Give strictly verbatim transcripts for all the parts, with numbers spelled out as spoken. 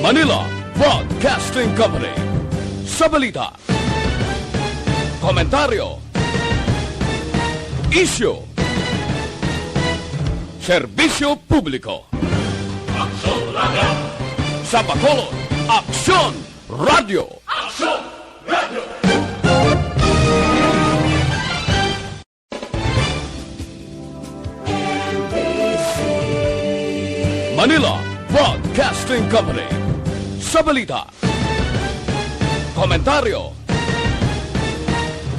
Manila Broadcasting Company. Sa balita, komentaryo, isyu, serbisyo publiko. Sa Bacolod, Aksyon Radio. Manila Broadcasting Company. Sa balita, komentaryo,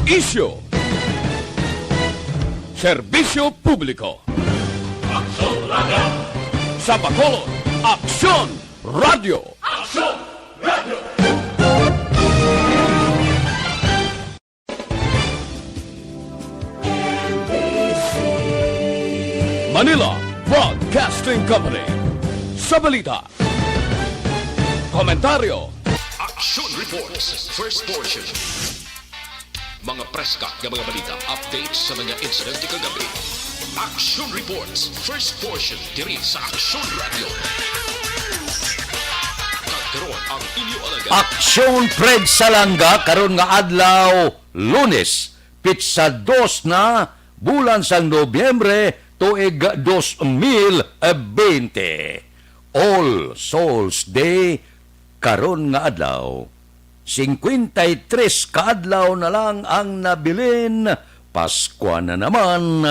isyu, serbisyo publiko. Sa Bacolod, Aksyon Radio. Manila Broadcasting Company. Sa balita, komentaryo, Action Reports, first portion. Mga preska nga mga balita, updates sa mga insidente kagabi. Action Reports, first portion, diri sa Action Radio. Kag karon ang inyo alagad. Aksyon Fred Salanga karon nga adlaw, Lunes, pitsa dos na, bulan sang Nobyembre, tuig dos mil bente. All Souls Day karon nga adlaw. Singkwenta y tres ka adlaw na lang ang nabilin, Paskwa na naman.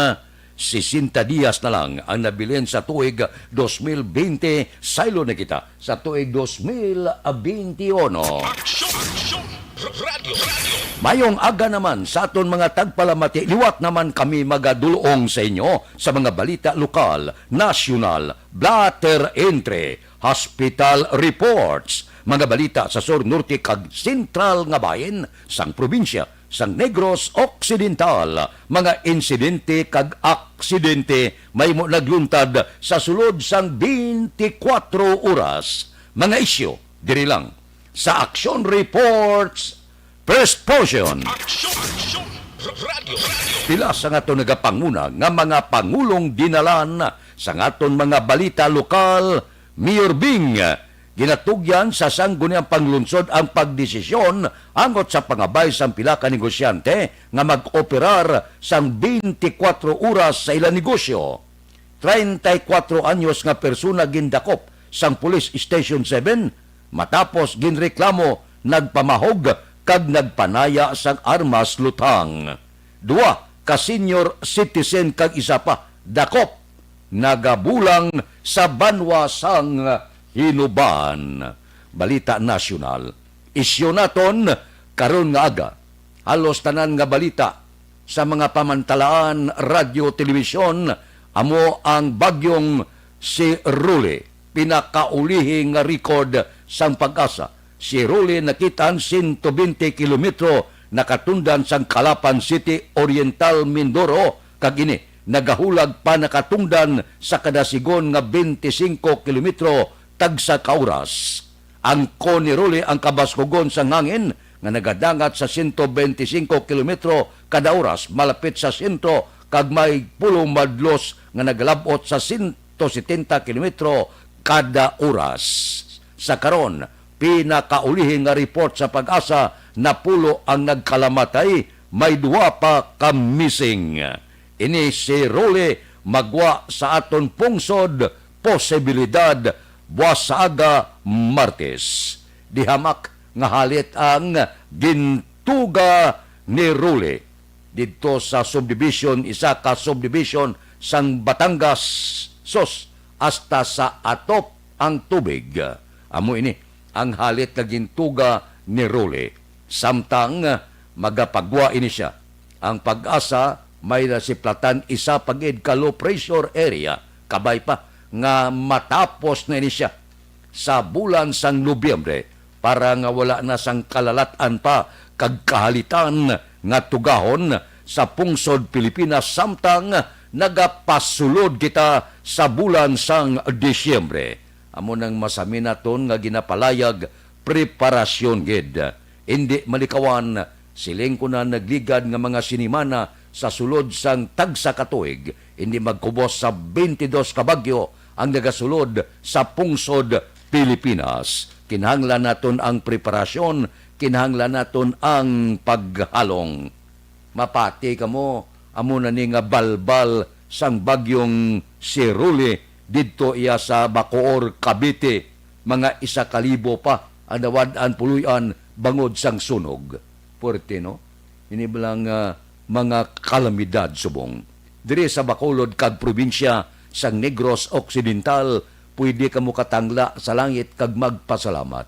Sesenta dias na lang ang nabilin sa tuig dos mil bente, saylo na kita sa tuig dos mil bente uno. Aksyon! Aksyon! Radyo! Radyo! Mayong aga naman sa aton mga tagpalamati. Liwat naman kami magadulong sa inyo sa mga balita lokal, nasyonal, blotter entry, hospital reports, mga balita sa sur, norte, kag sentral nga bahin sang probinsya sang Negros Occidental, mga insidente kag aksidente mahimo nagluntad sa sulod sang twenty-four oras, mga isyu diri lang sa Action Reports First Portion. Action! Action! Radyo! Radyo! Pila sa nga to nagapanguna nga mga pangulong dinalan sa nga aton mga balita lokal, Mayor Bing, ginatugyan sa Sangguniang Panglungsod ang pagdesisyon angot sa pangabay sang pila ka negosyante nga mag-operar sang twenty-four oras sa ilang negosyo. Treinta y cuatro anyos nga persona gindakop sang Police Station seven matapos ginreklamo, nagpamahog kag nagpanaya sang armas luthang. Duha ka senior citizen kag isa pa dakop nagabulang sa banwa sang Hinoban. Balita nasyonal. Isyu naton karon nga aga. Halos tanan nga balita sa mga pamantalaan, radyo, telebisyon, amo ang bagyong si Rolly, pinakaulihi nga record sang PAGASA. Si Rolly nakit-an sento bente kilometro nakatundan sang Calapan City, Oriental Mindoro, kag ini nagahulag pa nakatundan sa kada sigon nga bente singko kilometro tagsa ka oras. Ang kon ni Rolly ang kabaskugon sang hangin nga nagadangat sa sento bente singko kilometro kada oras malapit sa sentro kag may pulo madlos nga nagalab-ot sa sento setenta kilometro kada oras. Sa karon, pinakaulihi nga report sa PAGASA, napulo ang nagkalamatay, may duha pa ka missing. Ini si Rolly magwa sa aton pungsod, posibilidad buwas sa aga, Martes. Di hamak nga halit ang gintuga ni Rolly didto sa subdivision, isa ka subdivision sang Batangas. Sus, hasta sa atop ang tubig. Amo ini ang halit nga gintuga ni Rolly. Samtang magapagwa ini siya, ang PAGASA may nasiplatan isa pa gid ka low pressure area, kabay pa nga matapos na ini siya sa bulan sang Nobyembre, para nga wala na sang kalalat-an pa kag kahalitan nga tugahon sa pungsod Pilipinas samtang nagapasulod kita sa bulan sang Disyembre. Amo nang masami naton nga ginapalayag, preparasyon gid. Indi malikawan, Siling ko na nagligad nga mga sinimana sa sulod sang tagsa ka tuig, indi magkubos sa twenty-dos ka bagyo ang nagasulod sa pungsod Pilipinas. Kinahanglan naton ang preparasyon, kinahanglan naton ang paghalong. Mapati kamo, amo na ni nga balbal sang bagyong si Rolly didto iya sa Bacoor, Cavite. Mga isa ka libo pa ang nawad-an puloy-an bangod sang sunog. Puwerte, no? Ini bala nga mga kalamidad subong. Diri sa Bacolod kag probinsya sang Negros Occidental, pwede kamo katangla sa langit kag magpasalamat.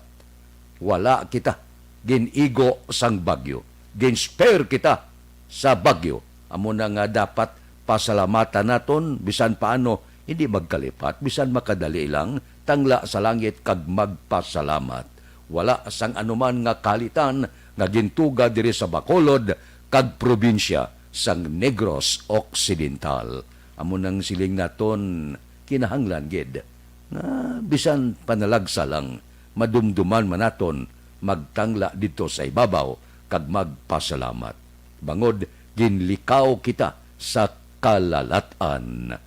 Wala kita gin-igo sang bagyo. Gin-spare kita sa bagyo. Amo na nga dapat pasalamatan naton, bisan paano, hindi magkalipat, bisan makadali lang, tangla sa langit kag magpasalamat. Wala sang anuman nga kahalitan nga gintuga diri sa Bacolod kag probinsya sang Negros Occidental. Amo nang siling naton, kinahanglan gid nga bisan panalagsa lang, madumduman man naton magtangla didto sa ibabaw kag magpasalamat, bangod ginlikaw kita sa kalalat-an.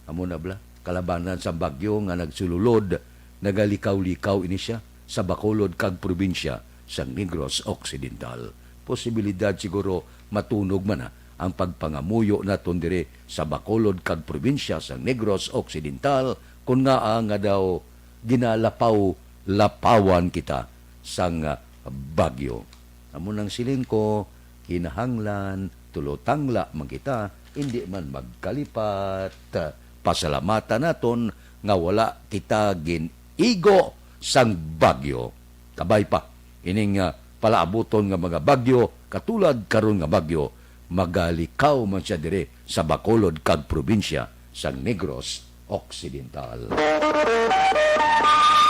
Amo na bala, kalabanan sa bagyo nga nagsululod, nagalikaw-likaw ini sia sa Bacolod kag probinsya sang Negros Occidental. Posibilidad siguro matunog man na ang pagpangamuyo naton diri sa Bacolod kag probinsya sang Negros Occidental, kon ngaa nga daw ginalapaw-lapawan kita sang, ah, bagyo. Amo nang siling ko, kinahanglan tulotangla man kita, indi man magkalipat. Pasalamatan naton nga wala kita gin-igo sang bagyo. Kabay pa, ining, ah, palaabuton nga mga bagyo, katulad karon nga bagyo, magalikaw man sia diri sa Bacolod kag probinsya sang Negros Occidental.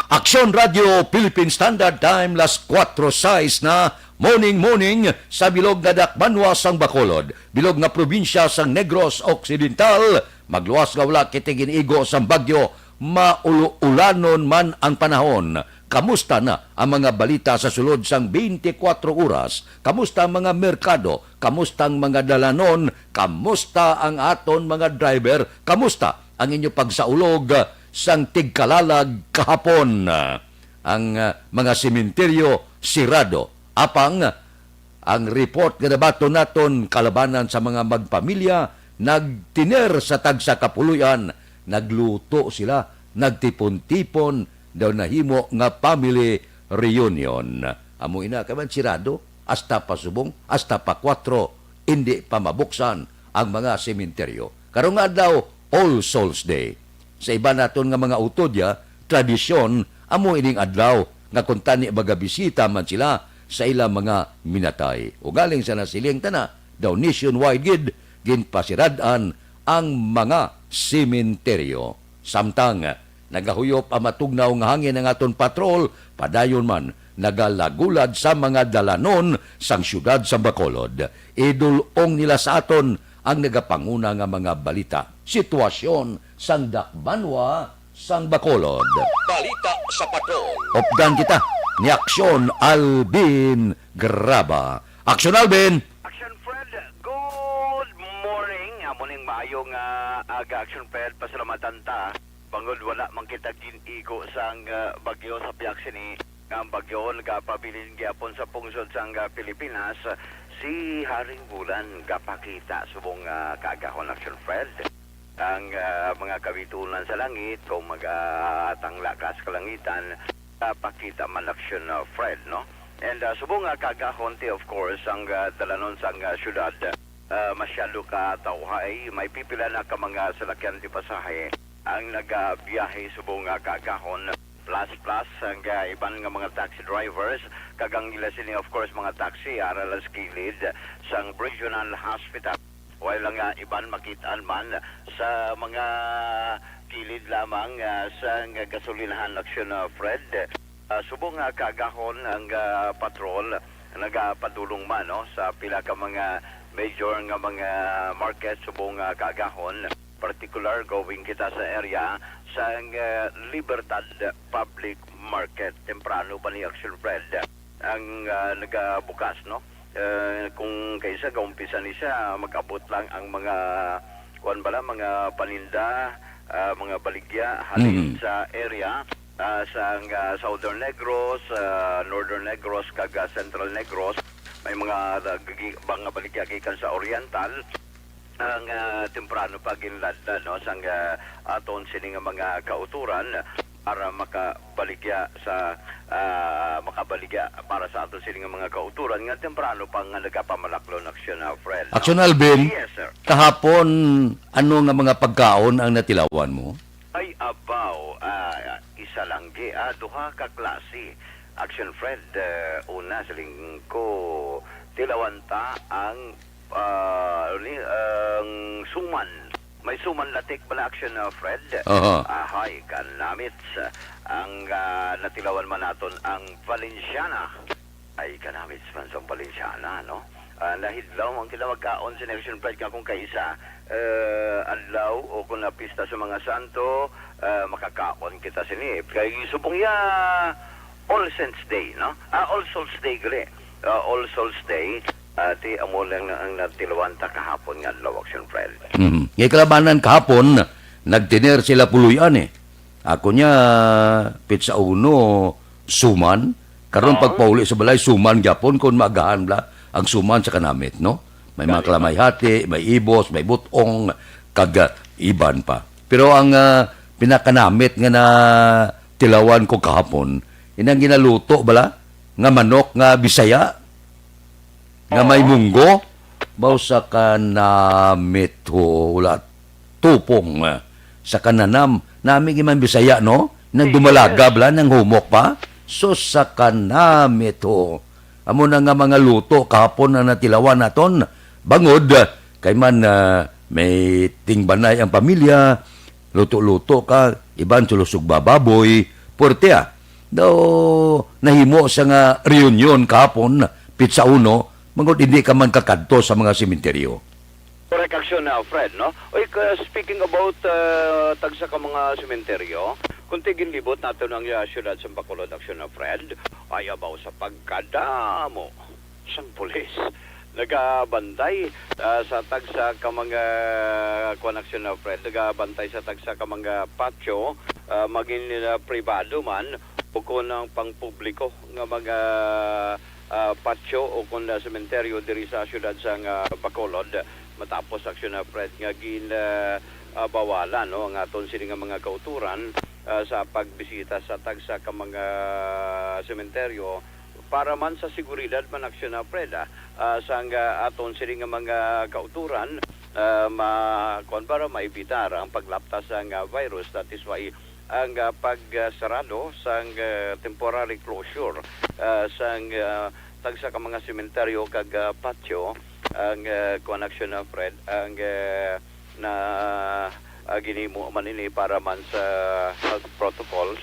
Aksyon Radio Philippine Standard Time, las kuwatro sais na, morning, morning, sa bilog nga dakbanwa sang Bacolod, bilog nga probinsya sang Negros Occidental. Magluwas nga wala kita gin-igo sang bagyo, maulo-ulanon man ang panahon. Kamusta na ang mga balita sa sulod sang twenty-four oras? Kamusta ang mga merkado? Kamusta ang mga dalanon? Kamusta ang aton mga driver? Kamusta ang inyo pagsaulog sang tigkalalag kahapon? Ang, ah, mga sementeryo sirado. Apang ang report nga nabaton naton, kalabanan sa mga magpamilya, nagtiner sa tagsa ka puloy-an, nagluto sila, nagtipon-tipon, daw nahimo nga family reunion. Amo ina, kay man sirado, hasta pa subong, hasta pa kuwatro, indi pa mabuksan ang mga sementeryo. Karong adlaw, All Souls Day. Sa iban naton nga mga utod, ya, tradisyon, amo ining adlaw nga kuntani magabisita man sila sa ilang mga minatay. Ugaling sa nasiling tana, daw nationwide gid ginpasirad-an ang mga sementeryo. Samtang nagahuyop ang matugnaw nga hangin, ang aton patrol padayon man nagalagulad sa mga dalanon sang siyudad sa Bacolod. Idul-ong nila sa aton ang nagapanguna nga mga balita. Sitwasyon sang dakbanwa sang Bacolod. Balita sa Patrol. Updan kita ni Aksyon Alvin Graba. Aksyon Alvin! Action Fred, good morning. Amo ning maayo nga aga, Action Fred. Pasalamatan ta. Bangod wala man kita gin-igo sang, ah, bagyo sa pihak sini, nga ang bagyo nagapabilin gyapon sa pungsod sang, ah, Pilipinas. Si Haring Bulan gapakita subong, ah, kaagahon, Action Fred. Ang, ah, mga kabitunan sa langit, kung magatangla ka sa kalangitan, gapakita man, Action, ah, Fred, no? And, ah, subong nga kaagahon ti, of course, ang, ah, dalanon sang, ah, syudad, ah, masyado ka tawhay, may pipila na ka mga salakyan ti pasahe ang nagabiyahe subong nga kaagahon. Plus, plus, ang, ah, iban nga mga taxi drivers, kag ang ila sini, of course, mga taxi, ara lang sa kilid sang Regional Hospital. While ang, ah, iban makit-an man sa mga kilid lamang, ah, sang gasolinahan, Action, ah, Fred. Ah, subong nga kaagahon ang, ah, patrol nagapadulong man, no, sa pila ka mga major nga mga market subong nga kaagahon, partikular going kita sa area sang, ah, Libertad Public Market. Temprano pa ni, Action Fred, ang, ah, nagabukas, no? Eh, kung kaisa, gaumpisa ni siya, mag-abot lang ang mga, kuwan bala, mga paninda, ah, mga baligya halin Mm. sa area, ah, sa, ah, Southern Negros, ah, Northern Negros, kag, ah, Central Negros. May mga, ah, gigi-, mga baligya gikan sa Oriental. Ang, ah, temprano pa ginladla, no, sang, ah, aton sini nga mga kauturan para makabaligya sa, ah, makabaligya para sa aton sini nga mga kauturan nga temprano pa nga nagapamalaklon, Action, ah, Fred, no? Action Alvin, Yes, sir. Kahapon, ano nga mga pagkaon ang natilawan mo? Ay, abaw, ah, isa lang gi, ah, duha ka klase. Action Fred, eh, una, siling ko, tilawan ta ang, ah, ni, ang suman. May suman latik bala, Action, ah, Fred? Aha. Ahay, kanamits. Ang, ah, natilawan man naton ang Valenciana. Ay, kanamits man sang Valenciana, no? Ah, nahidlaw ang kinamagkaon sa Action Fred nga kung kaisa, eh, adlaw o kung na pista sa mga santo, eh, makakaon kita sini. Kay subong ya All Saints Day, no? Ah, All Souls Day gali. Ah, All Souls Day, ah, ti amo lang ang natilawan ta kahapon nga adlaw, Action Fred. Mhm. Kay kalabanan kahapon, nagtiner sila puloy-an, eh. Ako niya, pizza uno, suman. Karon Oo. pagpauli sa balay, suman gyapon kung maagahan bala ang suman sa kanamit, no? May mga Gani, kalamay hati, may ibos, may butong, kag, ah, iban pa. Pero ang, ah, pinakanamit nga natilawan ko kahapon, inang ginaluto bala nga manok nga Bisaya, nga may Oo. munggo, baw sa kanamit ho, wala tupong, ah, sa kananam. Nami gid man Bisaya, no? Nang Yes. dumalaga bala, nang humok pa. So, sa kanamit ho. Amo na nga mga luto kahapon ang natilawan naton. Bangod, ah, kay man, ah, may tingbanay ang pamilya, luto-luto ka, iban sulusog baboy, puwerte, ah. Daw nahimo sa nga reunion kahapon, Pitsa uno, bangod hindi ka man kakadto sa mga sementeryo. Correct, Action, ah, Fred, no? Oy, ka-, speaking about, ah, tagsa ka mga sementeryo, kung tiginlibot naton ang, ah, siyudad sa Bacolod, Action, ah, Fred, ay abaw sa pagkadamo sang pulis. Nagabantay, ah, sa tagsa ka mga, kuwan, Action, ah, Fred, nagabantay sa tagsa ka mga patio, ah, maging, ah, pribado man o kon ang pangpubliko nga mga, ah, patio o kon, ah, sementeryo diri sa siyudad sang, ah, Bacolod. Matapos, Action, ah, Fred, nga gin, ah, ah, bawalan, no, ang aton sini nga mga kauturan, ah, sa pagbisita sa tagsa ka mga sementeryo para man sa seguridad man, Action, ah, Fred, ah, ah, sang, ah, aton sini nga mga kauturan, ah, ma-, kuwan, para maibitar ang paglaptas sang, ah, virus. That is why ang, ah, pagsarado sang, ah, temporary closure, ah, sang, ah, tagsa ka mga sementeryo kag, ah, patio, ang, ah, kuwan, Action, ah, Fred, ang, ah, na, ah, ginhimo man ini para man sa health protocols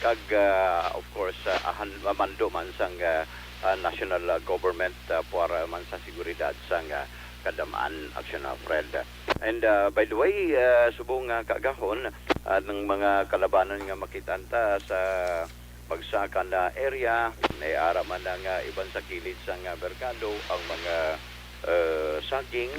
kag, ah, of course, ah, ahan-, mando man sang, ah, ah, national, ah, government, ah, para man sa seguridad sang, ah, kadam-an, Action, ah, Fred. And, ah, by the way, ah, subong nga kaagahon, ah, ang mga kalabanan nga makit-an ta sa Bagsakan na area, may ara man ang, ah, iban sa kilid sang, ah, merkado, ang mga, ah, saging,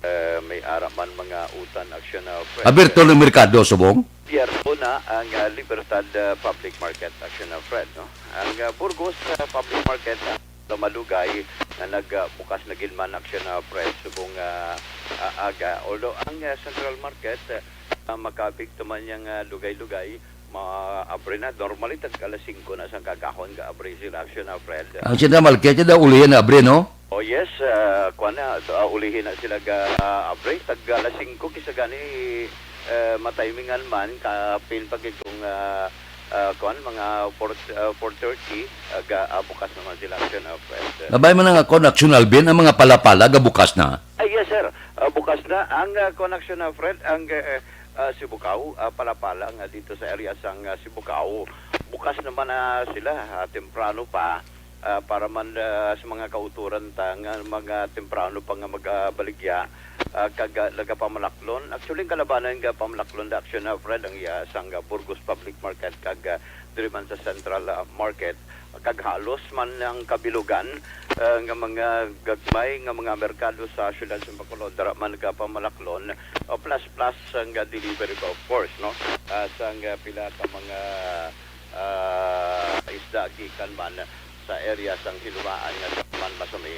ah, may ara man mga utan, Action, ah, Fred. Aberto ng merkado, subong? Abierto na ang, ah, Libertad, ah, Public Market, Action, ah, Fred, no? Ang, ah, Burgos, ah, Public Market, ah, sa Malugay na nagbukas na gid man, Action, ah, Fred, subong, ah, ah, aga. Although ang, ah, Central Market, ah, makabig tuman yang, ah, lugay-lugay, maabre na. Normally, tag alas singko na sang kagahon ga-abre sila, Action, ah, Fred. Ang Central Market, daw ulihin na abre, no? Oh, yes, ah, kuwan na, ah, ulihin na sila ga-abre. Tag alas singko, kisa gani, eh, matimingan man, kapin pa gid kung, ah, ah, kuwan, mga four, ah, four thirty, ah, ga-, ah, bukas naman sila, Action, ah, Fred. Nabay man nga kuwan, Action Alvin, ang mga palapala gabukas na? Ay, yes, sir. Ah, bukas na ang, ah, kuwan, Action, ah, Fred, ang, eh, ah, Sibukaw, ah, palapala nga dito sa area sang, ah, Sibukaw. Bukas naman na sila, ah, temprano pa, ah, para man, ah, sa mga kauturan ta nga mga temprano pa nga magabaligya, ah, kag, ah, nagapamalaklon. Actually, ang kalabanan nga pamalaklon da, Action, ah, Fred, ang iya sang, ah, Burgos Public Market kag, ah, diri man sa Central, ah, Market. Kag halos man ang kabilugan, ah, nga mga gagmay nga mga merkado sa siyudad sa Bacolod, dara man nagapamalaklon, ah, plus, plus ang, ah, delivery ba, of course, no? Ah, sang, ah, pila ka mga, ah, isda gikan man sa area sang Hilumaan nga man masami,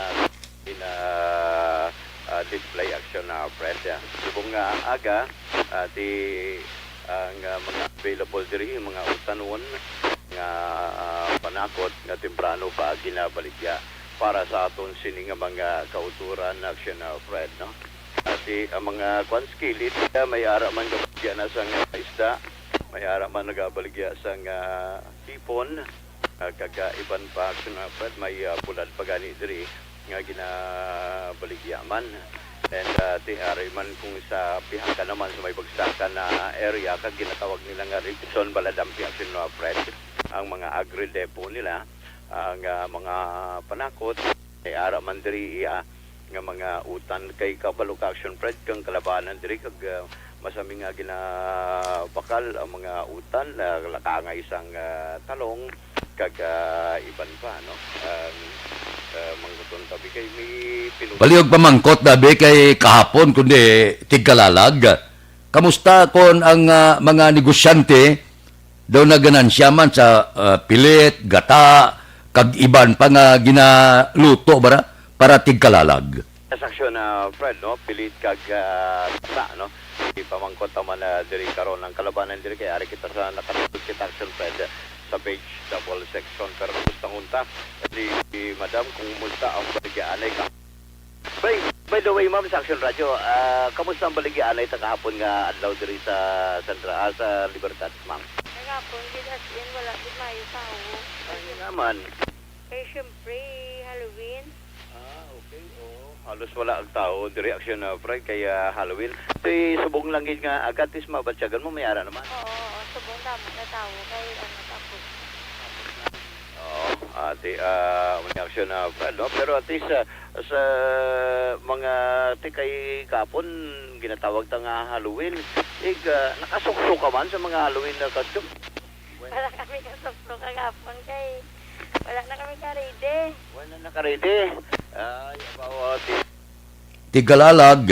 ah, in, ah, ah, display, Action, ah, Fred. Ah, subong nga aga, ah, di ang, ah, mga available diri, mga utanon nga, ah, panakot nga temprano pa ginabaligya para sa aton sini nga mga kauturan, Action, ah, Fred, no? Ati ang mga kwan, skillet, ah, may ara man nga baligya na sang isda, may ara man nagabaligya sang, ah, hipon, ah, kag, ah, iban pa, Action, ah, Fred, may, ah, bulad pa gani diri nga ginabaligya man. And, ah, ti ari man kung sa pihaka naman sa may bagsakan na area, kag ginatawag nila nga Rizon Baladampi, Action, ah, Fred, ang mga agri depot nila, ang, ah, mga panakot, may ara man diri, ah, nga mga utan kay kabalo ka, Action, Fred, kang kalabanan diri kag, ah, masami nga ginabakal ang mga utan, ah, lakangay sang, ah, talong kag, ah, iban pa, no? Ang, ah, mangguton tabi kay may pinu- Palihog pamangkot dabi kay kahapon kundi tigkalalag. Kamusta kon ang, ah, mga negosyante daw naganansya man sa, ah, pilit, gata, kag iban pa nga ginaluto, bara, para tigkalalag. Sa Action, ah, Fred, no? Pilit kag, ah, gata, no? Ipamangkot naman na diri karon ang kalabanan diri kay ari kita sa nakatulog kita, Action, Fred, sa page double section. Pero gusto ngunta, si, si Madam, kung musta ang baligyaanay ka. By, by the way, ma'am, sa Action Radio, ah, kamusta ang baligyaanay ta kahapon nga adlaw diri sa Central, ah, sa Libertad, ma'am? Kahapon, gid as in, wala gid maayo tawo. Ay, naman. Kay, syempre, Halloween. Ah, okay, oo. Halos wala ang tawo diri, Action, ah, Fred, kay, ah, Halloween. Kay subong lang gid nga aga, at least mabatyagan mo, may ara naman. Oo, oo, subong damo na tawo, kay ano, tapos. Oo, ati, ah, may Action, ah, Fred, no? Pero at least, ah, sa mga ti kay kapon, ginatawag ta nga Halloween. Ig, ah, nakasukso ka man sa mga Halloween na costume? Wala kami kasukso kagapon kay wala na kami ka-ready. Wala na ka-ready. Ay, abaw, ti- Tigkalalag.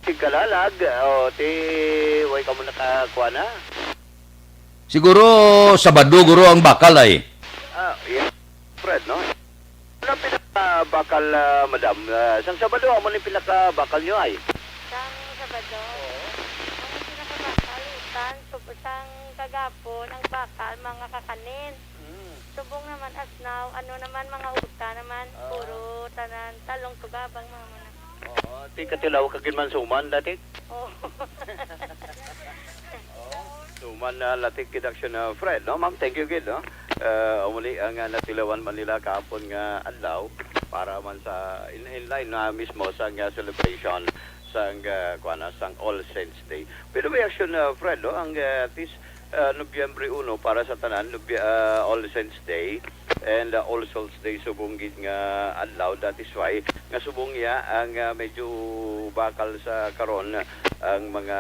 Tigkalalag, o, ti, way ka mo nakakuha na? Siguro, Sabado, guro, ang bakal ay. Ah, yeah. Fred, no? Ano pinakabakal, ah, madam? Ah, sang Sabado, amo ni pinakabakal nyo ay? Sang Sabado? Oo. Ang pinakabakal, utan, tub-, sang kagapon, ang bakal, mga kakanin. Mm. Subong naman as now, ano naman, mga utan naman, ah, puro tanan, talong, tugabang, mga muna. Oo, ti katilaw ka gid man suman dati? Oo. Oo. Suman na latik gid, Action, ah, Fred, no? Ma'am, thank you gid, no? Eh, amo ni ang, ah, natilawan man nila kahapon nga adlaw para man sa in, in line na mismo sa nga celebration sang, ah, kuwan na, sang All Saints Day. Pero may Action, ah, Fred, no? Ang, ah, this, ah, Nobyembre uno para sa tanan, Nobye-, ah, All Saints Day and, ah, All Souls Day subong gid nga adlaw. That is why nga subong iya ang, ah, medyo bakal sa karon ang mga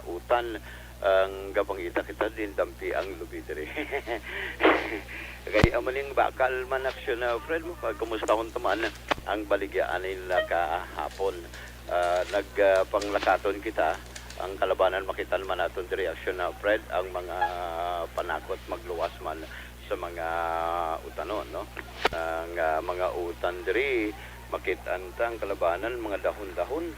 utan ang gapangita kita din dampi ang lubi diri. Kay amo ning bakal man, Action, ah, Fred, mo pag kumusta man ang baligya ani nila kahapon. Ah, nag, ah, panglakaton kita, ang kalabanan makitan man naton diri, Action, ah, Fred, ang mga panakot magluwas man sa mga utanon, no? Ang, ah, mga utan diri, makit-an ta ang kalabanan, mga dahon-dahon.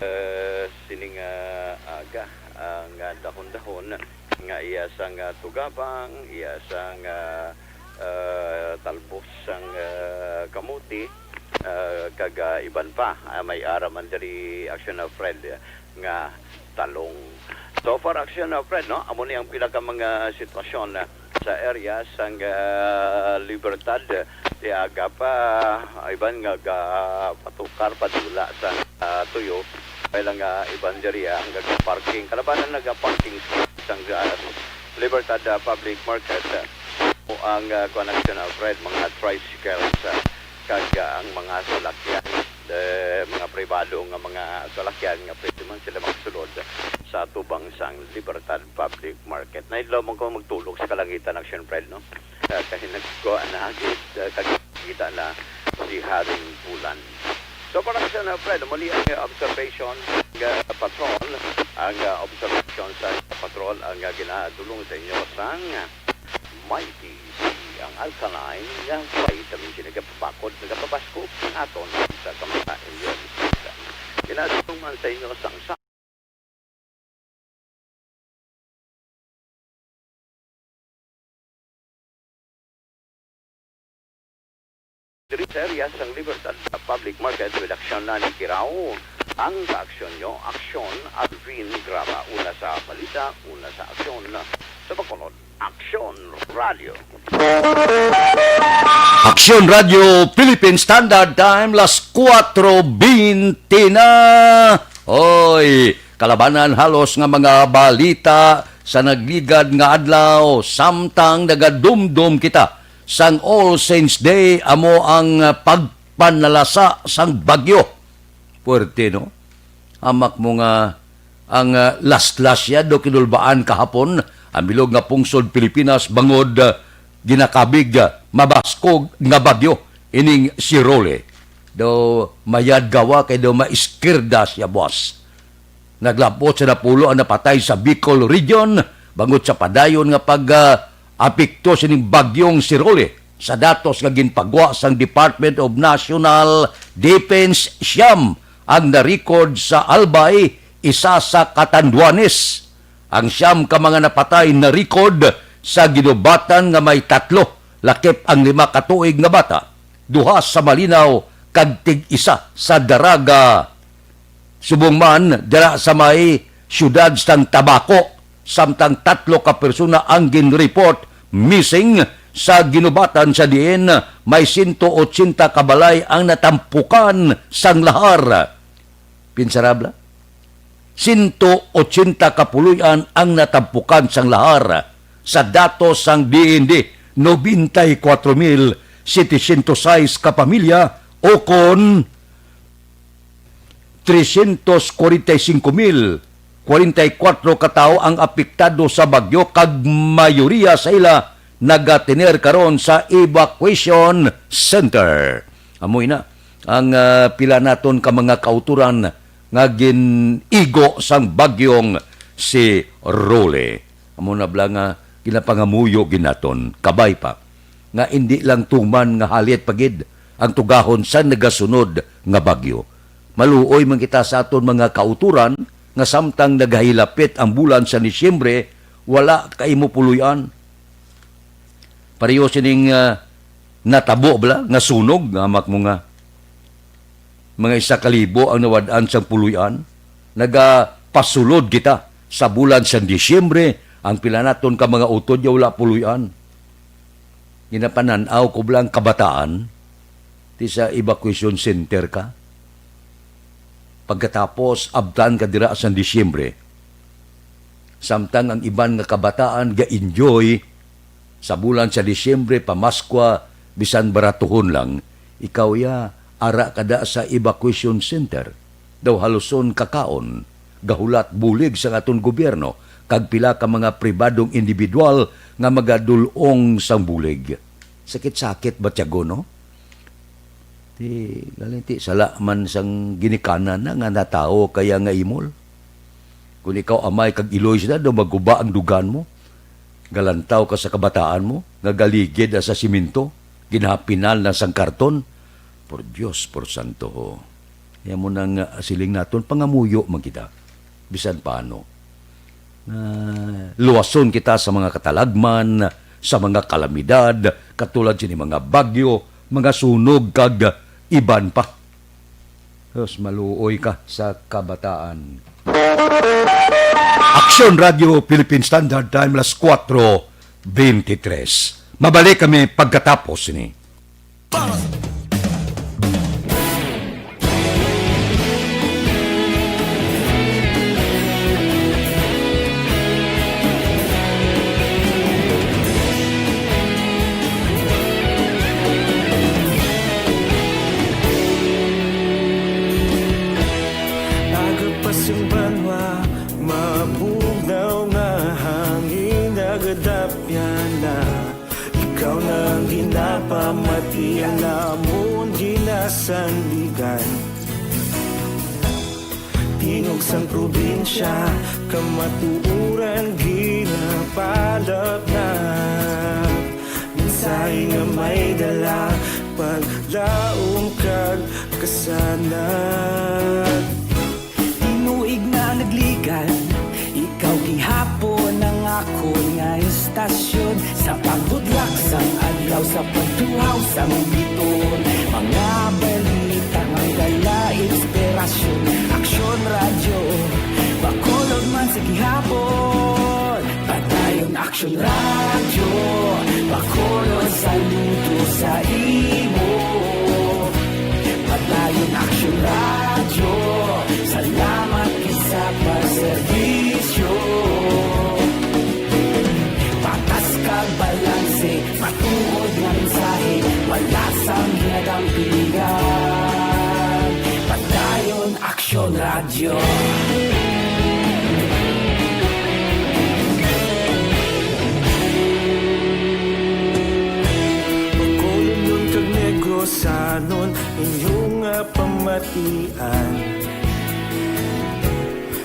Eh, sining, ah, aga, ang, ah, dahon-dahon nga iya sang, ah, tugabang, iya sang, ah, ah, talbos sang, ah, kamuti, ah, kag, ah, iban pa. Ah, may ara man diri, Action, ah, Fred, nga talong. So far, Action, ah, Fred, no? Amo ni ang pila ka mga sitwasyon, ah, sa area sang, ah, Libertad, ah, ti aga pa, ah, iban nga ga-, patukar, padula sa, ah, tuyo. May lang, ah, iban diri, ah, ang ga-parking. Kalabanan naga-parking sa, sang, ah, Libertad, ah, Public Market, ah, o ang, ah, kuwan, Action, ah, Fred, mga tricycles, ah, kag, ah, ang mga salakyan, eh, mga pribado nga mga salakyan nga pwede man sila makasulod sa atubang sang Libertad Public Market. Nahilaw man ko magtulog sa kalangitan, Action Pride, no? Ah, kay nagkuha na gid, ah, kag kita na si Haring Bulan. So, para sa na, Fred, muli ang, ah, observation nga patrol, ang, ah, observation sa patrol ang, ah, ginadulong sa inyo sang Mighty C, ang alkaline nga vitamin C, nagapapakod, nagapabaskog ang aton sa kamatayon. Ginadulong man sa inyo sang sa Diri sa area sang Libertad Public Market, with aksyon na ni Kirao. Ang kaaksyon nyo, aksyon, Alvin Graba. Una sa balita, una sa aksyon. Sa Bacolod, Aksyon Radio. Aksyon Radio Philippine Standard Time, las kuwatro bente na. Oy, kalabanan halos nga mga balita sa nagligad nga adlaw, samtang nagadumdom kita sang All Saints Day, amo ang, ah, pagpanalasa sang bagyo. Puwerte, no? Hamak mo nga ang, ah, laslas ya do kinulbaan kahapon ang bilog nga pungsod Pilipinas bangod, ah, ginakabig, ah, mabaskog nga bagyo ining si Rolly. Daw mayad gawa kay daw maiskirda siya, boss. Naglabot sa napulo ang napatay sa Bicol Region bangod sa padayon nga pag, ah, apekto sining bagyong si Rolly. Sa datos nga ginpagwa sang Department of National Defense, siyam ang na-record sa Albay, isa sa Catanduanes. Ang siyam ka mga napatay na-record sa Guinobatan nga may tatlo, lakip ang lima ka tuig nga bata, duha sa Malinaw, kag tig-isa sa Daraga. Subong man dira sa may siyudad sang Tabaco, samtang tatlo ka persona ang ginreport missing sa Guinobatan, sa diin may sento otsenta ka balay ang natampukan sang lahar. Pinsarabla, sento otsenta ka puloy-an ang natampukan sang lahar. Sa datos sang D N D, noventa y cuatro mil setecientos seis ka pamilya, o kon trescientos kwarenta y cinco mil kwarenta y kuwatro ka tawo ang apektado sa bagyo, kag mayoriya sa ila nagatener karon sa evacuation center. Amo ina ang, ah, pila naton ka mga kautoran nga gin-igo sang bagyong si Rolly. Amo na bala nga ginapangamuyo gid naton, kabay pa, nga indi lang tuman nga halit pa gid ang tugahon sa nagasunod nga bagyo. Maluoy man kita sa aton mga kautoran nga samtang nagahilapit ang bulan sa Disyembre, wala kay mapuloy-an. Pareho sining, ah, natabo bala nga sunog, nga hamak mo nga mga isa ka libo ang nawad-an sang puloy-an. Nagapasulod kita sa bulan sang Disyembre, ang pila naton ka mga utod ya wala puloy-an. Ginapanan-aw ko bala ang kabataan, ti sa evacuation center ka. Pagkatapos, abtan ka dira sang Disyembre. Samtang ang iban nga kabataan ga-enjoy sa bulan sa Disyembre, Pamaskwa, bisan baratuhon lang, ikaw ya, ara ka da sa evacuation center. Daw haluson kakaon, gahulat bulig sang aton gobyerno, kag pila ka mga pribadong individual nga magadul-ong sang bulig. Sakit-sakit ba tiyagon, no? Ti, galing ti, sala man sang ginikanan na nga natawo kaya nga imol. Kung ikaw amay kag iloy sila, daw maguba ang dugan mo. Galantaw ka sa kabataan mo, nga galigid sa simento, ginhapinal na sang karton. Por Dios, por santo, ho. Kaya mo nang, ah, siling naton, pangamuyo man kita. Bisan paano. Nga luwason kita sa mga katalagman, sa mga kalamidad, katulad sini mga bagyo, mga sunog, kag iban pa. Tapos maluoy ka sa kabataan. Aksyon Radio Philippine Standard Time, las kuwatro bente tres. Mabalik kami pagkatapos ni. sing banwa, mabugnaw nga hangin nagadapyan na. Ikaw na ang ginapamati, ang amon ginasandigan. Tingog sang probinsya, kamatuoran ginapalapnap. Mensahe nga may dala, paglaom kag kasanag. Tinuig na nagligan, ikaw gihapon ang akon nga estasyon. Sa pagbudlak sang adlaw, sa pagtuhaw sang biton, mga balita nga dala inspirasyon. Aksyon Radyo, Bacolod man sa gihapon. Padayon Aksyon Radyo, Bacolod, saludo sa imo. Padayon Aksyon Radyo, salamat gid sa pagserbisyo. Patas kag balanse, matuod nga mensahe, wala sang ginadampigan. Padayon Aksyon Radyo. Bacolodnon kag Negrosanon, inyo nga pamatian.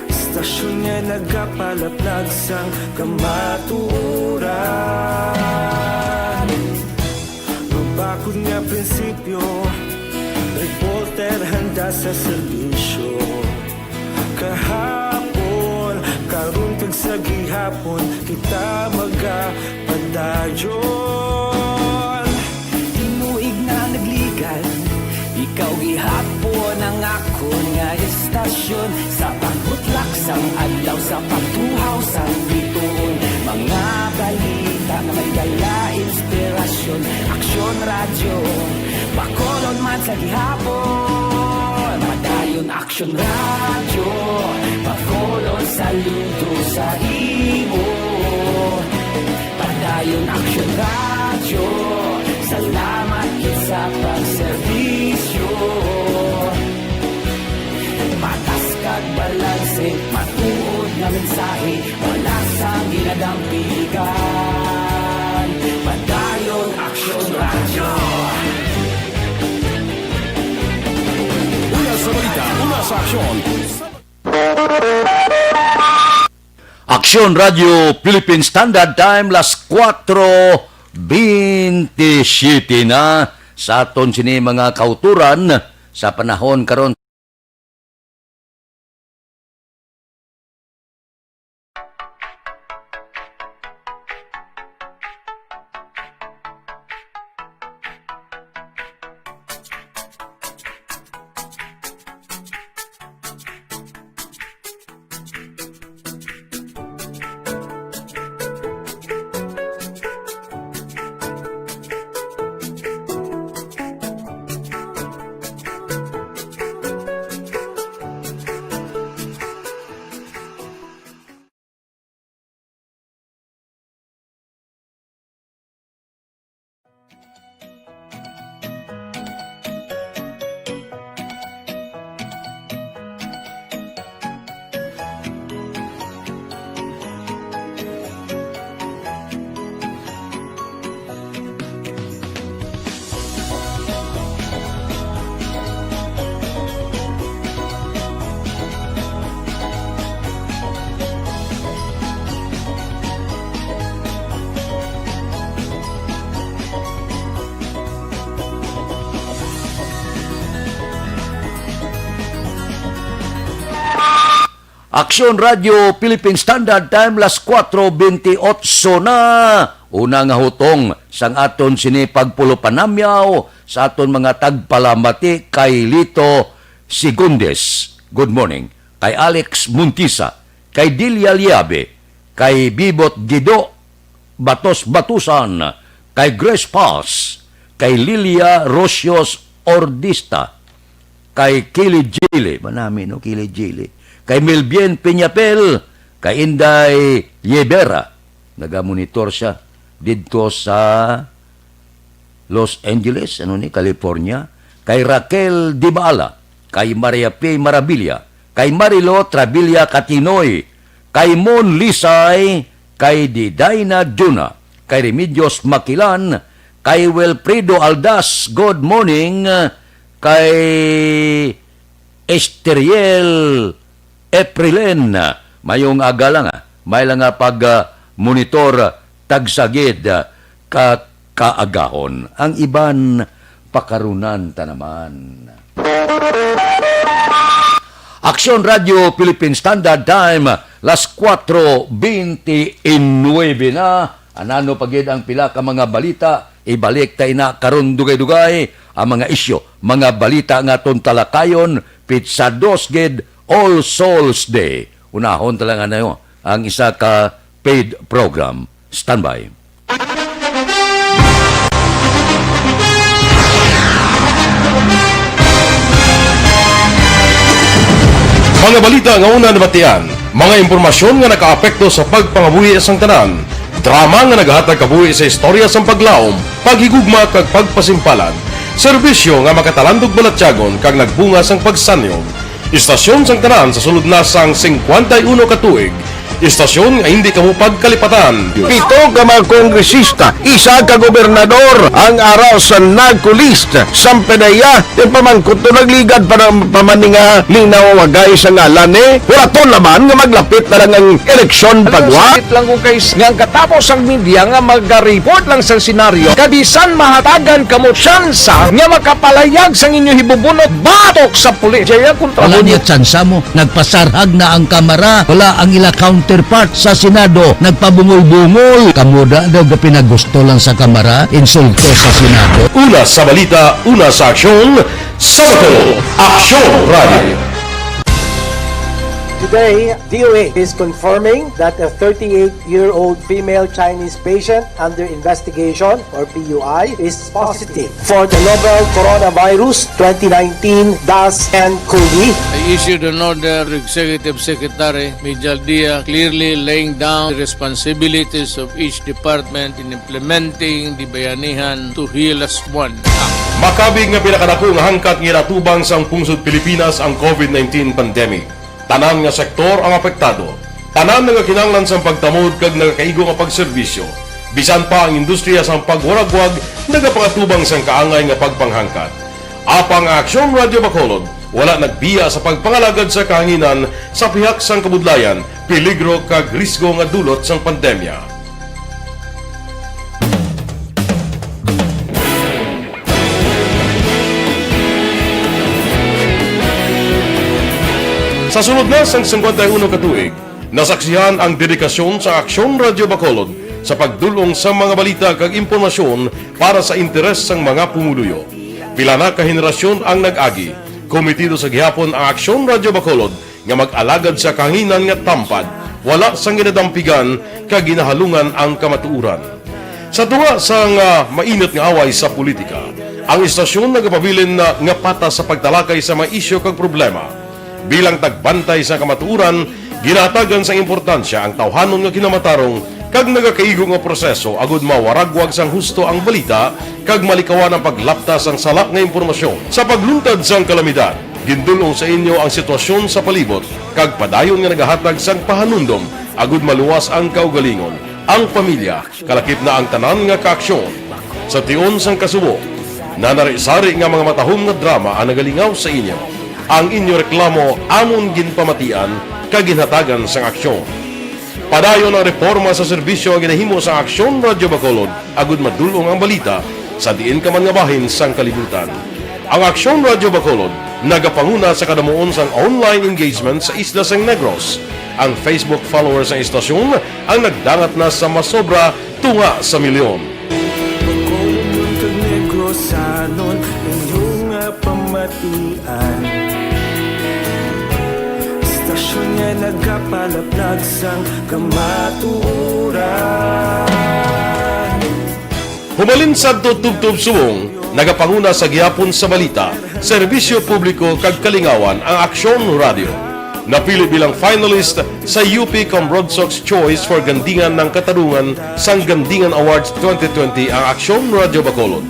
Estasyon nga nagapalaplag sang kamatuoran. Mabakod nga prinsipyo, reporter handa sa serbisyo. Kahapon, karon kag sa gihapon, kita magapadayon. Tinuig na nagligan, ikaw gihapon ang akon nga estasyon. Sa pagbutlak sang adlaw, sa pagtuhaw sang bituon, mga balita nga may dala inspirasyon. Aksyon Radyo, Bacolod man sa gihapon. Padayon Aksyon Radyo, Bacolod, saludo sa imo. Padayon Aksyon Radyo, salamat gid sa pagserbisyo. Patas kag balanse, matuod nga mensahe, wala sang ginadampigan. Padayon Aksyon Radyo. Una sa balita, una sa aksyon. Aksyon Radyo Philippine Standard Time, las kuwatro bentisiete na sa aton sini mga kauturan sa panahon karon. Aksyon Radyo Philippine Standard Time, las kuwatro bentiocho na. Una nga hutong sang aton sini pagpulopanamyaw sa aton mga tagpalamati kay Lito Sigundes. Good morning. Kay Alex Montisa, kay Delia Liabe, kay Bibot Gido, Batos Batusan, kay Grace Paz, kay Lilia Rocios Ordista, kay Kili Jili, manami, no, Kili Jili, kay Melvin Peñapel, kay Inday Yebera, nagamonitor siya didto sa Los Angeles, ano ni, California, kay Raquel Dibala, kay Maria P. Marabilia, kay Marilo Trabilia Katinoy, kay Mon Lisay, kay Didaina Juna, kay Remedios Makilan, kay Wilfredo Aldas, good morning, kay Esteriel Eprilen, mayong aga lang, ah. May lang nga pag, ah, monitor, ah, tagsagid, ah, ka kaagahon. Ang iban, pakarunan ta naman. Aksyon Radio Philippine Standard Time, las kuwatro bente y nuebe na. Anano pa gid ang pila ka mga balita? Ibalik ta ina karon dugay-dugay ang mga isyu, mga balita nga aton talakayon, pitsa dos gid, All Souls Day. Unahon ta lang anayo ang isa ka paid program. Standby. Mga balita nga una nabatian, mga impormasyon nga nakaapekto sa pagpangabuhi sang tanan, drama nga nagahatag kabuhi sa istorya sang paglaom, paghigugma kag pagpasimpalan, serbisyo nga makatalandog balatyagon kag nagbunga sang pagsanyog. Istasyon sang tanan sa sulod na sang singkwenta y uno ka tuig. Istasyon nga hindi kamo pagkalipatan. Pito ka mga kongresista, isa ka gobernador ang ara sa NAGCO list. Sampanaya, ti pamangkot to nagligad pa ng pamaninga linaw wagay sa ngalan ni. Wala to naman nga maglapit na lang ang eleksyon pagwa. Sakit lang kung kay nga ang katapos ang media nga magariport lang sa senaryo. Kabisan mahatagan kamo tsansa nga makapalayag sang inyo hibubunot batok sa pulis. Jaya kontra Wala mo niya tsansa mo. Nagpasarhag na ang Kamara. Wala ang ila counterpart sa Senado. Nagpabungol-bungol. Kamuda daw ga pinagusto lang sa Kamara. Insulto sa Senado. Una sa balita, una sa aksyon, sa Bacolod, Aksyon Radio. Today, D O H is confirming that a thirty-eight-year-old female Chinese patient under investigation, or P U I, is positive for the novel coronavirus twenty nineteen dash nCoV. I issued an order to Executive Secretary Mijal Dia, clearly laying down the responsibilities of each department in implementing the Bayanihan to Heal Us One Act. Makabig nga pinakadako nga hangkat nga ginatubang sang pungsod Pilipinas ang COVID nineteen pandemic. Tanan nga sektor ang apektado. Tanan nagakinahanglan sang pagtamod kag nagakaigo nga pagserbisyo. Bisan pa ang industriya sang pagwaragwag nagapangatubang sang kaangay nga pagpanghangkat. Apang ang Aksyon Radio Bacolod wala nagbiya sa pagpangalagad sa kahanginan sa pihak sang kabudlayan, peligro kag risgo nga dulot sang pandemya. Sa sulod na sang singkwenta y uno ka tuig, nasaksihan ang dedikasyon sa Aksyon Radio Bacolod sa pagdul-ong sa mga balita kag impormasyon para sa interes sang mga pumuluyo. Pila na ka henerasyon ang nag-agi, komitido sa gihapon ang Aksyon Radio Bacolod nga mag-alagad sa kahanginan nga tampad, wala sang ginadampigan kag ginahalungan ang kamatuoran. Sa tunga sang, ah, mainit nga away sa politika, ang istasyon nagapabilin na nga patas sa pagtalakay sa mga isyu kag problema. Bilang tagbantay sa kamatuoran, ginahatagan sang importansya ang tawhanon nga kinamatarong kag nagakaigo nga proseso agud mawaragwag sang husto ang balita kag malikawan ang paglapta sang sala nga impormasyon. Sa pagluntad sang kalamidad, gindul-ong sa inyo ang sitwasyon sa palibot kag padayon nga nagahatag sang pahanumdom agud maluwas ang kaugalingon, ang pamilya, kalakip na ang tanan nga kaaksyon. Sa tion sang kasubo, nanari-sari nga mga matahom nga drama ang nagalingaw sa inyo. Ang inyo reklamo amon ginpamatian kag ginhatagan sang aksyon. Padayon ang reporma sa serbisyo nga ginahimo sa Aksyon Radyo Bacolod agud madul-ong ang balita sa diin ka man nga bahin sang kalibutan. Ang Aksyon Radyo Bacolod nagapanguna sa kadamuon sang online engagement sa isla sang Negros. Ang Facebook followers sang istasyon ang nagdangat na sa masobra tunga sa milyon. Bacolod kag Negrosanon, inyo nga pamatian. Istasyon nga nagapalaplag sang kamatuoran. Hubalin sadto tubtob subong, nagapanguna sa gihapon sa balita, serbisyo publiko kag kalingawan ang Aksyon Radyo. Napili bilang finalist sa U P Cambrodsoc's Choice for Gandingan ng Katarungan sang Gandingan Awards twenty twenty ang Aksyon Radyo Bacolod.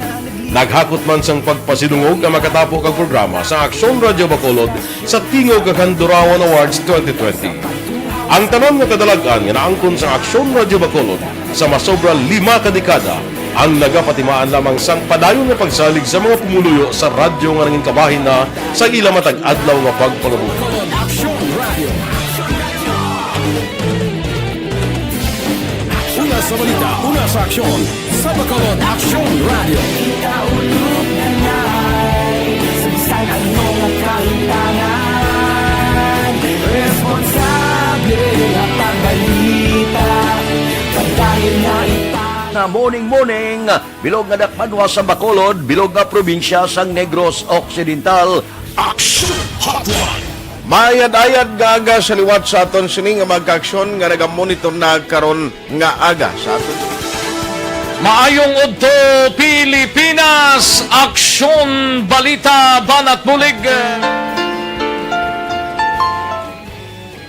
Naghakot man sang pagpasidungog ang makatapo kag programa sa Aksyon Radyo Bacolod sa Tingog kag Handurawan Awards twenty twenty. Ang tanan nga kadalag-an nga naangkon sang Aksyon Radyo Bacolod sa masobra lima ka dekada ang nagapatimaan lamang sang padayon nga pagsalig sa mga pumuluyo sa radyo nga nangin kabahin na sa ila matag adlaw nga pagpangabuhi. Aksyon Radio. Una sa balita, una sa aksyon, sa Bacolod Aksyon Radio. Kita ulog na nai, sa bisan ano nga kahitangan, responsable nga pagbalita, padayon na ipang- Na morning, morning, bilog nga dakbanwa sa Bacolod, bilog nga probinsya sang Negros Occidental. Action Hotline. Maayad-ayad nga aga sa liwat sa aton sini nga mga kaaksyon nga nagamonitor na karon nga aga sa aton. Maayong udto, Pilipinas! Aksyon, balita, banat bulig.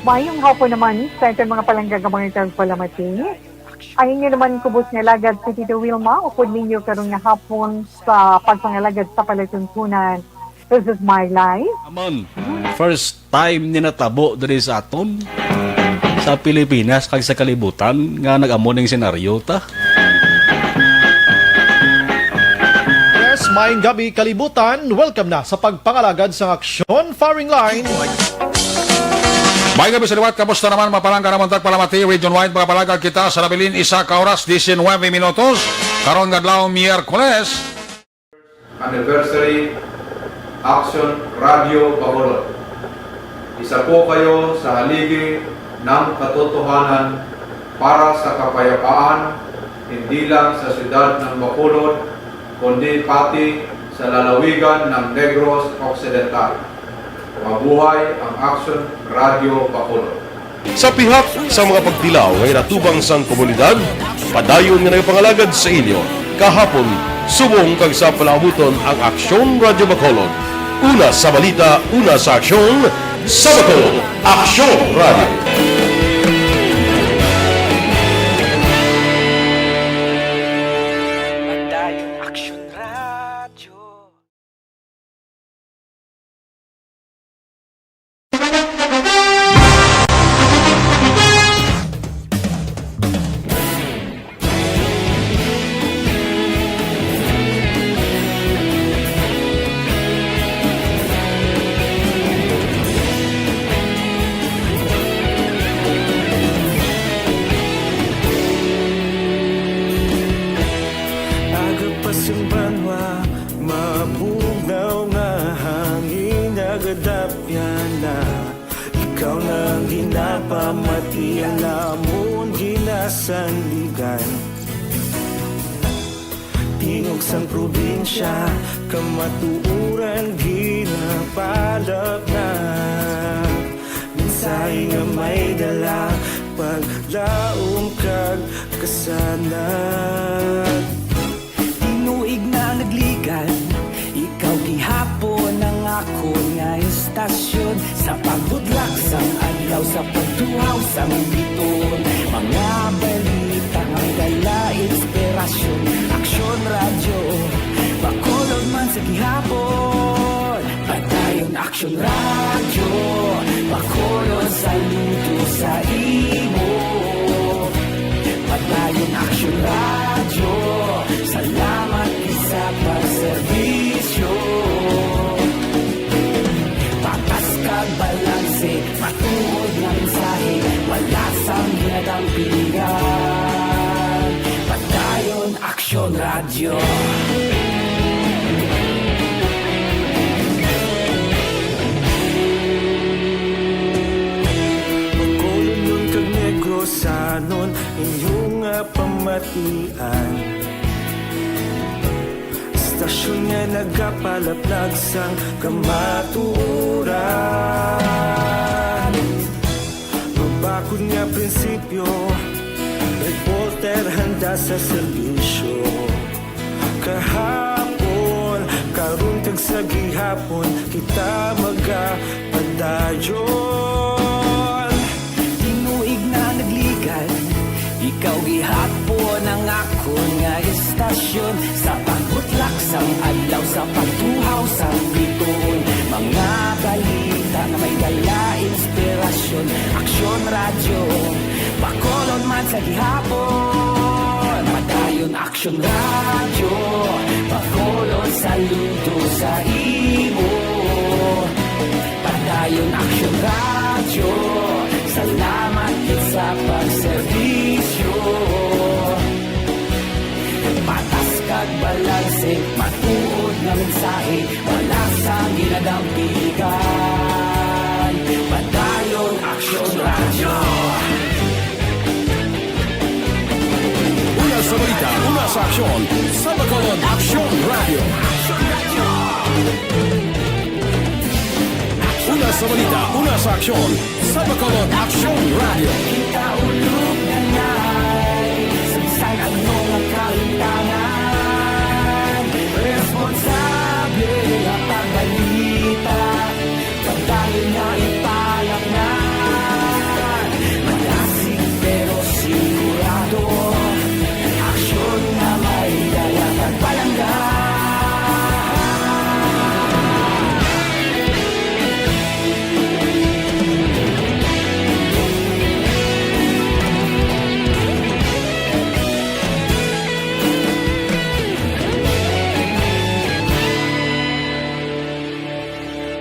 Maayong hapon naman sa aton mga palangga nga mga tagpalamati. Ang inyo naman kubos nga alagad si Tito Wilma, upod ninyo karon nga hapon sa pagpangalagad sa palatuntunan. This is my life. Amon, first time ni natabo diri sa aton, sa Pilipinas kag sa kalibutan nga nag-amo ning senaryo ta. Yes, maayong gabi, kalibutan. Welcome na sa pagpangalagad sang Aksyon Firing Line. May gabi sa liwat, kamusta naman, mapalangga naman tagpalamati, Region Wide, magapalagad kita sa nabilin isa ka oras, diecinuebe minutos, karon nga adlaw, Miyerkules. Anniversary, Action Radio Bacolod. Isa po kayo sa haligi ng katotohanan para sa kapayapaan, hindi lang sa siyudad ng Bacolod, kundi pati sa lalawigan ng Negros Occidental. Mabuhay ang Action Radio Bacolod. Sa pihak sa mga pagtilaw nga ginatubang sang komunidad, padayon nga nagapangalagad sa inyo kahapon, subong kag sa palaabuton ang Aksyon Radyo Bacolod. Una sa balita, una sa aksyon, sa Bacolod, Aksyon Radyo. Padayon Aksyon Radyo. Aga pa sang banwa, mabugnaw nga hangin nagadapyan na. Ikaw na ang ginapamati, ang amon ginasandigan. Tingog sang probinsya, kamatuoran ginapalapnag. Mensahe nga may dala, paglaom kag kasanag. Tinuig na nagligad, ikaw gihapon ang akon nga istasyon. Sa pagbutlak sang adlaw, sa pagtuhaw sang biton, mga balita nga dala inspirasyon. Aksyon Radyo, Bacolod man sa gihapon. Padayon Aksyon Radyo, Bacolod, saludo sa imo. Padayon Aksyon Radyo, salamat sa pagserbisyo. Patas kag balanse, matuod nga mensahe, wala sang ginadampingan. Padayon Aksyon Radyo. Bacolodnon kag Negrosanon, inyo nga pamatian. Istasyon nga nagapalaplag sang kamatuoran. Mabakod nga prinsipyo, reporter handa sa serbisyo. Kahapon, karon kag sa gihapon, kita magapadayon. Tinuig na nagligad, ikaw gihapon ang akon nga istasyon. Sa pagbutlak sa Adlaw sa pagtuhaw sa bituon, mga balita nga may dala inspirasyon. Aksyon Radyo, Bacolod man sa gihapon. Padayon Aksyon Radyo, Bacolod saludo sa imo. Padayon Aksyon Radyo, salamat gid sa pagserbisyo. Patas kag balanse, matuod nga mensahe, wala sang ginadampigan. Padayon Aksyon Radyo. Una sa balita, una sa aksyon, sa Bacolod Aksyon Radyo. Una sa balita, una sa aksyon, sa Bacolod Aksyon Radyo. Kita ulog na nay, sa bisan ano nga kahintangan, responsable nga pagbalita, pagdali nga ipalaknan, malasig pero sigurado, aksyon nga may dala kag palangga.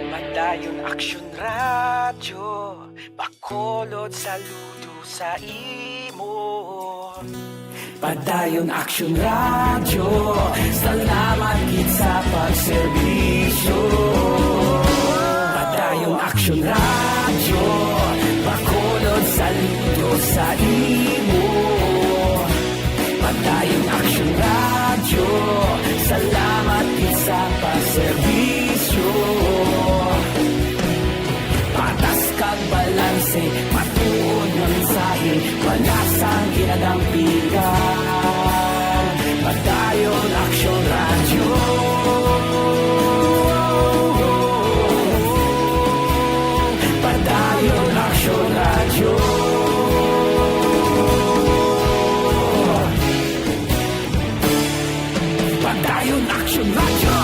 Padayon Aksyon Radyo, Bacolod saludo sa imo. Padayon Aksyon Radyo, salamat gid sa pagserbisyo. Padayon Aksyon Radyo, Bacolod saludo sa imo. Padayon Aksyon Radyo, salamat gid sa pagserbisyo. Patas kag balanse, matuod nga mensahe, wala sang ginadampigan. Padayon Aksyon Radyo. Padayon Aksyon Radyo. Padayon Aksyon Radyo.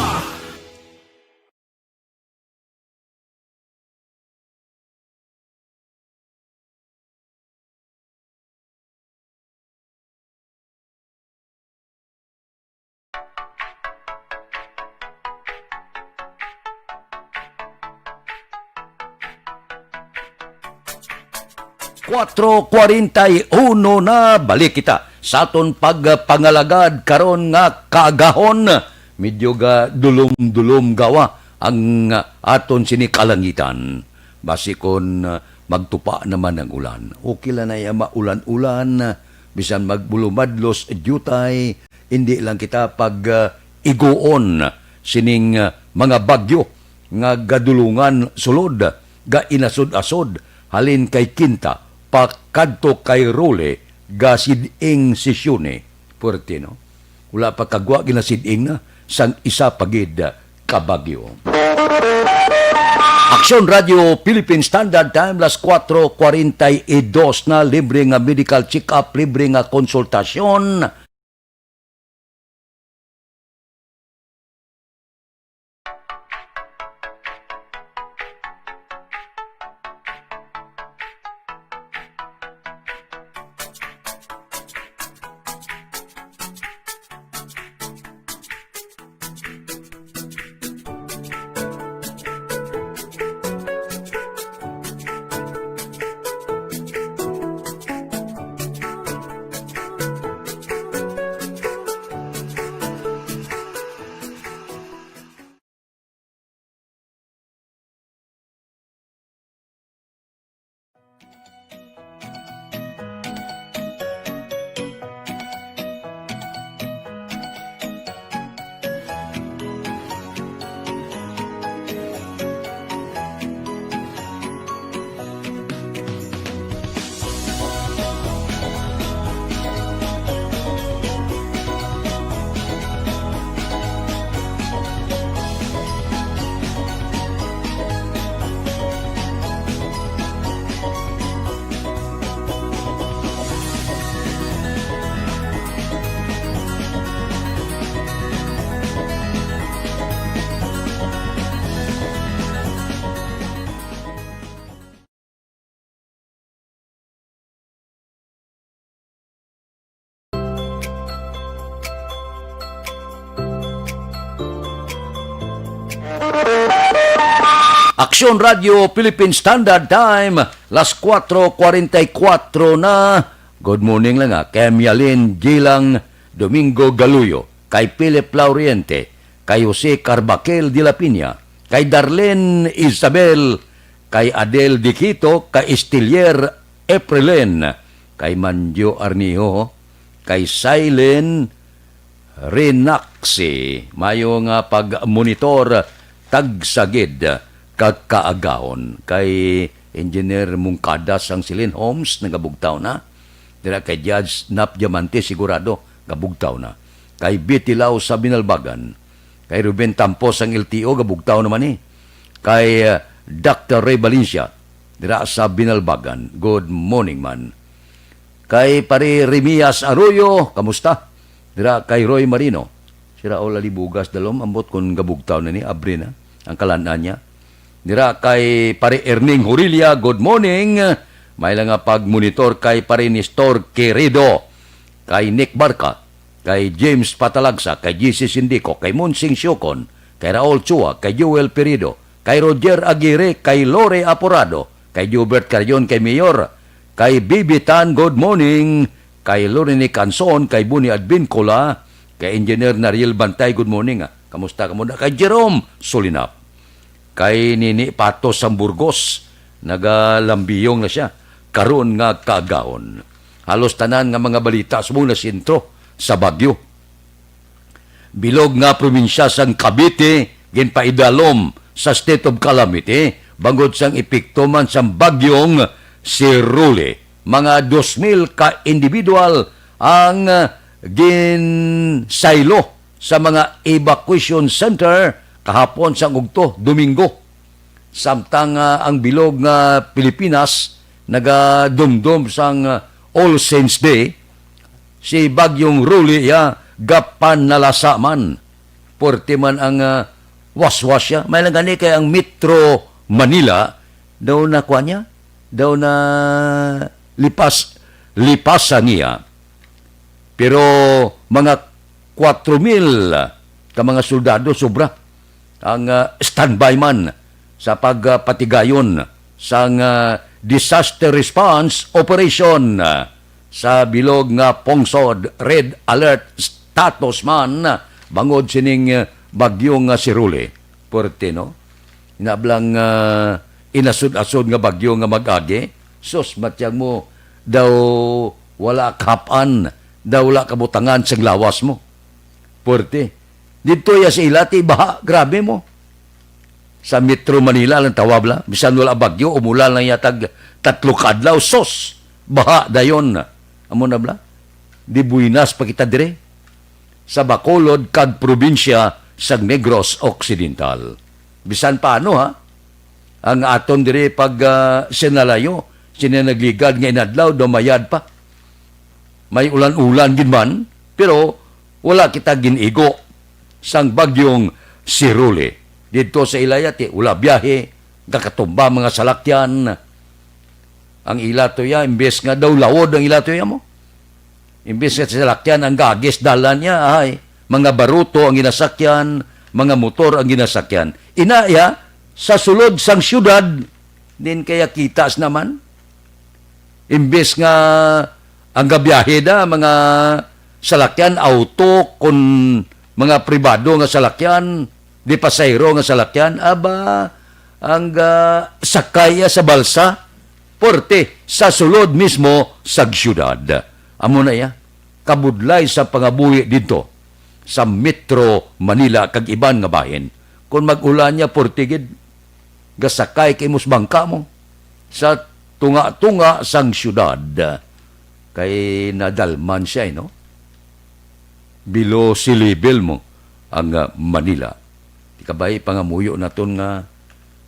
Kuwatro kuwarenta y uno na, balik kita sa aton pagpangalagad karon nga kaagahon. Medyo ga dulom-dulom gawa ang, ah, aton sini kalangitan. Basi kon, ah, magtupa naman ang ulan. Okay lang na iya maulan-ulan, ah, bisan magbulumadlos diutay, hindi lang kita pag, ah, iguon sining, ah, mga bagyo nga gadulungan sulod, gainasod-asod, halin kay Quinta pa kadto kay Role, gasid-ing si Sione. Puwerte, no? Wala pa kagwa, ginasid-ing na sang isa pa gid ka bagyo. Aksyon Radio Philippine Standard Time, las kuwatro kuwarenta y dos na, libre nga medical check-up, libre nga konsultasyon. Aksyon Radio Philippine Standard Time, las kuwatro kuwarenta y kuwatro na. Good morning lang, ah, kay Mialin Gilang, Domingo Galuyo, kay Philip Lauriente, kay Jose Carbaquel de la Piña, kay Darlene Isabel, kay Adel Diquito, kay Estilier Eprelen, kay Manjo Arniho, kay Silene Rinaxi. Mayo nga pagmonitor, tagsa gid ka kaagahon. Kay Engineer Mungkada sang Silin Homes, nagabugtaw na. Dira kay Judge Nap Diamante, sigurado, gabugtaw na. Kay Betty Lau sa Binalbagan. Kay Ruben Tampo sang L T O, gabugtaw naman ni. Kay, uh, Doctor Ray Valencia, dira sa Binalbagan. Good morning, man. Kay Pare Remias Arroyo, kamusta? Dira kay Roy Marino. Si Raul Alibugas dalom, ambot kon gabugtaw na ni, abri na ang kalan-an niya. Dira kay Pare Erning Horilia, good morning. May lang nga pagmonitor kay Pare Nestor Querido, kay Nick Barca, kay James Patalagsa, kay G C Sindico, kay Monsing Siocon, kay Raul Chua, kay Joel Perido, kay Roger Aguirre, kay Lore Aporado, kay Jubert Carion, kay Mayor, kay Bibi Tan, good morning, kay Lorene Canson, kay Buni Advincula, kay Engineer Nariel Bantay, good morning, ah. Kamusta kamo na? Kay Jerome Solinap, kay Nini Pato sang Burgos, nagalambiyong na siya karon nga kaagahon. Halos tanan nga mga balita subong na sentro sa bagyo. Bilog nga probinsya sang Cavite ginpaidalom sa state of calamity bangod sang epekto man sang bagyong Siruli. Mga dos mil ka individual ang, ah, ginsaylo sa mga evacuation center kahapon sang ugto, Domingo. Samtang, ah, ang bilog nga Pilipinas nagadumdom sang, ah, All Saints Day, si Bagyong Rolly iya gapanalasa man. Puwerte man ang, ah, waswas siya. May lang gani kay ang Metro Manila daw na kuwan niya, daw na lipas, lipasa niya. Pero mga kwatro mil ka mga soldado sobra ang, ah, standby man sa pagpatigayon sang, ah, disaster response operation, ah, sa bilog nga pungsod. Red alert status man, ah, bangod sining, ah, bagyo nga si Rolly. Puwerte, no? Inablang, ah, inasod-asod nga bagyo nga mag-agi. Sus, matyag mo, daw wala kahap-an, daw wala kabutangan sang lawas mo. Puwerte. Didto ya sa ila, ti baha, grabe mo. Sa Metro Manila lang tawag la, bisan wala bagyo, umulan lang yatag tatlo ka adlaw, sus, baha dayon. Amo na bala, di buenas pa kita dire sa Bacolod kag probinsya sang Negros Occidental. Bisan paano, ha, ang aton diri pag, ah, sinalayo, sini nagligad nga inadlaw, dumayad pa. May ulan-ulan gid man, pero wala kita gin-igo sang bagyong si Rolly. Didto sa ila ya, ti wala biyahe, gakatumba mga salakyan. Ang ila to ya, imbes nga daw lawod ang ila to ya mo. Imbes nga sa salakyan ang gagis dalan niya, ay, mga baruto ang ginasakyan, mga motor ang ginasakyan. Ina ya, sa sulod sang syudad, din kaya kitas naman. Imbes nga ang gabiyahe da, mga salakyan, auto, kun mga pribado nga salakyan, di pasahero nga salakyan, aba, ang, ah, sakay sa balsa, puwerte sa sulod mismo sa syudad. Amo na iya, kabudlay sa pangabuhi didto sa Metro Manila kag iban nga bahin. Kung mag-ulan niya, puwerte gid, gasakay kay mus bangka mo sa tunga-tunga sang syudad. Kay nadalman siya, eh, no? Below sea level mo ang, ah, Manila. Di kabay pangamuyo naton nga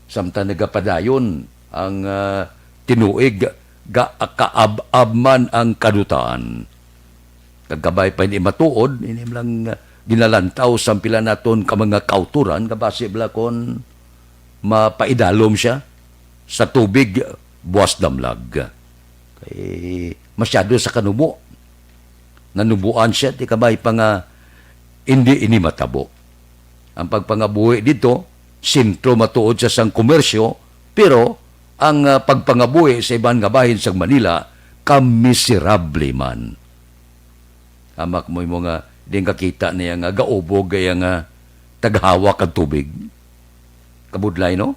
samtang nagapadayon ang, ah, tinuig, ga-, kaab-ab man ang kadutaan. Kag kabay pa hindi matuod, ini lang, ah, ginalantaw sang pila naton ka mga kauturan, nga basi bala kon mapaidalom siya sa tubig, buas damlag. Kay masyado sa kanubo. Nanubuan siya, ti kabay pa nga hindi ini matabo. Ang pagpangabuhi dito sentro matuod sa sang komersyo, pero ang, ah, pagpangabuhi sa iban nga bahin sang Manila kamiserable man. Hamak mo imo nga di kakita niya nga gaubog kaya nga taghawak ang tubig. Kabudlay, no?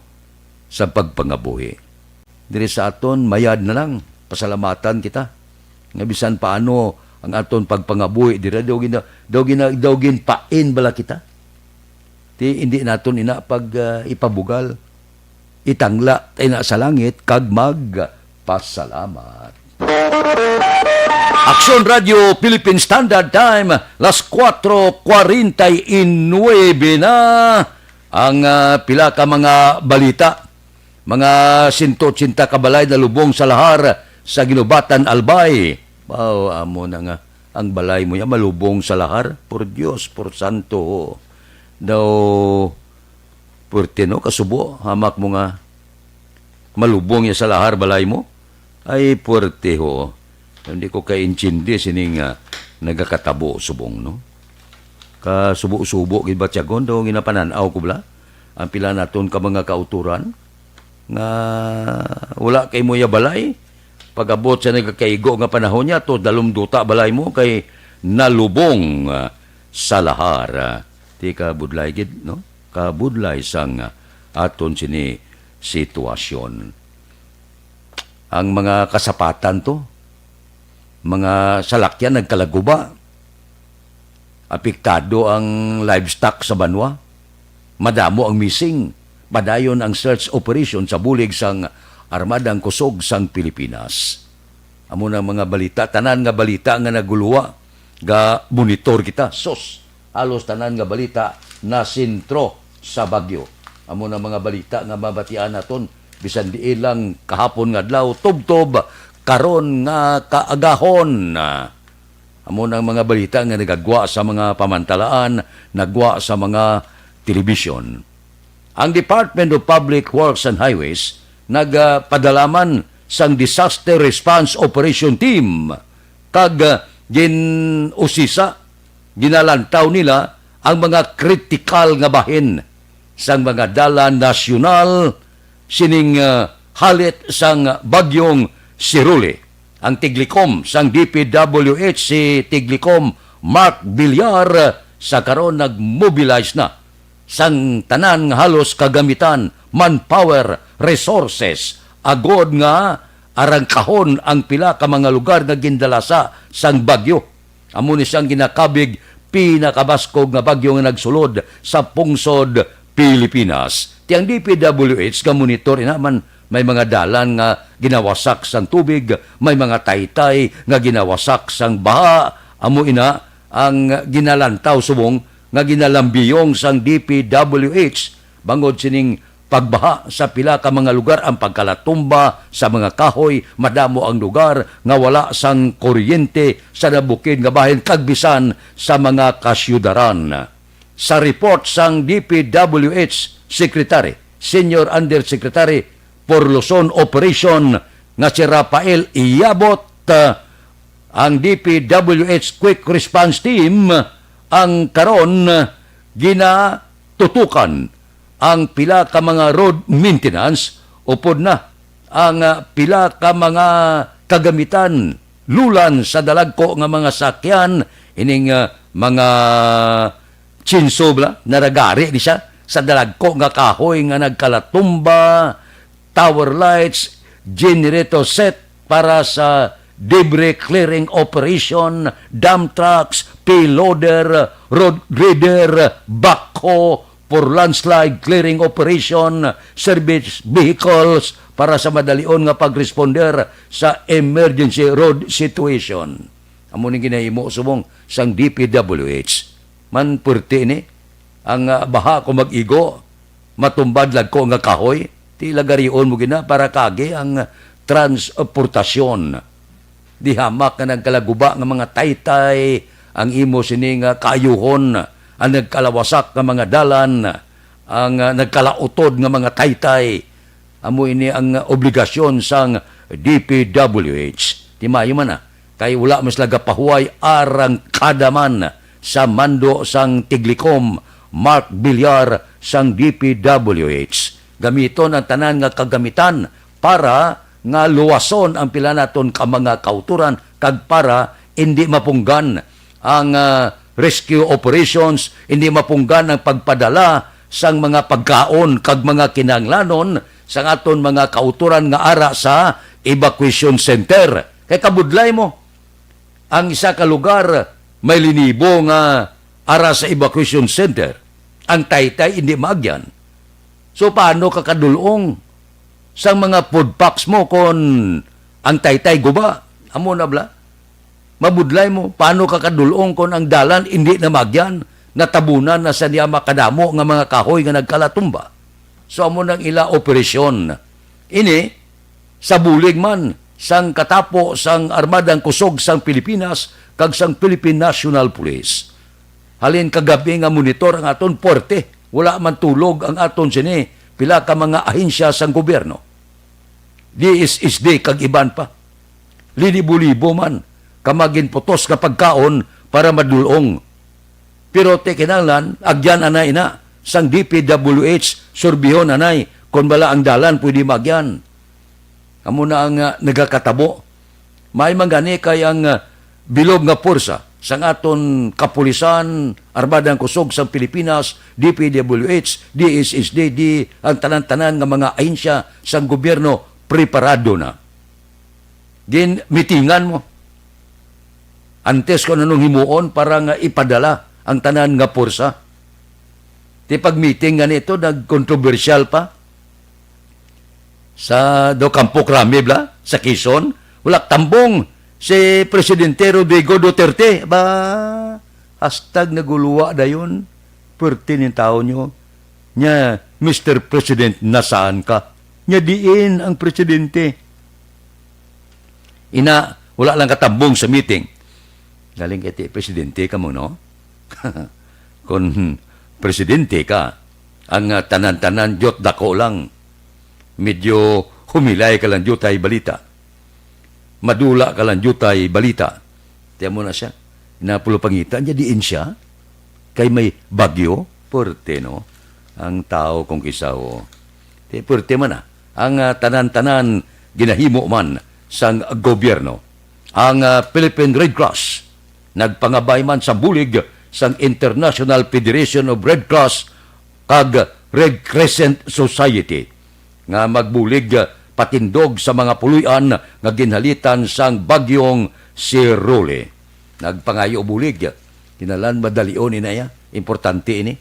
Sa pagpangabuhi. Diri sa aton, mayad na lang. Pasalamatan kita. Nga bisan paano ang aton pagpangabuhi dira, daw gina-, daw gina-, daw ginpain bala kita. Ti, hindi naton ina pag, ah, ipabugal. Itangla ta ina sa langit kag magpasalamat. Aksyon Radio Philippine Standard Time, las cuatro cuarenta y nueve na. Ang, ah, pila ka mga balita, mga sento ochenta ka balay nalubong sa lahar sa Guinobatan, Albay. Wow, amo na nga. Ang balay mo ya malubong sa lahar? Por Dios, por santo. Daw, puwerte, no? Kasubo, hamak mo nga malubong ya sa lahar balay mo? Ay, puwerte, ho. Hindi ko kaintindi sini nga nagakatabo subong, no? Kasubo-subo gid ba, tiyagon? Daw ginapanan-aw ko bala ang pila naton ka mga kauturan nga wala kay mo ya balay. Pag-abot sa nagakaigo nga panahon niya, to dalumduta balay mo kay nalubong, ah, sa lahar. Ah, ti kabudlay gid, no? Kabudlay sang, ah, aton sini sitwasyon. Ang mga kasapatan to, mga salakyan nagkalaguba. Apektado ang livestock sa banwa. Madamo ang missing. Padayon ang search operation sa bulig sang Armadang Kusog sang Pilipinas. Amo na ang mga balita, tanan nga balita nga naguluwa, ga-monitor kita. Sus, halos tanan nga balita na sentro sa bagyo. Amo na ang mga balita nga mabatian naton, bisan diin lang kahapon nga adlaw, tubtob karon nga kaagahon. Amo na ang mga balita nga nagagwa sa mga pamantalaan, nagwa sa mga telebisyon. Ang Department of Public Works and Highways nagpadalaman sang Disaster Response Operation Team kag, ah, gin-usisa, ginalantaw nila ang mga kritikal nga bahin sang mga dalan nasyonal sining, ah, halit sang Bagyong Siruli. Ang tiglikom sang D P W H, si Tiglikom Mark Villar, sa karon nagmobilize na sang tanan nga halos kagamitan, manpower, resources, agod nga arangkahon ang pila ka mga lugar nga gindalasa sang bagyo. Amo ni siyang ginakabig pinakabaskog nga bagyo nga nagsulod sa pungsod Pilipinas. Ti ang D P W H nga monitor ina man may mga dalan nga ginawasak sang tubig, may mga taytay nga ginawasak sang baha. Amo ina ang ginalantaw subong nga ginalambiyong sang D P W H bangod sining pagbaha sa pila ka mga lugar, ang pagkalatumba sa mga kahoy, madamo ang lugar nga wala sang kuryente sa nabukid nga bahin kag bisan sa mga kasyudaran. Sa report sang D P W H Secretary, Senior Undersecretary for Luzon Operation nga si Rafael Iyabot, ah, ang D P W H Quick Response Team ang karon ginatutukan ang pila ka mga road maintenance, upod na ang, ah, pila ka mga kagamitan, lulan sa dalagko nga mga sakyan, ining, ah, mga chainsaw bala, naragari ni siya sa dalagko nga kahoy nga nagkalatumba, tower lights, generator set para sa debris clearing operation, dump trucks, payloader, road grader, backhoe for landslide clearing operation, service vehicles para sa madalion nga pag-responder sa emergency road situation. Amo ning ginahimo subong sang D P W H. Man puwerte ini. Ang, ah, baha kung mag-igo, matumbad lagko nga kahoy, ti lagarion mo gina para kagi ang transportasyon. Di hamak nga nagkalaguba nga mga taytay ang imo sini nga kaayuhon, ang nagkalawasak nga mga dalan, ang, ah, nagkalautod nga mga taytay. Amo ini ang obligasyon sang D P W H. Ti maayo man na, kay wala man sila gapahuway arang kada man sa mando sang Tiglikom Mark Villar sang D P W H. Gamiton ang tanan nga kagamitan para nga luwason ang pila naton ka mga kautoran kag para indi mapunggan ang, ah, rescue operations, indi mapunggan ang pagpadala sang mga pagkaon kag mga kinahanglanon sang aton mga kautoran nga ara sa evacuation center. Kay kabudlay mo, ang isa ka lugar may linibo nga ara sa evacuation center. Ang taytay indi maagyan. So, paano ka kadulong sang mga food packs mo kon ang taytay guba? Amo na bala. Mabudlay mo, paano ka kadulong kon ang dalan indi na maagyan? Natabunan na sa niya makadamo nga mga kahoy nga nagkalatumba. So, amo nang ila operasyon. Ini, sa bulig man sang katapo sang Armadang Kusog sang Pilipinas kag sang Philippine National Police. Halin kagabi nga monitor ang aton puwerte, wala man tulog ang aton sini pila ka mga ahensya sang gobyerno, D S S D kag iban pa. Linibo-libo man ka mga ginputos nga pagkaon para madulong. Pero ti kinahanglan, agyan anay ina sang D P W H, surbihon anay kon bala ang dalan pwede maagyan. Amo na ang, ah, nagakatabo. May man gani kay ang, ah, bilog nga puwersa sang aton kapulisan, Armadang Kusog sang Pilipinas, D P W H, D S S D, ang tanan-tanan nga mga ahensya sang gobyerno preparado na. Ginmitingan mo antes kung anong himuon para nga ipadala ang tanan nga puwersa. Ti pag-meeting nga nito, nagkontrobersyal pa sa do Campo Crame, bla, sa Quezon. Wala tambong si Presidente Rodrigo Duterte. Ba, hastag naguluwa dayon. Perte ning tawo nyo. Nya, "Mister President, nasaan ka?" Nya, "Diin ang presidente?" Ina, wala lang katambong sa meeting. Galing kay ti presidente ka mo, no? Kung presidente ka, ang, ah, tanan-tanan, diyot dako lang. Medyo humilay ka lang, diyot ay balita. Madula ka lang, diyot ay balita. Tiyan mo na siya. Napulo pangita niya, diin siya? Kay may bagyo, puwerte, no? Ang tao kung kisaw. Di puwerte man, ah. Ang, ah, tanan-tanan ginahimo man sang gobyerno. Ang, ah, Philippine Red Cross nagpangabay man sa bulig sang International Federation of Red Cross kag Red Crescent Society nga magbulig patindog sa mga puloy-an nga ginhalitan sang bagyong Sirole. Nagpangayo bulig, kinahanglan madalion inaya. Importante ini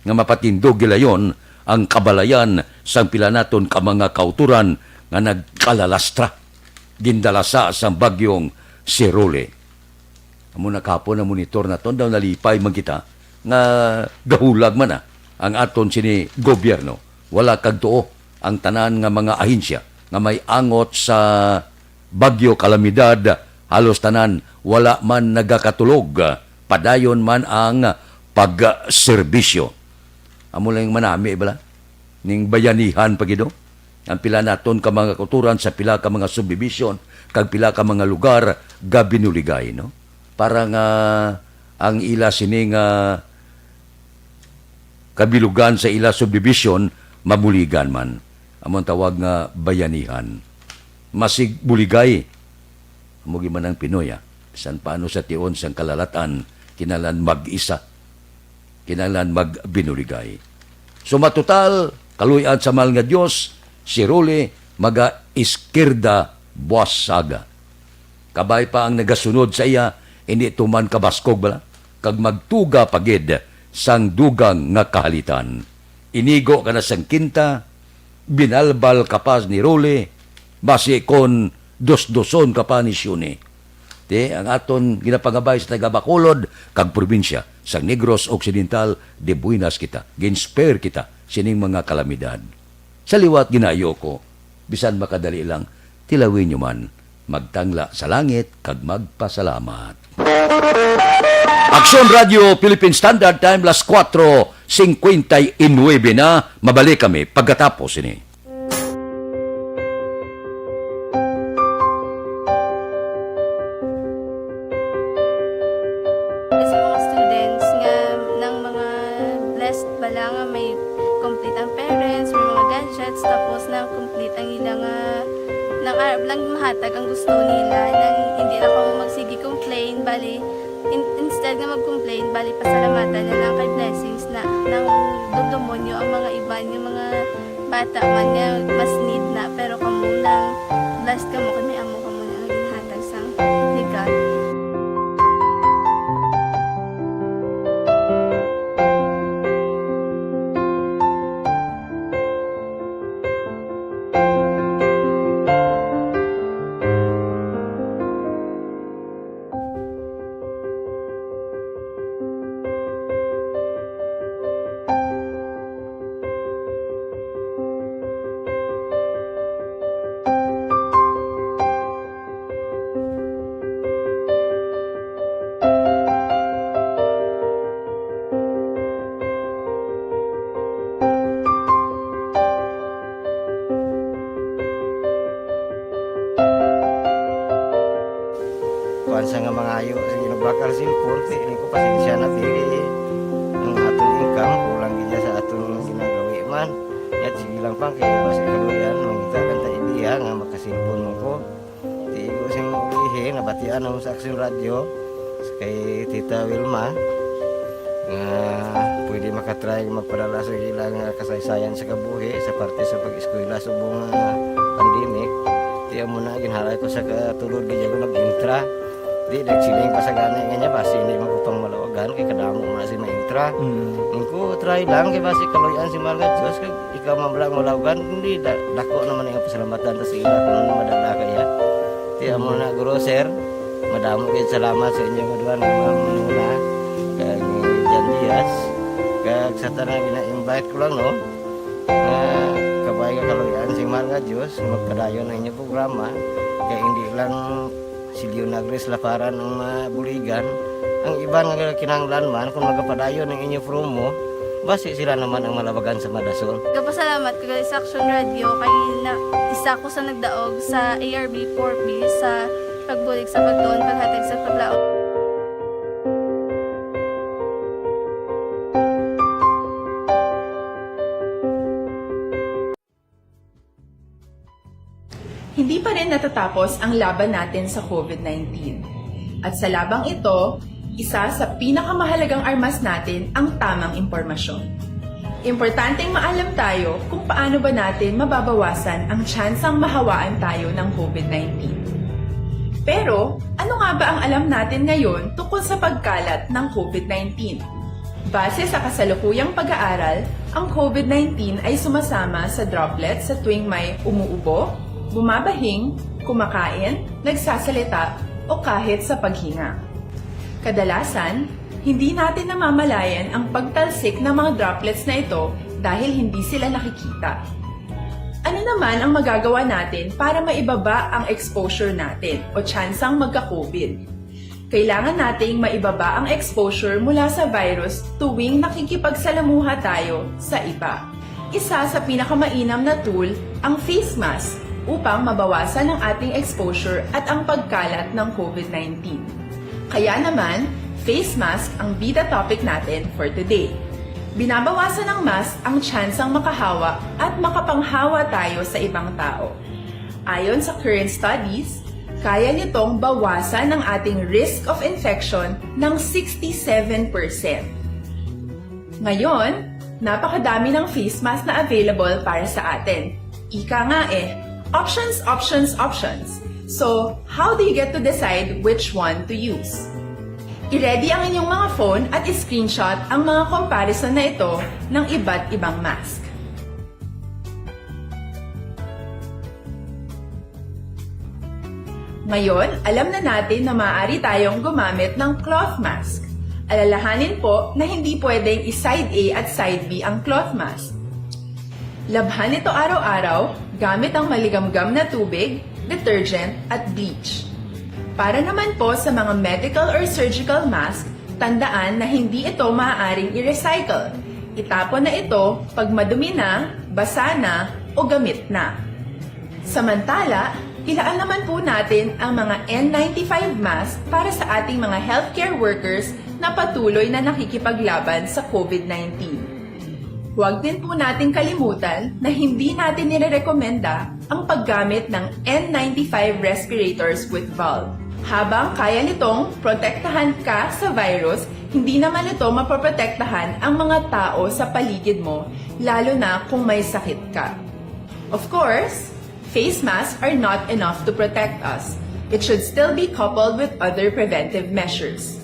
nga mapatindog gilayon ang kabalayan sang pila naton ka mga kautoran nga nagkalalastra, gindalasa sang bagyong Sirole. Amo na kahapon ang monitor naton, daw nalipay man kita nga gahulag man na ang aton sini gobyerno. Wala kag tuo ang tanan nga mga ahensya nga may angot sa bagyo kalamidad, halos tanan wala man nagakatulog. Padayon man ang pagserbisyo. Amo lang manami bala ning bayanihan pa gid, no? Ang pila naton ka mga kautoran sa pila ka mga subdivision kag pila ka mga lugar gabinuligay, no? Para nga ang ila sini nga kabilugan sa ila subdivision mabuligan man. Amo ang tawag nga bayanihan. Masig buligay. Amo gid man ang Pinoy, ah. Bisan paano sa tion sang kalalatan, kinahanglan mag-isa. Kinahanglan magbinuligay. So, matotal, kaluy-an sa mahal nga Dios, si Rolly maga-iskirda buas sa aga. Kabay pa ang nagasunod sa iya, hindi tuman kabaskog bala, kag magtuga pa gid sang dugang nga kahalitan. Inigo ka na sang kinta, binalbal ka pa ni Rolly, basi kon dusduson ka pa ni Shuni. Ti, ang aton ginapangabay sa taga Bacolod kag probinsya sang Negros Occidental, de buenas kita, ginspare kita sining mga kalamidad. Sa liwat, ginaayo ko, bisan makadali lang, tilawin nyo man, magtangla sa langit kag magpasalamat. Aksyon Radio Philippine Standard Time, las kuwatro singkwenta y nuebe na. Mabalik kami pagkatapos ini. Sa mga students nga ng mga blessed Para lang mahatag ang gusto nila, nang hindi lang kamo magsige complain, bali, in-, instead nga mag-complain, bali, pasalamatan na lang kay blessings na nang dudumo nyo ang mga iban, yung mga bata man nga mas need na, pero kamo lang, blessed kamo kay may amo kamo na nga ginhatag sang legal. Kuan sa nga mangayo sa ginabakal sin korte, ini ko pasensya na, dili ang aton income, kulang gid sa aton ginagawi man. Yat, sige lang pa, kay basi kaluyan, mangita lang ta ideya nga makasilpon mo ko. Di ko sing ulihi, nabatian namo sa Aksyon Radyo, kay Tita Wilma, nga pwede makatry magpadala sa ila nga kasaysayan sa kabuhi sa parte sa pag-eskwela subong nga pandemic. Di amo na, ginhalay ko sa katulod, gid ako nag-intra. Di, nagsiling pa sa gani nga niya, basi hindi man ko pang malawagan, kay kadamo mo na si maintra. Mm. Ingko, try lang, kay basi kaluyan si mahal nga Diyos, kag ikaw man lang malawagan, hindi, da-, dako naman ang pasalamatan ta sa ila kung ano madala kaya. Ti amo na, guro, sir, madamo gid salamat sa inyo nga duha nga mga manuna, kag ni Jan Diaz, kag sa tanan gina-invite ko lang, no, nga kabay nga kaluyan sing mahal nga Dios nga magpadayon ang inyo programa, kay hindi lang si Leonagres Laparan ang mabuligan, ang iban nga kinahanglan man kung magapadayon ang inyo promo, basi sila naman ang malabagan sa madasol. Gapasalamat ko gali sa Action Radio kay na, isa ko sa nagdaog sa A R B four B sa pagbulig sa pagtuon, paghatag sa paglaom. Hindi pa rin natatapos ang laban natin sa COVID nineteen. At sa labang ito, isa sa pinakamahalagang armas natin ang tamang impormasyon. Importanteng maalam tayo kung paano ba natin mababawasan ang tsansang mahawaan tayo ng COVID nineteen. Pero, ano nga ba ang alam natin ngayon tungkol sa pagkalat ng COVID nineteen? Base sa kasalukuyang pag-aaral, ang COVID nineteen ay sumasama sa droplets sa tuwing may umuubo, bumabahing, kumakain, nagsasalita, o kahit sa paghinga. Kadalasan, hindi natin namamalayan ang pagtalsik ng mga droplets na ito dahil hindi sila nakikita. Ano naman ang magagawa natin para maibaba ang exposure natin o tsansang magka-COVID? Kailangan nating maibaba ang exposure mula sa virus tuwing nakikipagsalamuha tayo sa iba. Isa sa pinakamainam na tool ang face mask upang mabawasan ang ating exposure at ang pagkalat ng COVID nineteen. Kaya naman, face mask ang bida topic natin for today. Binabawasan ng mask ang tsansang makahawa at makapanghawa tayo sa ibang tao. Ayon sa current studies, kaya nitong bawasan ang ating risk of infection ng sixty-seven percent. Ngayon, napakadami ng face mask na available para sa atin. Ika nga eh, options, options, options. So, how do you get to decide which one to use? I-ready ang inyong mga phone at i-screenshot ang mga comparison na ito ng iba't ibang mask. Ngayon, alam na natin na maaari tayong gumamit ng cloth mask. Alalahanin po na hindi pwedeng i-side A at side B ang cloth mask. Labhan ito araw-araw gamit ang maligamgam na tubig, detergent, at bleach. Para naman po sa mga medical or surgical mask, tandaan na hindi ito maaaring i-recycle. Itapon na ito pag madumi na, basa na, o gamit na. Samantala, ilaan naman po natin ang mga N ninety-five mask para sa ating mga healthcare workers na patuloy na nakikipaglaban sa COVID nineteen. Huwag din po nating kalimutan na hindi natin nirerekomenda ang paggamit ng N ninety-five respirators with valve. Habang kaya nitong protektahan ka sa virus, hindi naman ito mapoprotektahan ang mga tao sa paligid mo, lalo na kung may sakit ka. Of course, face masks are not enough to protect us. It should still be coupled with other preventive measures.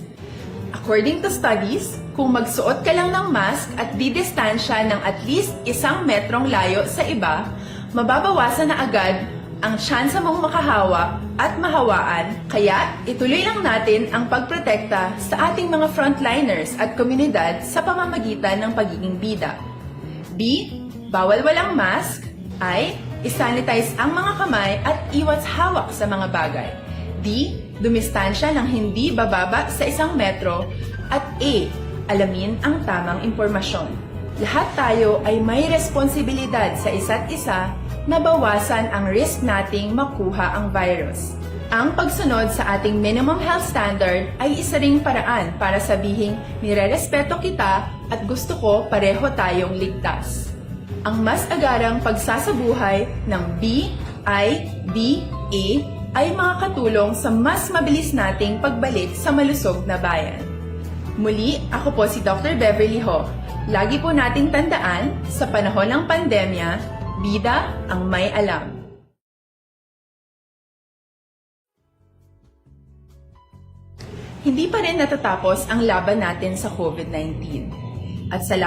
According to studies, kung magsuot ka lang ng mask at didistansya ng at least isang metrong layo sa iba, mababawasan na agad ang tsansa mong makahawa at mahawaan, kaya ituloy lang natin ang pagprotekta sa ating mga frontliners at komunidad sa pamamagitan ng pagiging bida. B, bawal walang mask. I, isanitize ang mga kamay at iwas hawak sa mga bagay. D, dumistansya ng hindi bababa sa isang metro. At E, alamin ang tamang impormasyon. Lahat tayo ay may responsibilidad sa isa't isa na bawasan ang risk nating makuha ang virus. Ang pagsunod sa ating minimum health standard ay isa ring paraan para sabihing nirerespeto kita at gusto ko pareho tayong ligtas. Ang mas agarang pagsasabuhay ng B I D A ay makakatulong sa mas mabilis nating pagbalik sa malusog na bayan. Muli, ako po si Doctor Beverly Ho. Lagi po nating tandaan, sa panahon ng pandemya, bida ang may alam. Hindi pa rin natatapos ang laban natin sa COVID nineteen. At sa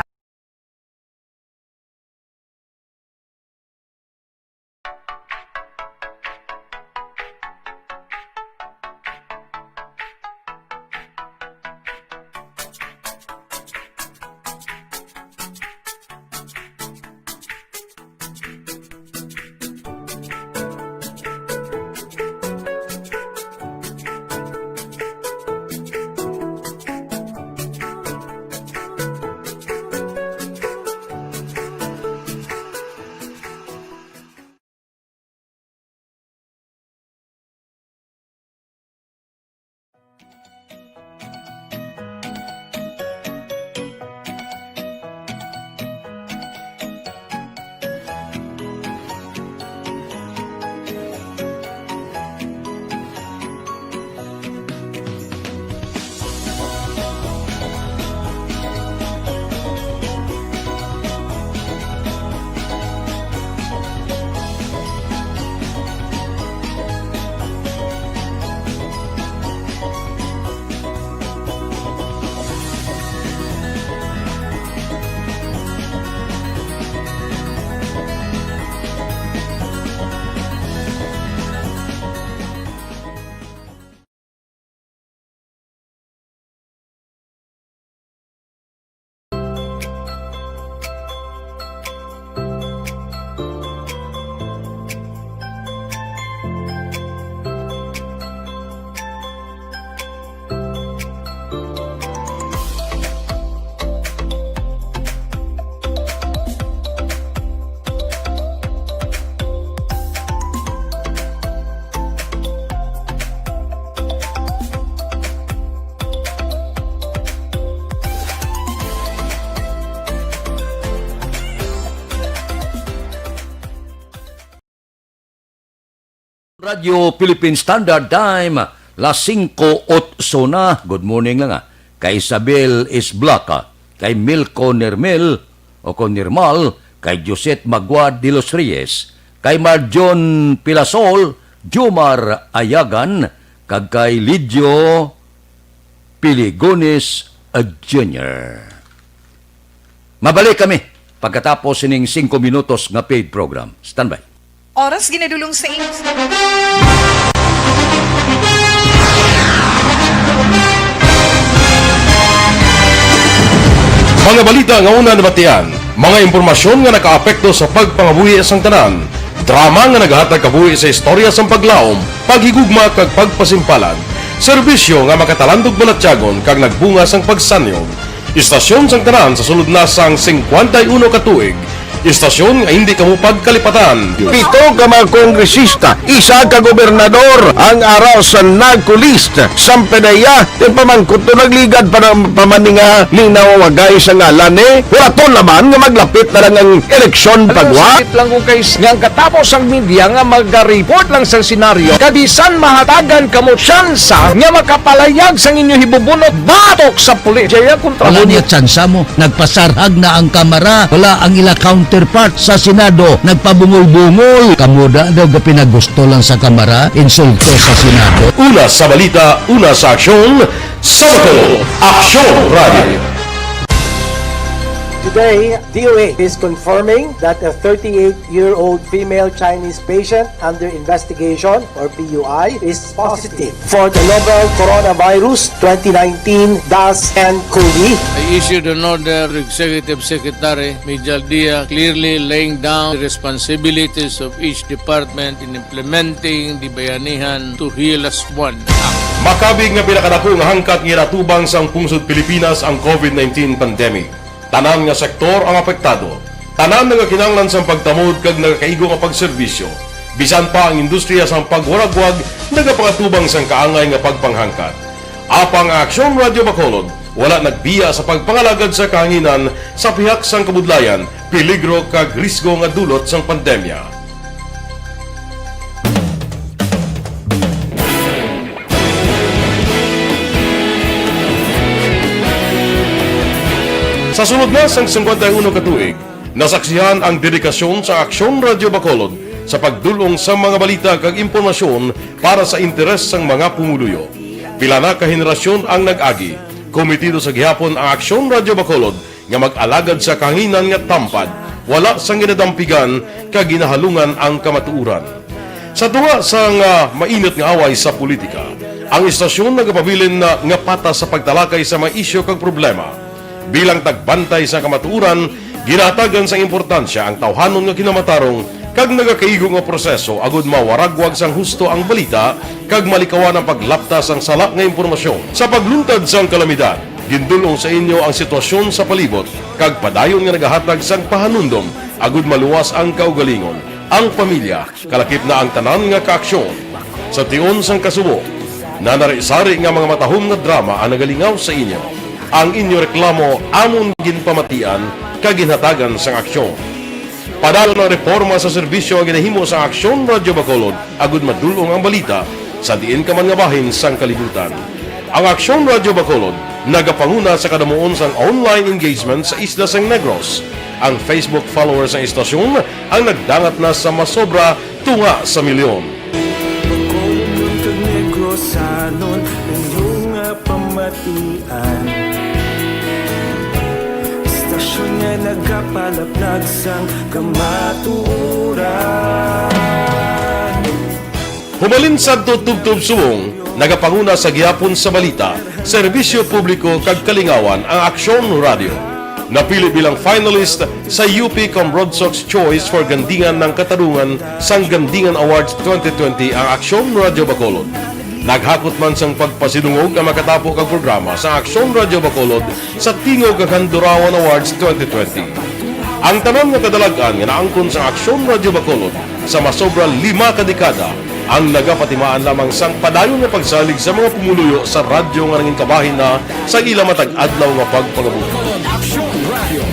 Radyo Philippine Standard Time, las singko otso na. Good morning lang, ah. Kay Isabel Isblaca, kay Milko Nermel, o kon Nirmal, kay Josette Magua de los Reyes, kay Marjon Pilasol, Jomar Ayagan, kag kay Lidio Piligones Junior. Mabalik kami pagkatapos sining singko minutos nga paid program. Standby. Oras ginadulong sa inyo. Mga balita nga una nabatian, mga impormasyon nga nakaapekto sa pagpangabuhi sang tanan, drama nga nagahatag kabuhi sa istorya sang paglaom, paghigugma kag pagpasimpalan, serbisyo nga makatalandog balatyagon kag nagbunga sang pagsanyog. Istasyon sang tanan sa sulod na sang singkwenta y uno ka tuig, Istasyon nga hindi kamo pagkalipatan. Pito ka mga kongresista, isa ka gobernador ang ara sa NAGCO list. Sampedeya, ti pamangkot to nagligad pa na, pa man ni nga ning nawawagay sa ngalan, eh. Wala to naman nga maglapit na lang ang eleksyon pagwa. Sakit lang kung kay nga ang katapos ang media nga maga-report lang sa senaryo. Kabisan mahatagan kamo tsansa nga makapalayag sang inyo hibubunot batok sa pulis. Jaya kontra Wala mo niya tsansa mo. Nagpasarhag na ang kamara. Wala ang ila counterpart sa Senado. Nagpabungol-bungol. Kamo da daw gapinagusto lang sa kamara, insulto sa Senado. Una sa balita, una sa aksyon, sa Bacolod, Aksyon Radio. Today, D O A is confirming that a thirty-eight-year-old female Chinese patient under investigation, or P U I, is positive for the novel coronavirus twenty nineteen dash N cov. I issued an order to Executive Secretary Mijal Dia, clearly laying down the responsibilities of each department in implementing the Bayanihan to Heal As One Act. Makabig nga pinakadako nga hangkat nga ginatubang sang pungsod Pilipinas ang covid nineteen pandemic. Tanan nga sektor ang apektado. Tanan nga kinahanglan sang pagtamod kag nagakaigo nga pagserbisyo. Bisan pa ang industriya sang pagwaragwag nagapangatubang sang kaangay nga pagpanghangkat. Apang ang Aksyon Radio Bacolod wala nagbiya sa pagpangalagad sa kahanginan sa pihak sang kabudlayan, peligro kag risgo nga dulot sang pandemya. Sa sulod na sang singkwenta y uno ka tuig, nasaksihan ang dedikasyon sa Aksyon Radio Bacolod sa pagdul-ong sa mga balita kag impormasyon para sa interes sang mga pumuluyo. Pila na ka henerasyon ang nag-agi. Komitido sa gihapon ang Aksyon Radio Bacolod nga mag-alagad sa kahanginan nga tampad, wala sang ginadampigan kag ginahalungan ang kamatuoran. Sa tunga sang, ah, mainit nga away sa politika, ang istasyon nagapabilin na nga patas sa pagtalakay sa mga isyu kag problema. Bilang tagbantay sa kamatuoran, ginahatagan sang importansya ang tawhanon nga kinamatarong kag nagakaigo nga proseso agud mawaragwag sang husto ang balita kag malikawan ang paglapta sang sala nga impormasyon. Sa pagluntad sang kalamidad, gindul-ong sa inyo ang sitwasyon sa palibot kag padayon nga nagahatag sang pahanumdom agud maluwas ang kaugalingon, ang pamilya, kalakip na ang tanan nga kaaksyon. Sa tion sang kasubo, nanari-sari nga mga matahom nga drama ang nagalingaw sa inyo. Ang inyo reklamo amon ginpamatian kag ginhatagan sang aksyon. Padayon ang reporma sa serbisyo nga ginahimo sa Aksyon Radio Bacolod agud madul-ong ang balita sa diin ka man nga bahin sang kalibutan. Ang Aksyon Radio Bacolod nagapanguna sa kadamuon sang online engagement sa isla sang Negros. Ang Facebook followers sang istasyon ang nagdangat na sa masobra tunga sa milyon. Bacolod kag Negrosanon, inyo nga pamatian. Istasyon nga nagapalaplag sang kamatuoran. Humalin sadto tubtob subong, nagapanguna sa gihapon sa balita, serbisyo publiko kag kalingawan ang Aksyon Radio. Napili bilang finalist sa U P Cambrodsoc's Choice for Gandingan ng Katarungan sang Gandingan Awards twenty twenty ang Aksyon Radio Bacolod. Naghakot man sang pagpasidungog ang makatapo kag programa sa Aksyon Radio Bacolod sa Tingog kag Handurawan Awards twenty twenty. Ang tanan nga kadalag-an nga naangkon sa Aksyon Radio Bacolod sa masobra lima ka dekada ang nagapatimaan lamang sang padayon nga pagsalig sa mga pumuluyo sa radyo nga nangin kabahin na sa ila matag adlaw nga pagpangabuhi. Aksyon Radio.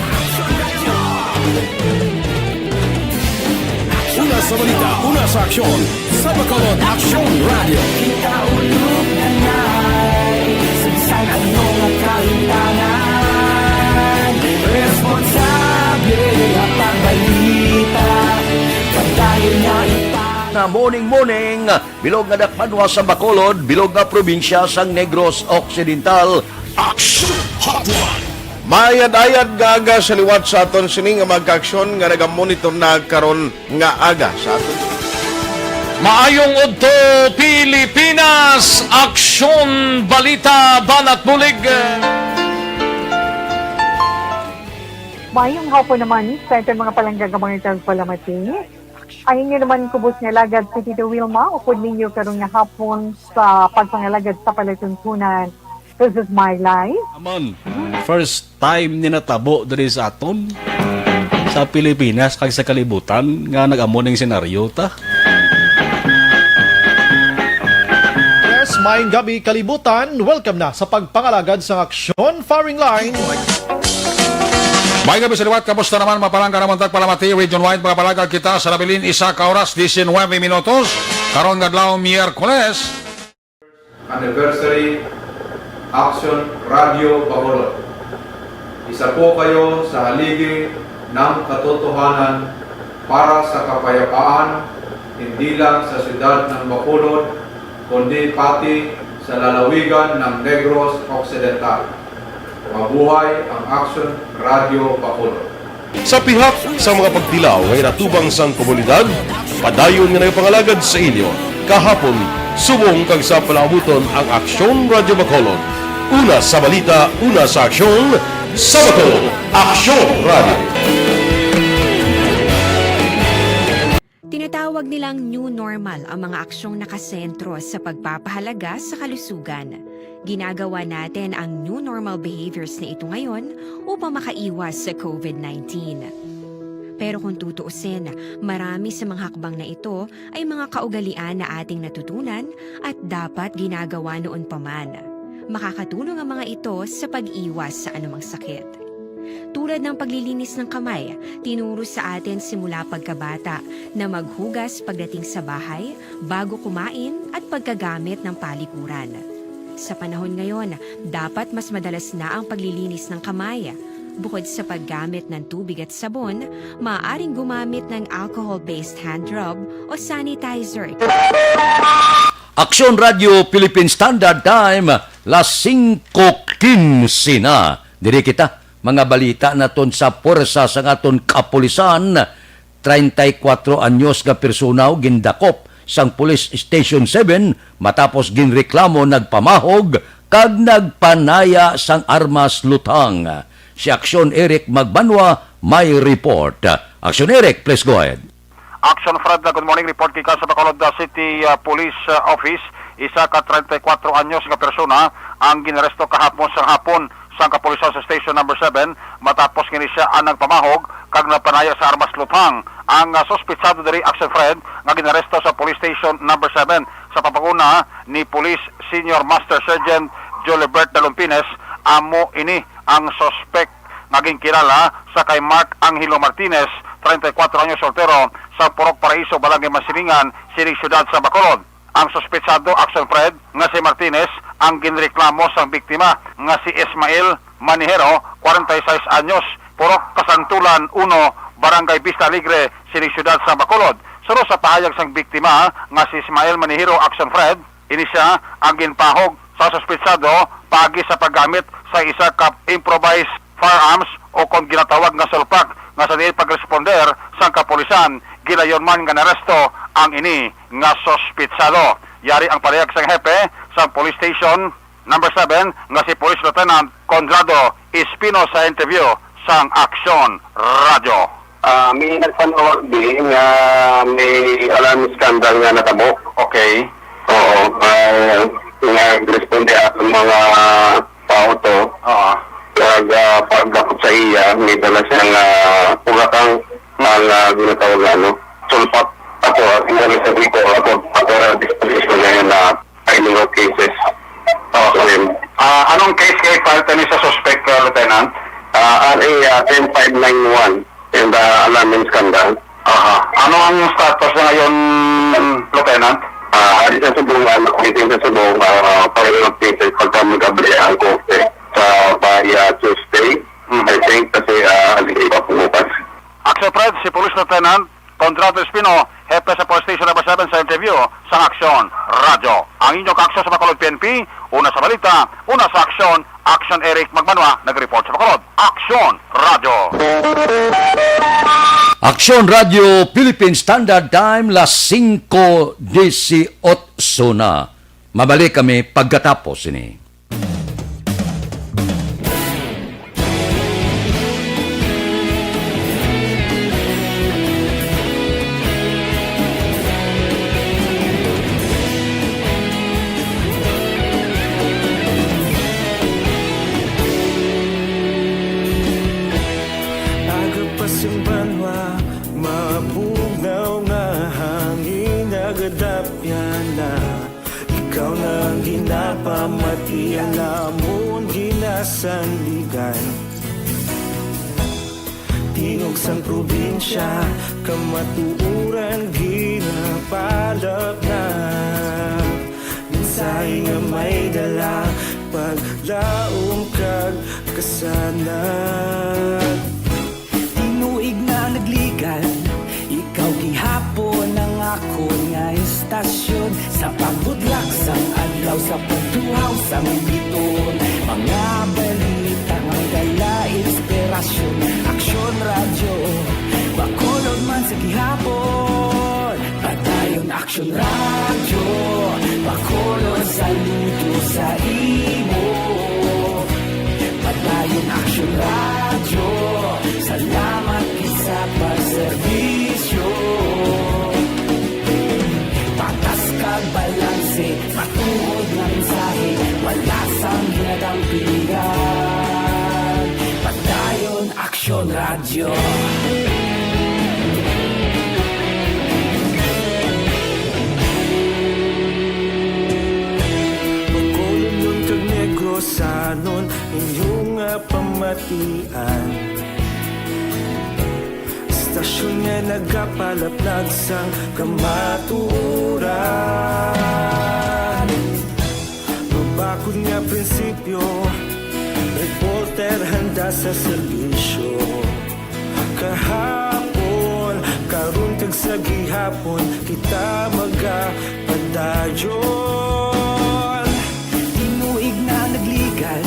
Una sa balita, una sa aksyon, sa Bacolod Aksyon Radio. Kita ulog na nai, sa bisan ano nga kahitangan, responsable ang pagbalita, padayon nga ipang- Na morning, morning, bilog nga dakpanwa sa Bacolod, bilog nga probinsya sang Negros Occidental. Action Hotline. Maayad-ayad nga aga sa liwat sa aton sini nga mga kaaksyon nga nagamonitor na karon nga aga sa aton. Maayong udto, Pilipinas! Aksyon, balita, banat, bulig. Maayong hapon naman sa aton mga palangga nga mga tagpalamati. Ang inyo naman kubos nga alagad si Tito Wilma, upod ninyo karon nga hapon sa pagpangalagad sa palatuntunan. This is my life. Amon, first time ni natabo diri sa aton. sa Pilipinas kag sa kalibutan nga nag-amo ning senaryo ta. Yes, maayong gabi, kalibutan. Welcome na sa pagpangalagad sang Aksyon Firing Line. May gabi sa liwat, kamusta naman? Mapalangga naman tagpalamati, Region Wide, mga palangga kita sa nabilin, isa ka oras, diecinuebe minutos. Karon nga adlaw, Miyerkules. Anniversary, Aksyon Radio Bacolod. Isa po kayo sa haligi ng katotohanan para sa kapayapaan, hindi lang sa siyudad ng Bacolod, kundi pati sa lalawigan ng Negros Occidental. Mabuhay ang Aksyon Radio Bacolod. Sa pihak sa mga pagtilaw nga inatubang sang komunidad, padayon nga nagapangalagad sa inyo. Kahapon, subong kag sa palaabuton ang Aksyon Radyo Bacolod. Una sa balita, una sa aksyon, sa Bacolod, Aksyon Radyo. Tinatawag nilang new normal ang mga aksyong nakasentro sa pagpapahalaga sa kalusugan. Ginagawa natin ang new normal behaviors na ito ngayon upang makaiwas sa covid nineteen. Pero kung tutuusin, marami sa mga hakbang na ito ay mga kaugalian na ating natutunan at dapat ginagawa noon pa man. Makakatulong ang mga ito sa pag-iwas sa anumang sakit. Tulad ng paglilinis ng kamay, tinuro sa atin simula pagkabata na maghugas pagdating sa bahay, bago kumain, at pagkagamit ng palikuran. Sa panahon ngayon, dapat mas madalas na ang paglilinis ng kamay. Bukod sa paggamit ng tubig at sabon, maaaring gumamit ng alcohol-based hand rub o sanitizer. Aksyon Radyo Philippine Standard Time, las singko quince na. Diri kita, mga balita naton sa puwersa sang aton kapulisan. Treinta y cuatro anyos nga persona gindakop sang Police Station seven matapos ginreklamo, nagpamahog kag nagpanaya sang armas luthang. Si Aksyon Eric Magbanwa may report. Aksyon Eric, please go ahead. Action Fred, good morning. Report gikan sa Bacolod, uh, City, uh, Police, uh, Office. Isa ka treinta y cuatro anyos nga persona ang ginaresto kahapon sang hapon sang kapulisan sa Station Number Seven matapos nga ini sia ang nagpamahog kag nagpanaya sa armas luthang. Ang, uh, suspetsado diri, Action Fred, nga ginaresto sa Police Station Number Seven sa pagpanguna ni Police Senior Master Sergeant Jolibert Dalumpines, amo ini ang suspek nga ginkilala sa kay Mark Angelo Martinez, treinta y cuatro anyos, soltero, sa Purok Paraiso, Barangay Masilingan, sining siyudad sa Bacolod. Ang suspetsado, Action Fred, nga si Martinez ang ginreklamo sang biktima nga si Ismael Manihero, kwarenta y seis anyos, Purok Kasantulan uno, Barangay Vista Alegre, sining siyudad sa Bacolod. Suno sa pahayag sang biktima nga si Ismael Manihero, Action Fred, ini sia ang ginpahog sa suspetsado paagi sa paggamit sa isa ka improvised firearms o kon ginatawag nga sulpak, nga sa diin pagresponde sang kapulisan, gilayon man nga naresto ang ini nga suspetsado. Yari ang pahayag sang hepe sang Police Station Number Seven nga si Police Lieutenant Conrado Espino sa interview sang Aksyon Radyo. Ah, may nagpanawag din nga may alarm scandal nga natabo. Okay. Oo, ah, nagresponde ang mga tao to. Oo. Kag, ah, pagdakop sa iya, may dala siya nga pugakang ang, ah, ginatawag nga, ano, sulpak. Ako, ah, tingnan sa dito, ako, ako, ah, disposition ngayon na criminal cases. Oo. So, yun. Ah, anong case kay file tani sa suspect, ah, Lieutenant? Ah, R A, ah, ten five nine one. And, ah, alarm and scandal. Aha. Ano ang status na ngayon, Lieutenant? Ah, ari sa subong, ah, waiting sa subong, ah, criminal cases pagka mag-abli ang korte sa by, ah, Tuesday. Mm. I think kasi, ah, hindi pa pumupas. Action Fred, si Police Lieutenant Conrado Espino, hepe sa Police Station Number Seven, sa interview sang Aksyon Radyo. Ang inyong kaaksyon sa Bacolod P N P, una sa balita, una sa aksyon, Action Eric Magbanwa, nag-report sa Bacolod. Aksyon Radyo. Aksyon Radyo Philippine Standard Time, las singko dieciocho na. Mabalik kami pagkatapos ini. Aga pa simba Ginapamatian namon ginasandigan. Tingog sang probinsya, kamatuoran ginapalapnap. Mensahe nga may dala, paglaom kag kasanag. Tinuig na nagligan, ikaw gihapon ang akon nga istasyon. Sa pagbutlak sang adlaw, sa pagtuhaw sang bituon, mga balita nga may dala inspirasyon. Aksyon Radyo, Bacolod man sa gihapon. Padayon Aksyon Radyo, Bacolod, saludo sa imo. Padayon Aksyon Radyo, salamat gid sa pagserbisyo. Patas kag balanse, matuod nga mensahe, wala sang ginadampigan. Padayon Aksyon Radyo. Bacolodnon kag Negrosanon, inyo nga pamatian. Istasyon nga nagapalapnag sang kamatuoran. Mabakod nga prinsipyo, reporter handa sa serbisyo. Kahapon, karon, kag sa gihapon, kita magapadayon. Tinuig na nagligan,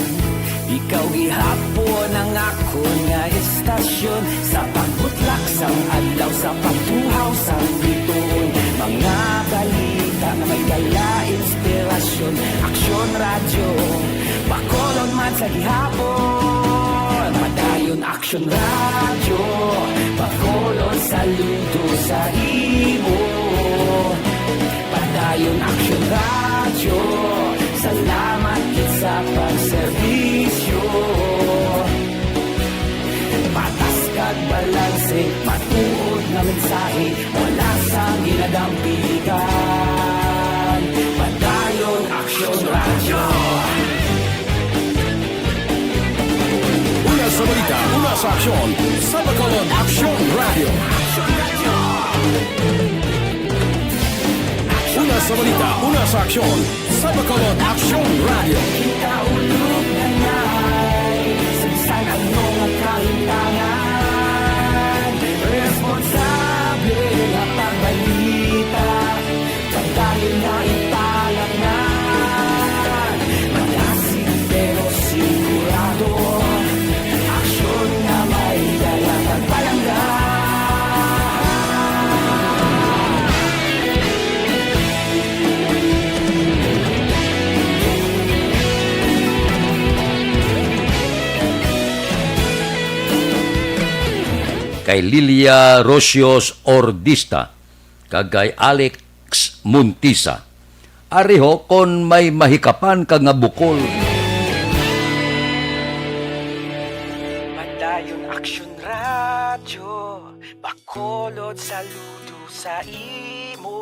ikaw gihapon ang akon nga istasyon. Sa pagbutlak sang adlaw, sa pagtuhaw sang bituon, mga balita nga may dala inspirasyon. Aksyon Radyo, Bacolod man sa gihapon. Padayon Aksyon Radyo, Bacolod, saludo sa imo. Padayon Aksyon Radyo, salamat gid sa pagserbisyo. Patas kag balanse, matuod nga mensahe, wala sang ginadampigan. Padayon Aksyon Radyo. Una sa balita, una sa aksyon, sa Bacolod Aksyon Radyo. Una sa balita, una sa aksyon, sa Bacolod Aksyon Radyo. Kita ulog na ngay, sa bisan ano nga kahimtangan, responsable nga pagbalita. Padayon na ipalatnan, malasig pero sigurado. Aksyon nga may dala kag palangga. Kay Lilia Rocios Ordista kag kay Alex Montisa. Ari ho kon may mahikapan ka nga bukol. Padayon Aksyon Radyo, Bacolod, saludo sa imo.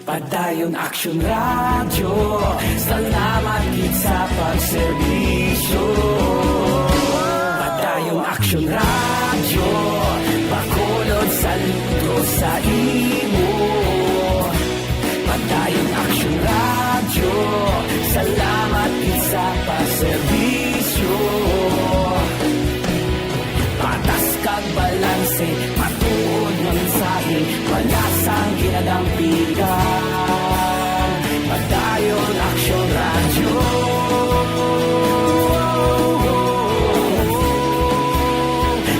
Padayon Aksyon Radyo, salamat gid sa pagserbisyo. Padayon Aksyon Radyo, Bacolod, saludo sa imo. Padayon Aksyon Radyo, salamat gid sa pagserbisyo. Patas kag balanse, matuod nga mensahe, wala sang ginadampigan. Padayon Aksyon Radyo.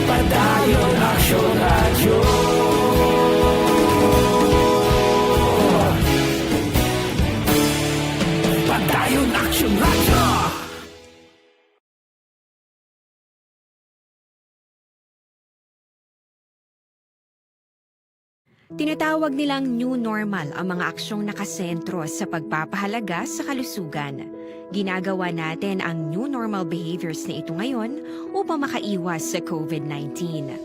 Padayon Aksyon Radyo. Padayon Aksyon Radyo. Tinatawag nilang new normal ang mga aksyong nakasentro sa pagpapahalaga sa kalusugan. Ginagawa natin ang new normal behaviors na ito ngayon upang makaiwas sa COVID nineteen.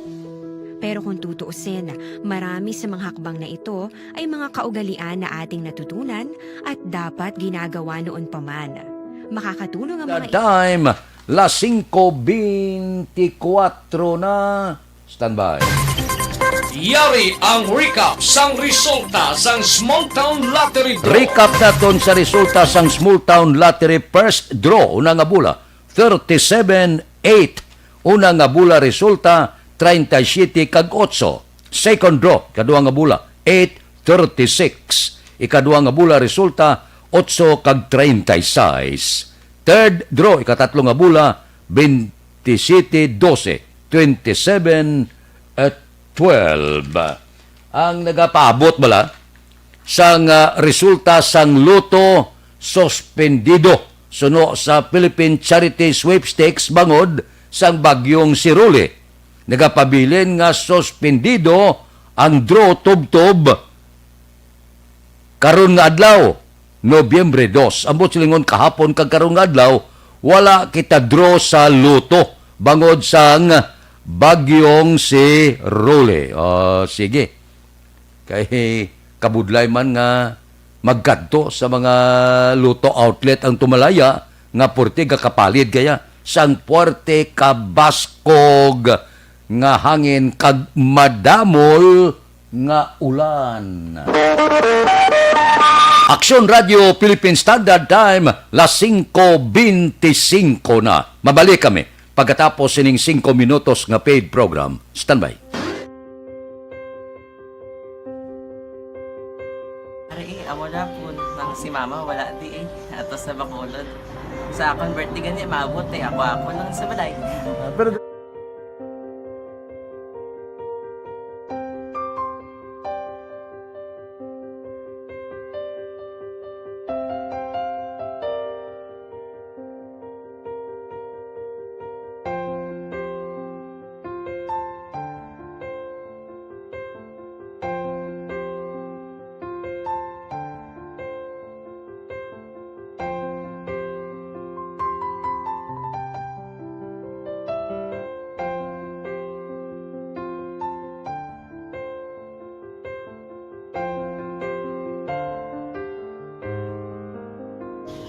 Pero kung tutuusin, marami sa mga hakbang na ito ay mga kaugalian na ating natutunan at dapat ginagawa noon pa man. Makakatulong ang The mga time, las singko beintikwatro na. Standby. Yari ang recap sang resulta sang Small Town Lottery Draw. Recap naton sa resulta sang Small Town Lottery first draw, una nga bola, thirty-seven eight. Una nga bola resulta, treinta y siete kag otso. Second draw, kadua nga bola, eight thirty-six. Ikadua nga bola resulta, otso kag treinta y seis. Third draw, ikatatlo nga bola, twenty-seven doce, twenty-seven, eh, twelve. Ang nagapaabot bala sang, ah, resulta sang Lotto suspendido suno sa Philippine Charity Sweepstakes bangod sang bagyong si Rolly. Nagapabilin nga suspendido ang draw tubtob karon nga adlaw, Nobyembre dos. Ambot silingon, kahapon kag karon nga adlaw, wala kita draw sa Lotto bangod sang bagyong si Rolly. Ah, sige. Kay kabudlay man nga magkadto sa mga Lotto outlet ang tumalaya nga puwerte gakapalit kaya sang puwerte kabaskog nga hangin kag madamol nga ulan. Aksyon Radio Philippine Standard Time, las singko beintisinko na. Mabalik kami pagkatapos sining singko minutos nga paid program. Standby. Ari, eh, amo na po nang si Mama wala di, eh. Ato sa Bacolod. Sa akon birthday gani, maabot, eh. Ako, ako lang sa balay. Ah, pero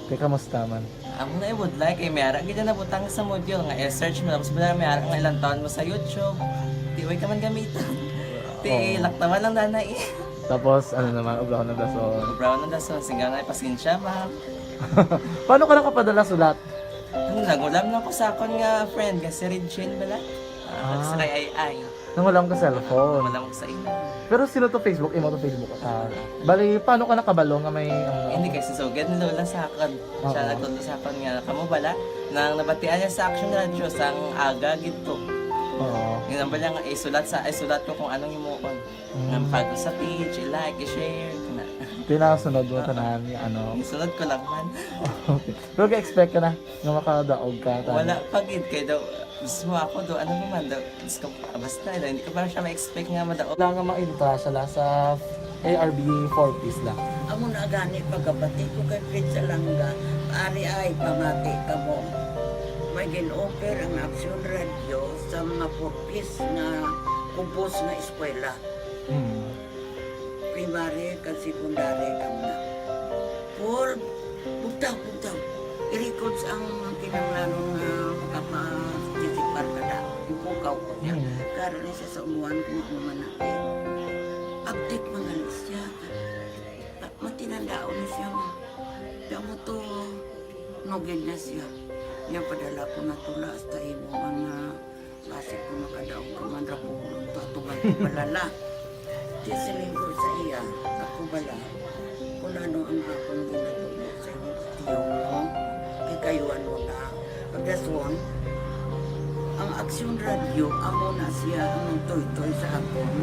Teka, kamusta man? Amo na, eh, would like, eh, may ara gid na butang sa module nga i-search mo, tapos bala may ara nga ilang taon mo sa YouTube. Di, way ka man gamiton. Ti, oo, laktawan lang, nanay, eh. Tapos, ano naman, ubrahon na dason. Ubrahon na dason, singgaw na, pasensya, ma'am. Paano ka nakapadala sulat? Ano, nag-ulam lang ko sa akon nga friend, nga si Regine bala. Ah, ah, sa kay Ay Ay. Nangulam ka cellphone. Nangulam ko sa imo. Pero sino to Facebook? Imo to Facebook? Ah, bali, paano ka nakabalo nga may, ano? Hindi, kay si Sugad ni Lola sa akon. Oo. Siya nagtudlo sa akon nga, kamo bala, nang nabatian niya sa Action Radio, sang aga gid to. Oo. Yun ang bala nga, isulat sa, isulat ko kung anong himuon. Mm. Nga mag-follow sa page, i-like, i-share, na. Tinasunod mo, oo, tanan, ano? Isunod ko lang man. Okay. Pero ga-expect ka na nga makadaog ka, tanan? Wala pa gid, kay daw, mismo ako do, ano naman daw, Diyos ko, ah, basta, hindi ko pa siya ma-expect nga madaog. Wala nga mainta siya la sa A R B four Ps la. Amo na gani pagkabati ko kay Fred Salanga, ari ay pamati kamo. May gin-offer ang Action Radio sa mga four Ps nga kubos nga eskwela. Mm. Primary kag secondary kamo na. Paul, bugtaw, bugtaw. I-records ang kinahanglanon nga makaparticipar ka na. Ipukaw ko niya. Mm. Karon ni siya sa umuan kung ano man natin. Update man gani siya. Pa-, matinandaon na siya nga. Kaya mo to, nugid na siya. Niya padala ko na tula hasta imo nga Basi kung makadaog ka man ra, pulong to, atubang ko bala la. Di siling ko sa iya, ako bala, kung ano ang akong ginatubag sa imong tiyo mo, kay kayuan mo na. Pagdason, ang Aksyon Radio, amo na siya ang nagtoytoy sa akon,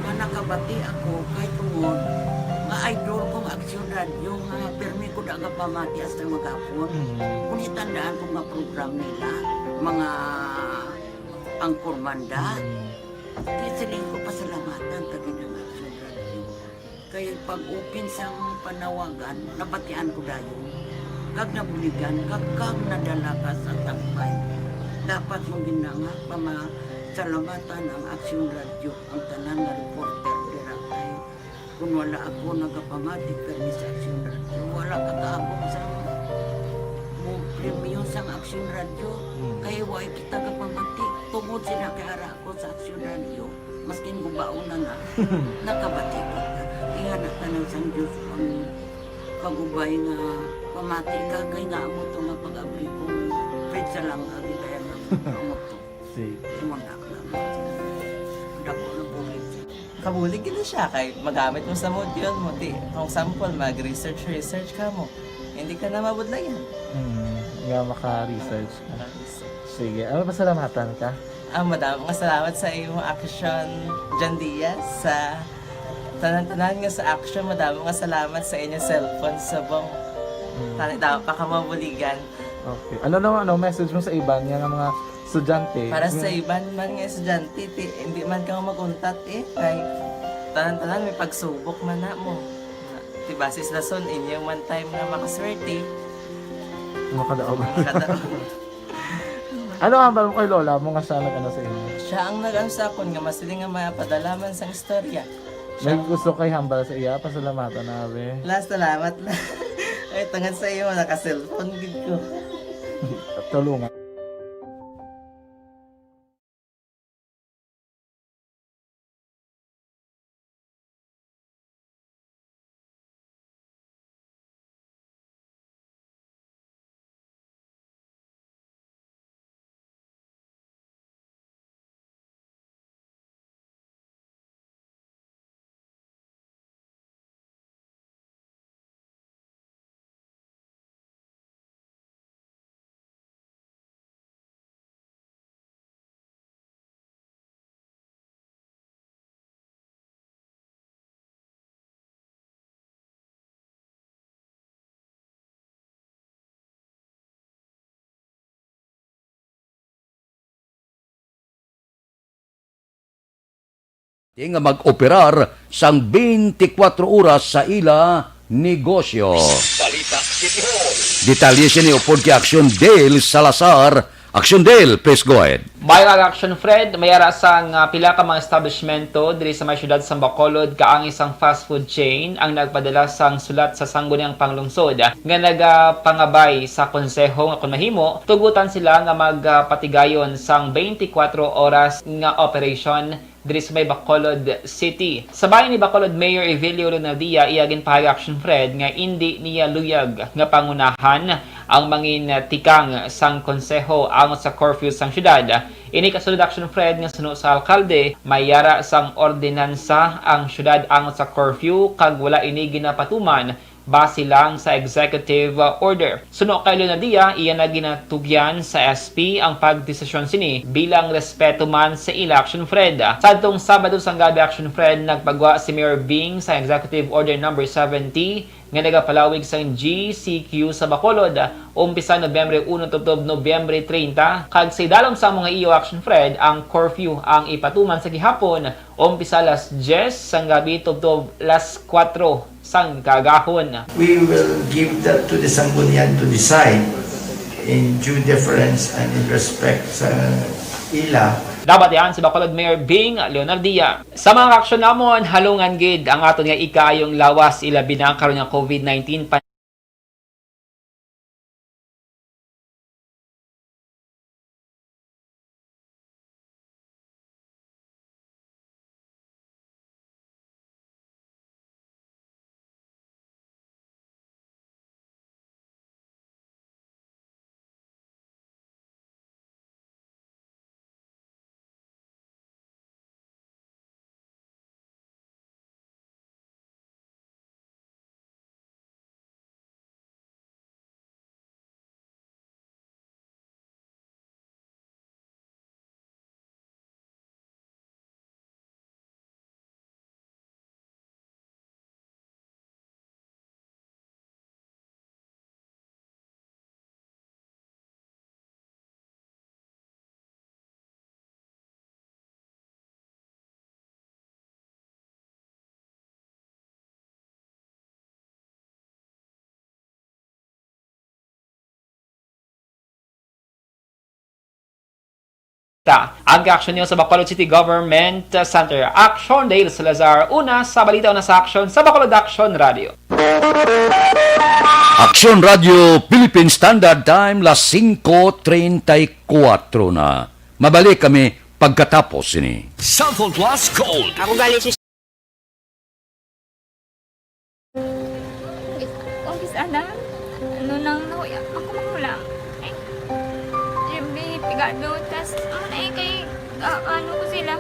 nga nakabati ako kay tungod nga idol kong Aksyon Radio, nga pirmi ko da nga pamati hasta maghapon. Mm. Kung itandaan ko nga program nila, mga Ang kurmanda, mm, ti siling ko pasalamatan ta gid ang Action Radio. Kay pag-open sang panawagan, nabatian ko dayon. Kag nabuligan, kag, kag nadala ka sa tagbay. Dapat mo gid na nga pama-, Salamatan ang Action Radio, ang tanan nga reporter dira kay kung wala ako nagapamati permi sa Action Radio, wala ka kaabot sa mo premyo sang Action Radio. Hmm. Kay wa kita kapamati tungod sila kay ara ako sa Action Radio. Maskin gubaon na na, nakabati kita. Ingana ka nang sang Diyos ang pag-ubay nga pamati ka kay nga amo to nga pag-abri kong pizza lang ang gitaya nga panguto. Sige. Imo na lang. Dako na bulig. Kabulig gid siya kay magamit mo sa module mo. Di, kung sample, mag-research, research ka mo. Hindi ka na mabudlayan. Hmm, nga maka-research ka. Mag-research. Sige, ano, pasalamatan ka? Ah, madamo nga salamat sa imo, Action John Diaz, sa tanan-tanan nga sa Action. Madamo nga salamat sa inyo cellphone subong. Hmm. Tani daw pa ka mabuligan. Okay. Ano naman, ano, message mo sa iban nga, nga mga estudyante? Para sa Yung iban man nga estudyante, ti, hindi man ka maguntat eh. Kay tanan-tanan may pagsubok man na mo. Ti base sa rason, inyo man time nga makaswerte. Makadaog. Makadaog. Ano ang hambal mo kay lola mo nga siya nag-ano sa inyo? Siya ang nag-ano sa akon nga masiling nga mapadala man sang istorya. May gusto kay hambal sa iya, pasalamatan na, abi. La, salamat la. Ay, tungod sa imo, naka-cellphone gid ko. Tulungan. Di nga mag-operar sang twenty-four oras sa ila negosyo. Balita City Hall. Detalye sini upod kay Action Dale Salazar. Action Dale, please go ahead. Viral Action Fred, may ara sang, ah, pila ka mga establishmento diri sa may siyudad sang Bacolod, kaangay sang fast food chain ang nagpadala sang sulat sa Sangguniang Panglungsod nga nagapangabay sa konseho nga kon mahimo, tugutan sila nga magapatigayon sang twenty-four oras nga operation diri sa may Bacolod City. Sa bahin ni Bacolod Mayor Evelio Leonardia, iya ginpahayag Action Fred nga indi niya luyag nga pangunahan ang mangin tikang sang konseho angot sa curfew sang syudad. Ini kasulod Action Fred nga suno sa alkalde, may yara sang ordinansa ang syudad angot sa curfew kag wala ini ginapatuman base lang sa executive, uh, order. Suno kay Leonadia, iya na ginatugyan sa S P ang pagdesisyon sini bilang respeto man sa ila Action Fred. Sadtong Sabado sang gabi Action Fred, nagpagwa si Mayor Bing sa Executive Order Number seventy nga nagapalawig sang G C Q sa Bacolod, umpisa Nobyembre uno tubtob Nobyembre treinta, kag sa idalom sa mga iyo Action Fred, ang curfew ang ipatuman sa gihapon, umpisa alas diyes sang gabi tubtob alas kuwatro sang kaagahon. We will give that to the Sanggunian to decide in due deference and in respect sa ila. Dapat yan si Bacolod Mayor Bing Leonardia. Sa mga aksyon namon, halungan gid ang aton nga ikaayong lawas, ilabi na karon nga covid nineteen Ta, ang aksyon niyo sa Bacolod City Government Center. Aksyon, Dale Salazar. Una sa balita, una sa aksyon sa Bacolod Aksyon Radio. Aksyon Radio Philippine Standard Time, las singko treinta y cuatro na. Mabalik kami pagkatapos sini. Cellphone Plus Gold. Ako gali si Kung kis-, ana, ano nang nahuya, ako manghulam. Ay, Jimmy, pigado, tas, ano na eh, kay, ah, ano ko sila,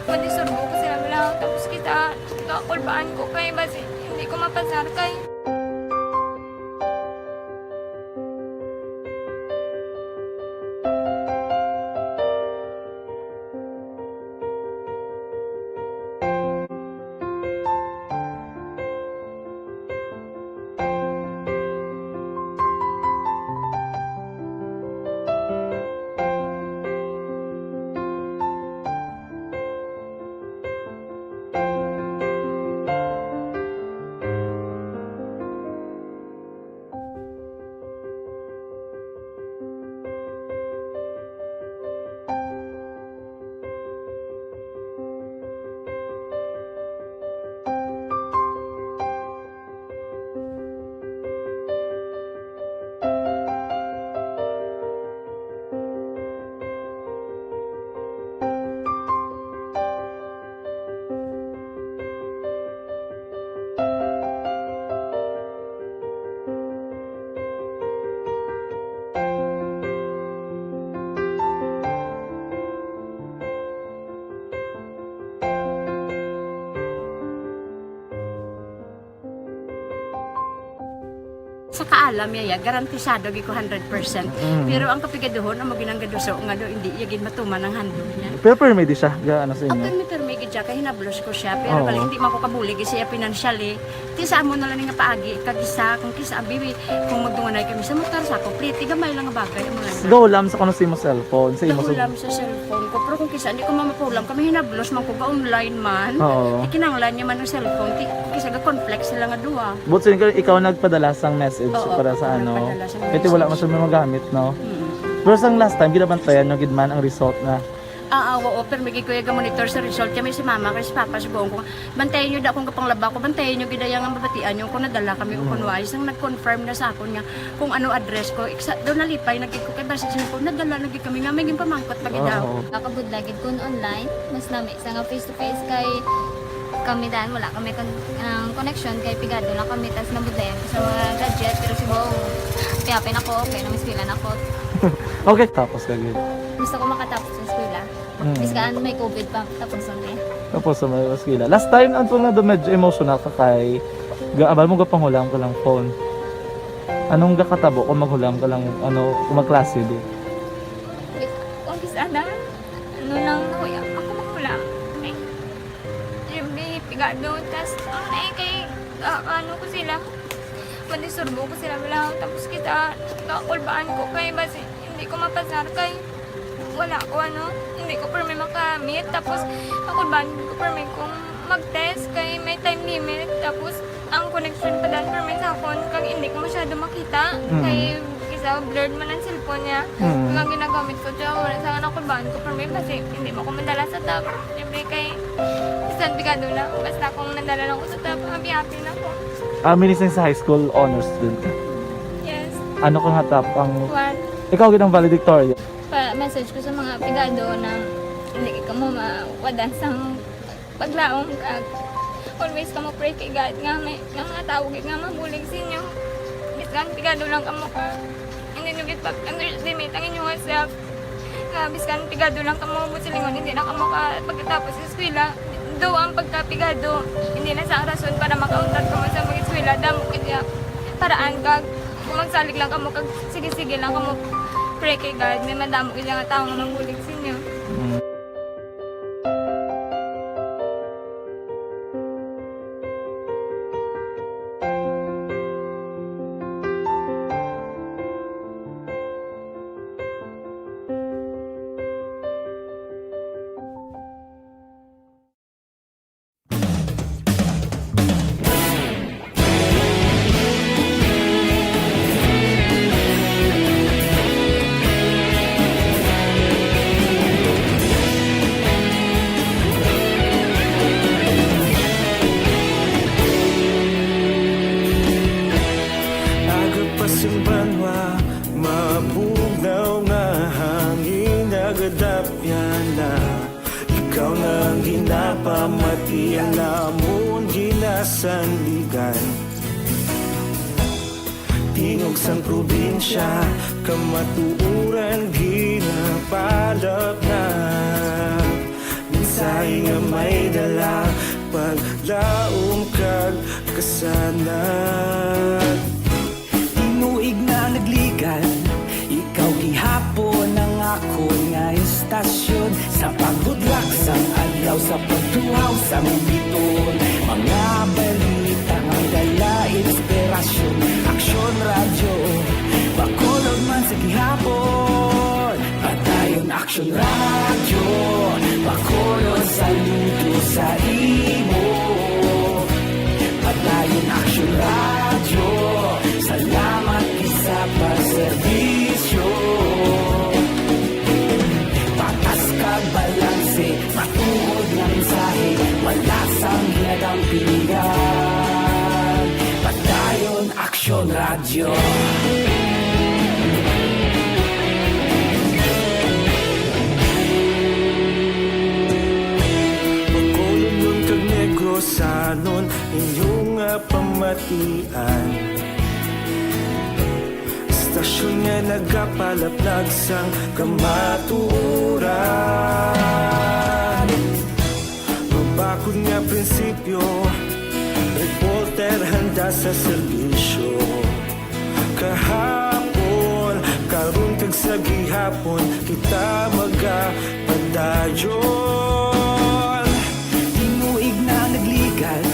madisurbo ko sila, wala, tapos kita, kakulbaan ko kay, basi, hindi ko mapasar kay. Sa kaalam niya, ya, garantisado gid ko hundred percent. Mm. Pero ang kapigaduhon, amo ginang gaduso nga do, hindi iya gid matuman ang handog niya. Pero permi di siya, ga, ano sa inyo? Ah, permi, permi gid siya, kay hinablos ko siya. Pero Oo. Bali, hindi man ko kabulig siya financially. Ti sa amo na lang nga paagi, kag isa, kung kisa, abi, kung magdunganay kami sa motor, sa ako, pliti, gamay lang nga bagay, ang mga Gahulam sa kuno sa imo cellphone, sa imo Gahulam sa cellphone ko. Pero kung kisa, hindi ko mamapahulam, kami hinablos man ko, ga-online man. Oo. Di kinahanglan niya man ang cellphone, ti, kung kisa, ga-conflict sila nga duha. But sin-, ikaw nagpadala sang message Oo, para sa ako ano? Nagpadala sang Kasi wala message. Man siya magamit, no? Mm. Pero sang last time, ginabantayan nyo gid man ang result na? Ah, ah, oo, pero may gid ko yung monitor sa result. Kami si mama, kay si papa, si buong ko. Bantayan nyo da kung kapanglaba ko, bantayan nyo gid ang mabatian nyo kung nadala kami o Mm. kung wala. Isang nag-confirm na sa akon nga kung ano address ko. Iksa, daw nalipay na gid ko kay basi siya ko, nadala na gid kami nga may ginpamangkot pa gid daw. Oo. Nakabudla gid kun online, mas nami sa nga face to face kay kami dan wala kami kon-, ang connection kay pigado lang kami tas nabudlayan ko sa mga gadget pero si Bong, kaya pin ako, okay, namiskwela na ako. Okay, tapos ka gid. Gusto ko makatapos sa eskwela. Mm. Bis kaan may covid pa, tapos ang eh. Tapos sa may eskwela. Last time, ang tunga do medyo emotional ka kay ga-, abal mo gapanghulam ka lang phone. Anong gakatabo kung maghulam ka lang, ano, kung magklase di? Bis, kung bis ana, ano lang, nahuya, ako maghulam. Eh, Jimmy, pigado, tas, ang na eh, kay, ah, ano ko sila, madisurbo ko sila, wala, tapos kita, kakulbaan ko kay, basi, hindi ko mapasar kay, wala ko, ano, hindi ko permi makamit. Tapos, ako ba, hindi ko permi kung mag-test kay may time limit. Tapos, ang connection pa dan permi sa akon, kag hindi ko masyado makita. Mm. Kay, kisa blurred man ang cellphone niya. Mm. Kag ang ginagamit ko, siya, wala sa akin, ako ba, ko permi, kasi hindi mo ko madala sa tab. Siyempre, kay, bisan pigado na, basta kung nadala lang ko sa tab, happy-happy na ko. Ah, minising sa high school, honors student ka? Yes. Ano ka nga top ang One. Ikaw gid ang valedictorian? Pa-message ko sa mga pigado na hindi kamo mawadan sang paglaom kag always kamo pray kay God nga may, nga mga tawo gid nga mabulig sa inyo. Bisan pigado lang kamo ka, hindi nyo gid pag-underestimate ang inyong self. Nga bisan pigado lang kamo, buot silingon, hindi na kamo ka pagkatapos sa eskwela. Do ang pagkapigado, hindi na sa rason para makauntat kamo sa mag-eskwela. Damo gid ya paraan kag kung magsalig lang kamo kag sige-sige lang kamo pray kay God, may madamo gid nga tawo nga mabulig sa inyo. Mm. Pasimbanwa, mabugnaw nga hangin nagadapyan na. Ikaw na ang ginapamatian namon ginasandigan. Tingog sang probinsya, kamatuoran ginapalapnap. Mensahe nga may dala, paglaom kag kasanag. Tinuig na nagligan, ikaw gihapon ang akon nga istasyon. Sa pagbudlak sang adlaw, sa pagtuhaw sang bituon, mga balita nga may dala inspirasyon. Aksyon Radyo, Bacolod man sa gihapon. Padayon Aksyon Radyo, Bacolod, saludo sa imo. Padayon Aksyon Radyo, salamat gid sa pagserbisyo. Patas kag balanse, matuod nga mensahe, wala sang ginadampingan. Padayon Aksyon Radyo. Bacolodnon kag Negrosanon, inyo nga pamatian. Istasyon nga nagapalapnag sang kamatuoran. Mabakod nga prinsipyo, reporter handa sa serbisyo. Kahapon, karon kag sa gihapon, kita magapadayon. Tinuig na nagligan,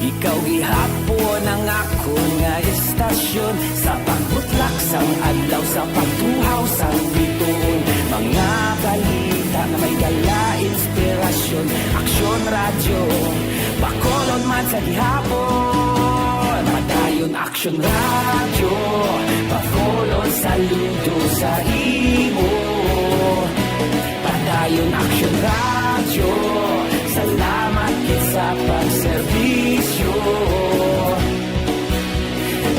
ikaw gihapon ang akon nga istasyon. Sa pagbutlak sang adlaw, sa pagtuhaw sang bituon, mga balita nga may dala inspirasyon. Aksyon Radyo, Bacolod man sa gihapon. Padayon Aksyon Radyo, Bacolod, saludo sa imo. Padayon Aksyon Radyo, salamat gid sa pagserbisyo.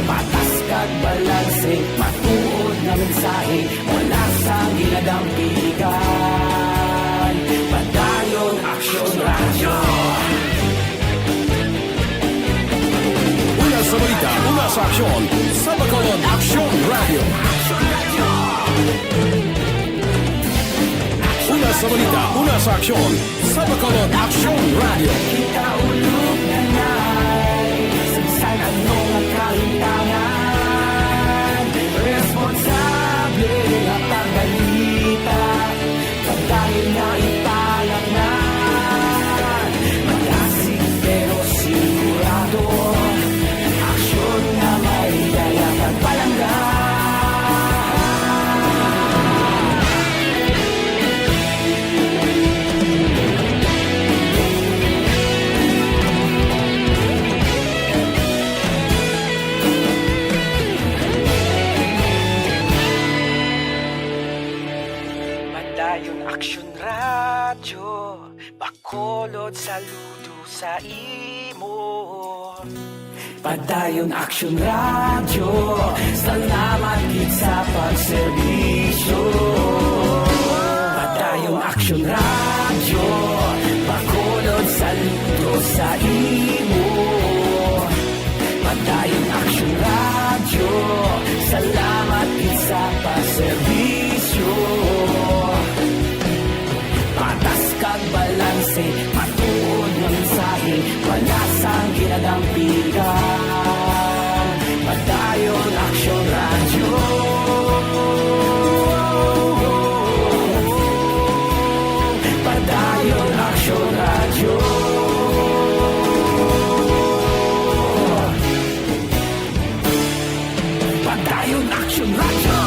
Patas kag balanse, matuod nga mensahe, wala sang ginadampigan. Padayon Aksyon Radyo. Una sa balita, una sa aksyon, sa Bacolod Aksyon Radyo. Una sa balita, una sa aksyon, sa Bacolod Aksyon Radyo. Kita ulog na nay, sa bisan ano nga kalimtangan, responsable nga pagbalita. Padayon na ipalatnan, malasig pero sigurado, aksyon nga may dala kag palangga. Padayon Aksyon Radyo, Bacolod, saludo sa imo. Padayon Aksyon Radyo, salamat gid sa pagserbisyo. Padayon Aksyon Radyo, Bacolod, saludo sa imo. Padayon Aksyon Radyo, salamat gid sa pagserbisyo. Patas kag balanse, matuod nga mensahe, wala sang ginadampigan. Padayon Aksyon Radyo. Padayon Aksyon Radyo. Padayon Aksyon Radyo.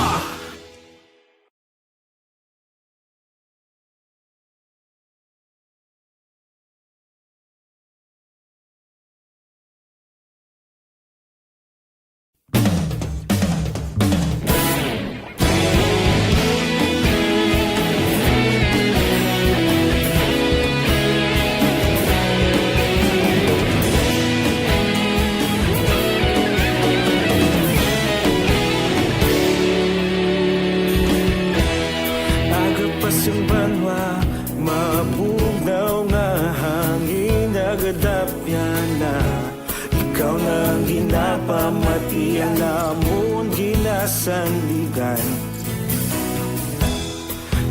Sandigan,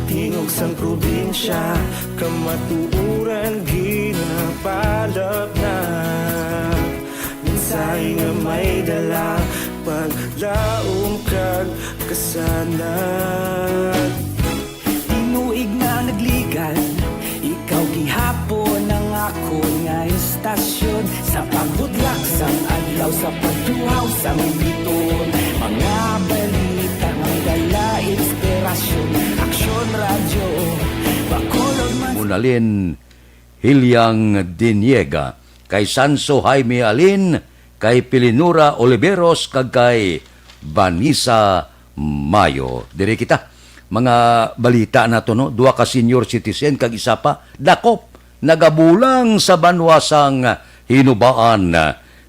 tingog sang probinsya, kamatuoran ginapalab na. Mensahe nga may dala, paglaom kag kasanag. Tinuig na nagligad, ikaw gihapon ang akon nga istasyon. Sa pagbudlak sang adlaw, sa pagtuhaw sang biton, mga balita nga dala inspirasyon. Aksyon Radyo Bacolod man. Munalin Hilyang Diniega, kay Sanso Jaime Alin, kay Pilinura Oliveros, kag kay Vanessa Mayo. Diri kita. Mga balita nato, no? Duha ka senior citizen kag isa pa dakop nagabulang sa banwa sang Hinubaan.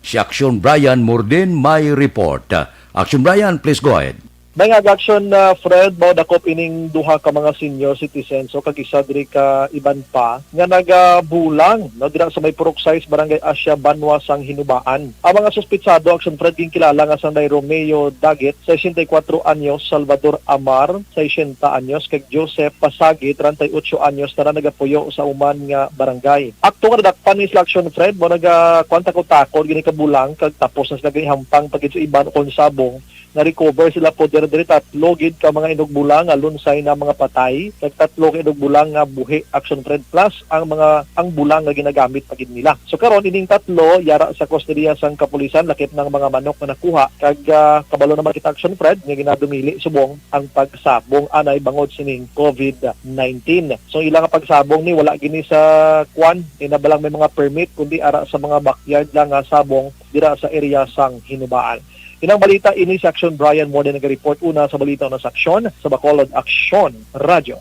Si Aksyon Brian Morden may report. Aksyon Brian, please go ahead. May nga action, uh, Fred, mao dakop ining duha ka mga senior citizen, so kag isa diri ka iban pa nga nagabulang, no, dira sa may Purok sais, Barangay Asya, banwa sang Hinubaan. Ang mga suspitsado, Action Fred, ginkilala nga sang Romeo Dagit, sesenta y kuatro anyos, Salvador Amar, sesenta anyos, kag Joseph Pasagi, treinta y ocho anyos, tanan nagapuyo sa uman nga barangay. Akto nga nadakpan ni sila, Action Fred, mo nagakuan takod-takod gini ka bulang, kag tapos na sila gihampang pa gid sa iban kon sabong. Na-recover sila poder diri tatlo gid ka mga inugbulang nga lunsay na mga patay, kag tatlo ka inugbulang nga buhi, Action Fred, plus ang mga, ang bulang nga ginagamit pa gid nila. So karon, ining tatlo yara sa kustodiya sang kapulisan, lakip ng mga manok nga nakuha, kag, ah, kabalo naman kita, Action Fred, nga ginadumili subong ang pagsabong anay bangod sining covid nineteen. So ila nga pagsabong ni wala gini sa kwan, ina ba lang may mga permit, kundi ara sa mga backyard lang nga sabong dira sa area sang Hinubaan. Inang balita ini si Action Brian Morden nagareport una sa balita na sa Aksyon sa Bacolod Aksyon Radyo.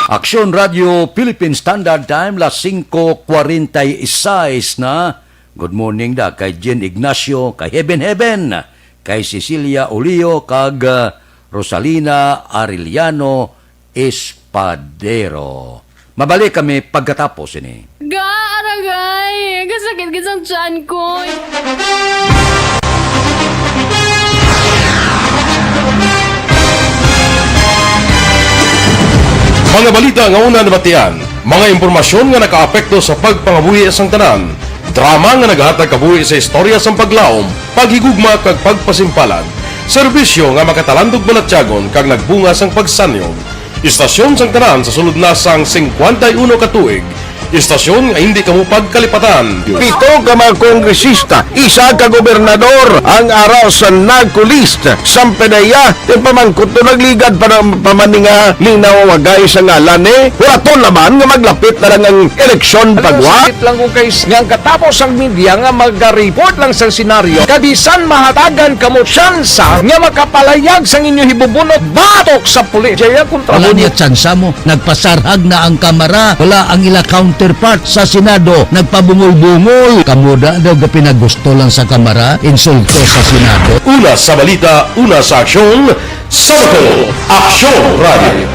Aksyon Radyo Philippine Standard Time, las singko kwarenta y seis na. Good morning da kay Jen Ignacio, kay Heaven Heaven, kay Cecilia Olio, kag, uh, Rosalina Arellano Espadero. Mabalik kami pagkatapos ini. Ga, aragay! Kasakit gid sang tiyan ko. Mga balita nga una nabatian, mga impormasyon nga nakaapekto sa pagpangabuhi sang tanan, drama nga nagahatag kabuhi sa istorya sang paglaom, paghigugma kag pagpasimpalan, serbisyo nga makatalandog balatyagon kag nagbunga sang pagsanyog. Istasyon sang tanan sa sulod na sang singkwenta y uno ka tuig. Istasyon nga hindi kamo pagkalipatan. Pito ka mga kongresista, isa ka gobernador ang ara sa NAGCO list. Sampanaya, ti pamangkot to nagligad pa na, pa man ni nga linaw wagay sa ngalan ni. Huraton naman nga maglapit na lang ang eleksyon. Alam mo, pagwa. Sakit lang kung kay nga ang katapos ang media nga maga-report lang sa senaryo, kabisan mahatagan kamo tsansa nga makapalayag sang inyo hibubunot batok sa pulis. Jaya kontra. Wala niya tsansa mo. Nagpasarhag na ang Kamara. Wala ang ila counterpart sa Senado. Nagpabungol-bungol. Kamo da daw gapinagusto lang sa Kamara, insulto sa Senado. Una sa balita, una sa aksyon, sa Bacolod, Aksyon Radio.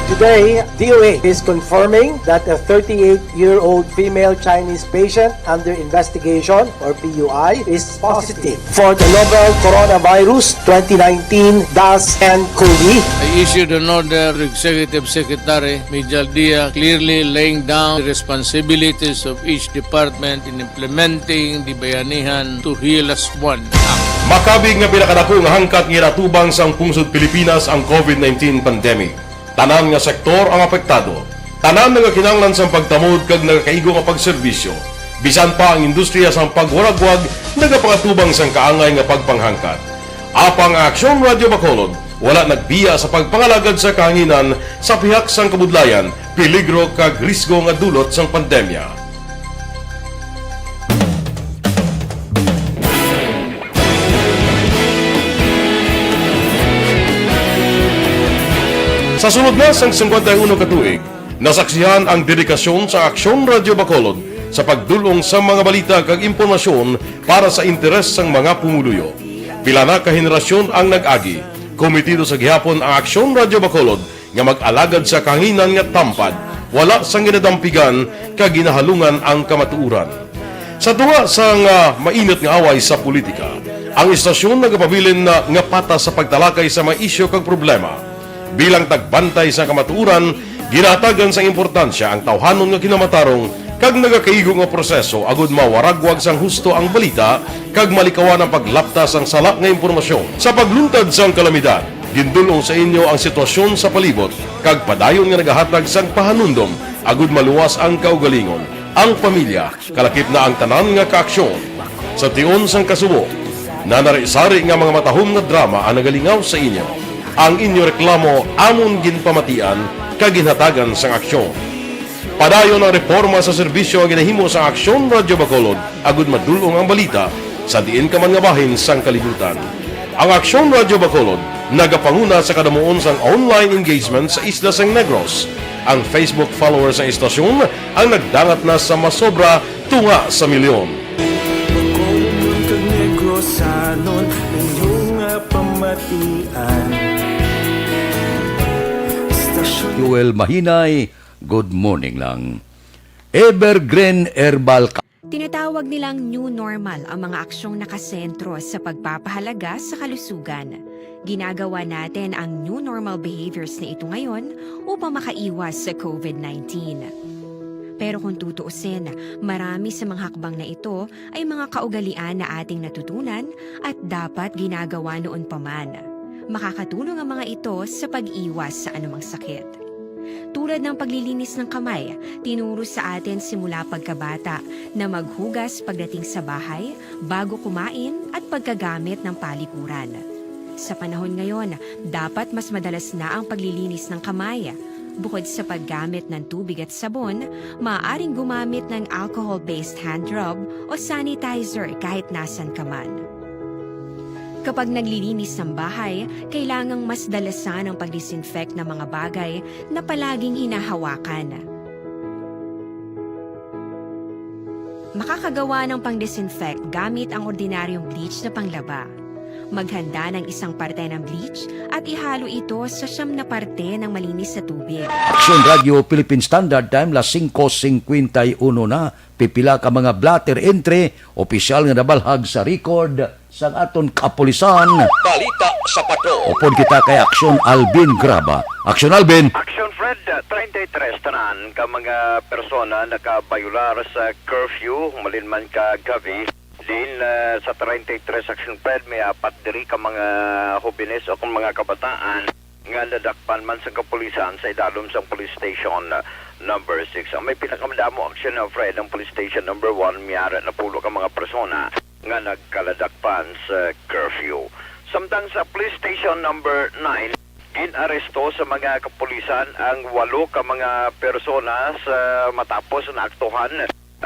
Today, D O A is confirming that a thirty-eight-year-old female Chinese patient under investigation, or P U I, is positive for the novel coronavirus twenty nineteen dash N cov. I issued an order to Executive Secretary Mijal Dia, clearly laying down the responsibilities of each department in implementing the Bayanihan to Heal As One Act. Makabig nga pinakadako nga hangkat nga ginatubang sang pungsod Pilipinas ang covid nineteen pandemic. Tanan nga sektor ang apektado. Tanan nagakinahanglan sang pagtamod kag nagakaigo nga pagserbisyo. Bisan pa ang industriya sang pagwaragwag nagapangatubang sang kaangay nga pagpanghangkat. Apang ang Aksyon Radio Bacolod wala nagbiya sa pagpangalagad sa kahanginan sa pihak sang kabudlayan, peligro kag risgo nga dulot sang pandemya. Sa sulod na sang singkwenta y uno ka tuig, nasaksihan ang dedikasyon sa Aksyon Radio Bacolod sa pagdul-ong sa mga balita kag impormasyon para sa interes sang mga pumuluyo. Pila na ka henerasyon ang nag-agi, kometido sa gihapon ang Aksyon Radio Bacolod nga mag-alagad sa kahanginan nga tampad, wala sang ginadampigan kag ginahalungan ang kamatuoran. Sa tunga sang, ah, mainit nga away sa politika, Ang istasyon nagapabilin na nga patas sa pagtalakay sa mga isyu kag problema. Bilang tagbantay sa kamatuoran, ginahatagan sang importansya ang tawhanon nga kinamatarong kag nagakaigo nga proseso agud mawaragwag sang husto ang balita kag malikawan ang paglapta sang sala nga impormasyon. Sa pagluntad sang kalamidad, gindul-ong sa inyo ang sitwasyon sa palibot kag padayon nga nagahatag sang pahanumdom agud maluwas ang kaugalingon, ang pamilya, kalakip na ang tanan nga kaaksyon. Sa tion sang kasubo, nanari-sari nga mga matahom nga drama ang nagalingaw sa inyo. Ang inyo reklamo amon ginpamatian kag ginhatagan sang aksyon. Padayon ang reporma sa serbisyo nga ginahimo sang Aksyon Radyo Bacolod agud madul-ong ang balita sa diin ka man nga bahin sang kalibutan. Ang Aksyon Radyo Bacolod nagapanguna sa kadamuon sang online engagement sa isla sang Negros. Ang Facebook followers sang istasyon ang nagdangat na sa masobra tunga sa milyon. Bacolod man kag Negrosanon, inyo nga pamatian. Estasyon Joel Mahinay, good morning lang. Evergreen Herbal Ka- Tinatawag nilang new normal ang mga aksyong nakasentro sa pagpapahalaga sa kalusugan. Ginagawa natin ang new normal behaviors na ito ngayon upang makaiwas sa covid nineteen. Pero kung tutuusin, marami sa mga hakbang na ito ay mga kaugalian na ating natutunan at dapat ginagawa noon pa man. Makakatulong ang mga ito sa pag-iwas sa anumang sakit. Tulad ng paglilinis ng kamay, tinuro sa atin simula pagkabata na maghugas pagdating sa bahay, bago kumain, at pagkagamit ng palikuran. Sa panahon ngayon, dapat mas madalas na ang paglilinis ng kamay. Bukod sa paggamit ng tubig at sabon, maaaring gumamit ng alcohol-based hand rub o sanitizer kahit nasan ka man. Kapag naglilinis ng bahay, kailangang mas dalasan ang pag-disinfect ng mga bagay na palaging hinahawakan. Makakagawa ng pang-disinfect gamit ang ordinaryong bleach na panglaba. Maghanda ng isang parte ng bleach at ihalo ito sa siyam na parte ng malinis na tubig. Aksyon Radio Philippine Standard Time, las singko singkwenta y uno na. Pipila ka mga blotter entry, opisyal nga nabalhag sa record sang aton kapulisan. Balita sa Patrol. Upod kita kay Aksyon Alvin Graba. Aksyon Alvin. Aksyon Fred, treinta y tres tanan ka mga persona nakabayular sa curfew, malin man ka gabi. Din, ah, sa treinta y tres Aksyon Fred, may apat diri ka mga hobenes o kung mga kabataan nga nadakpan man sa kapulisan sa idalom sang police station, ah, number six. Ang may pinakamadamo aksyon na, Fred, ang police station number one, may ara na pulo ka mga persona nga nagkaladakpan sa curfew. Samtang sa police station number nine, gin-aresto sa mga kapulisan ang walo ka mga persona sa matapos na aktuhan,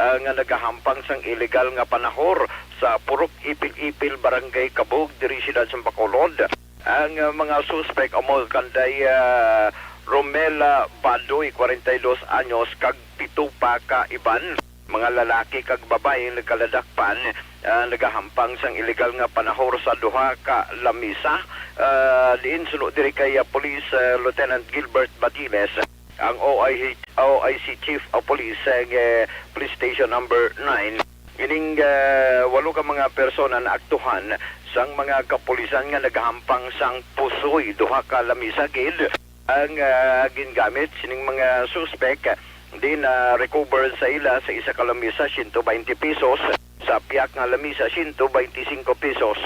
ah, nga nagahampang sang iligal nga panahor sa Purok Ipil-Ipil, Barangay Kabug, diri siyudad sa Bacolod. Ang, ah, mga suspek amo kanday, ah, Romela Badoy, kwarenta y dos anyos, kag pito pa ka iban, mga lalaki kag babayi, nagkaladakpan, ah, nagahampang sang iligal nga panahor sa duha ka lamisa, ah, diin suno diri kay, ah, Police, ah, Lieutenant Gilbert Badiles, ang O I C, O I C Chief of Police sa, eh, Police Station number nine. Ining, ah, walo ka mga persona naaktuhan sang mga kapulisan nga nagahampang sang pusoy duha ka lamisa gid. Ang, ah, gingamit sining mga suspek, di na-recover sa ila sa isa ka lamisa, siyento baynte pesos, sa piyak nga lamisa, siyento baynte singko pesos,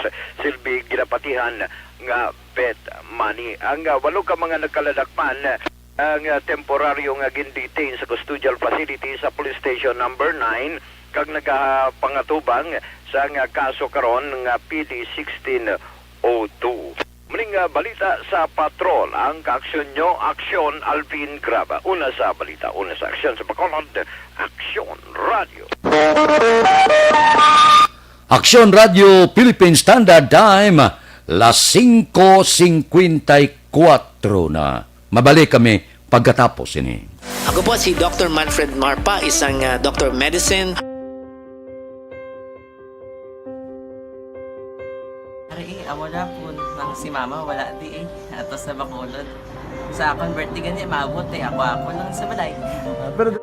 silbi ginapatihan nga bet money. Ang, ah, walo ka mga nagkaladakpan, ang, ah, temporaryo nga gin-detain sa custodial facility sa Police Station number nine kag nagapangatubang sa nga kaso karon nga P D sixteen oh two. Muning, ah, balita sa Patrol, ang kaaksyon nyo, Aksyon Alvin Graba. Una sa balita, una sa aksyon sa Bacolod, Aksyon Radio. Aksyon Radio Philippine Standard Time, las singko singkwenta y kuwatro na. Mabalik kami pagkatapos ini. Ako po si Doctor Manfred Marpa, isang, ah, Doctor of Medicine. Ari, eh, amo na po, nang si Mama wala di eh. Ato sa Bacolod. Sa akon birthday gani, maabot eh. Ako, ako lang sa balay. Ah, pero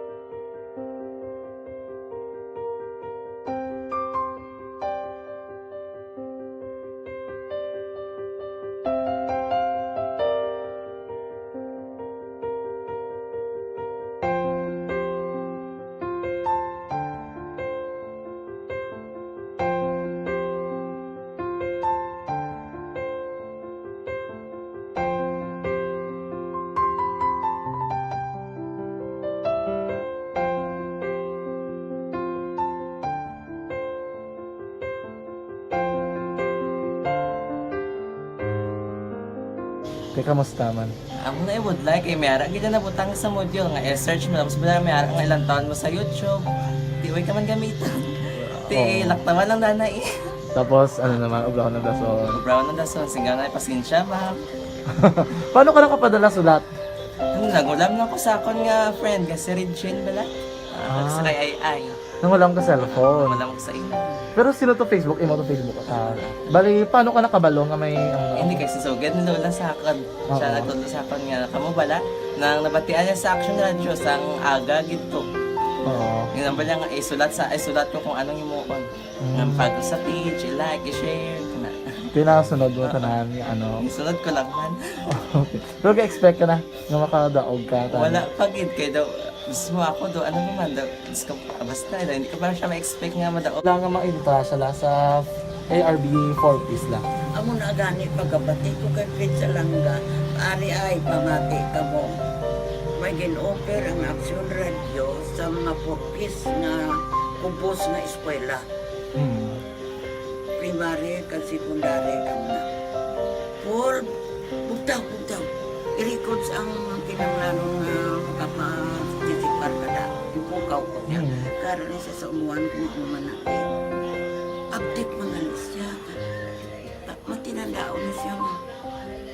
Kay kamusta man? Amo na ibudlay kay may ara gid na nabutang sa module nga i-search mo, tapos wala may ara nga ilang taon mo sa YouTube. Di way ka man gamiton. Ti Oo. Laktawan lang nanay. Tapos, ano naman, ubraw ng dason. Ubraw ng dason, singga na, pasensya, ma'am. Paano ka nakapadala sulat? Ano, nangulam lang ko sa akon nga friend, nga si Regine bala. Ah, Ah. Sa kay Ay Ay. Nangulam ka cellphone. Nangulam ko sa imo. Pero sino to Facebook? Imo to Facebook account? Bali, paano ka nakabalo nga may, ano? Hindi, kay si Sugad ni Lola sa akon. Siya Oo. Nagtudlo sa akon nga, kamo bala, nang nabatian niya sa Action Radio, sang aga gid to. Oo. Yun ang bala nga, isulat sa, isulat ko kung anong himuon. Mm. Nga pag sa page, i-like, i-share, kana. Kaya nasunod mo tanan, ano? Isunod ko lang man. Okay. Pero ga-expect ka na nga makadaog ka, tan- Wala pa gid, kay daw, mismo ako do, ano naman daw, Diyos ko, basta, hindi ko pa siya ma-expect nga madaog. Wala nga mainta siya la sa A R B four Ps la. Amo na gani pagkabati ko kay Fred Salanga, ari ay pamati kamo. May gin-offer ang Action Radio sa mga four Ps nga kumpos nga eskwela. Hmm. Primary kag secondary kamo na. Paul, bugtaw, bugtaw. I-records ang kinahanglanon nga makaparticipar ka da. Ipukaw ko niya. Mm. Karon siya sa umuan kung ano man na. Update man gani siya. Ah, matinandaon na siya, ma.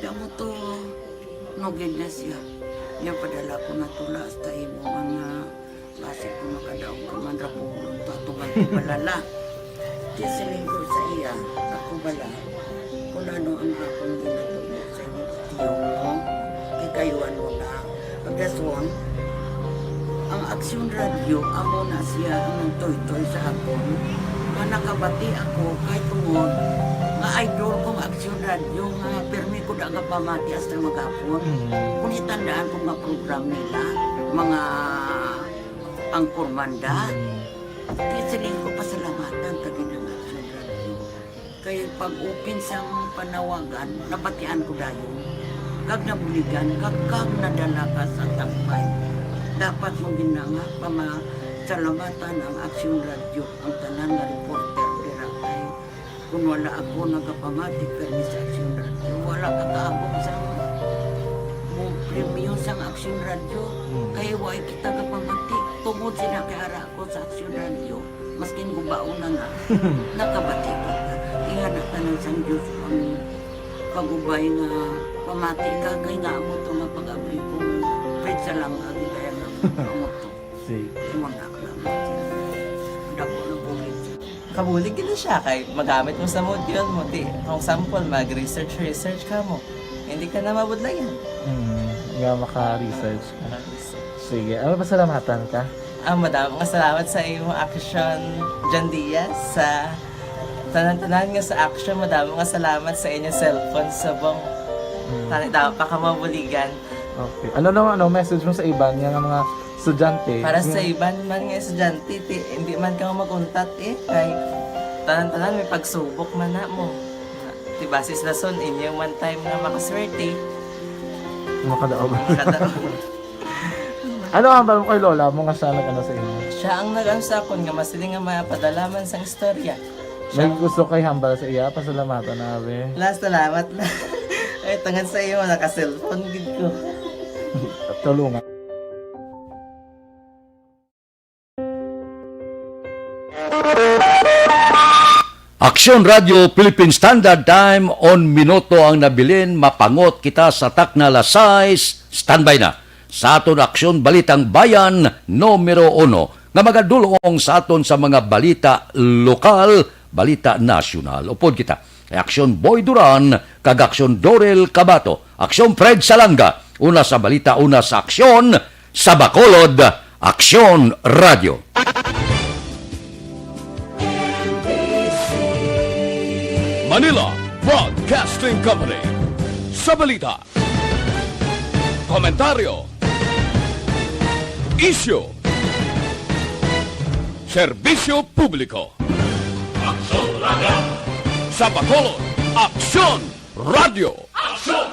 Kamo to, nugid na siya. Niya padala ko na tula hasta imo mga Basi ko makadaog ka man ra, pulong pa, tuman ko balala. Di siling ko sa iya, ako bala, kung ano ang akong ginatudlo sa inyo, tiyo mo, kay kayuan mo na. Pagdason, ang Aksyon Radio, amo na siya ang nagtuytoy sa akon, nga nakabati ako kay tungod nga idol kong Aksyon Radio, nga pirmi ko da nga pamati hasta maghapon. Mm. Kung itandaan ko nga program nila, mga Ang Kurmanda. Mm. Kaya siling ko, pasalamatan ta gid ang Action Radio. Kay pag-open sang panawagan, nabatian ko dayon. Kag nabuligan, kag, kag nadala ka sa tampay. Dapat mo gid na nga pamasalamatan ang Action Radio, ang tanan nga reporter dira kay Kung wala ako nagapamati permi sa Aksyon Radio, wala ka kaabot sa mo premyo sang Aksyon Radio. Hmm. Kay wala kita gapamati. Tungod sila kay ara ako sa Aksyon Radio, maskin gubaon na nga, nakabati kita. Ingana tanan sang Diyos ang pag-ubay nga pamati ka kay nga amo to nga pag-abri ko. Pwede sa lang agi kaya nga amo to. Sige. Imo na lang. Dako na po. Kabulig gid na siya kay magamit mo sa module mo. Ti, kung sample, mag-research, research ka mo. Hindi ka na mabudlayan. Hmm, nga maka-research ka. Maka-research. Sige, ano, pasalamatan ka? Ah, madamo nga salamat sa imo Action, John Diaz, sa tanan-tanan nga sa Action. Madamo nga salamat sa inyong cellphone subong. Hmm. Tani daw pa ka mabuligan. Okay. Ano naman, ano, message mo sa iban nga, nga mga estudyante? Para sa iban man nga estudyante, ti, hindi man ka maguntat eh. Kay tanan-tanan may pagsubok man na mo. Ti, base sa rason, inyo man time nga makaswerte. Makadaog. Makadaog. Ano ang hambal mo kay lola mo nga siya nag-ano sa imo? Siya ang nag-ano sa akon nga masiling nga mapadala man sang istorya. May gusto kay hambal sa iya, pasalamatan na, abi. La, salamat na. Ay, tungod sa iyo, naka-cellphone gid ko. Tulungan. Aksyon Radio Philippine Standard Time, on minuto ang nabilin, mapangot kita sa takna alas sais, standby na sa aton Aksyon Balitang Bayan numero uno, nga magadulong sa aton sa mga balita lokal, balita nasyonal. Upod kita kay Aksyon Boy Duran kag Aksyon Dorel Cabato, Aksyon Fred Salanga, una sa balita, una sa aksyon, sa Bacolod, Aksyon Radio. Manila Broadcasting Company. Sa balita, komentaryo, isyu, serbisyo publiko. Aksyon Radio. Sa Bacolod, Aksyon Radio. Aksyon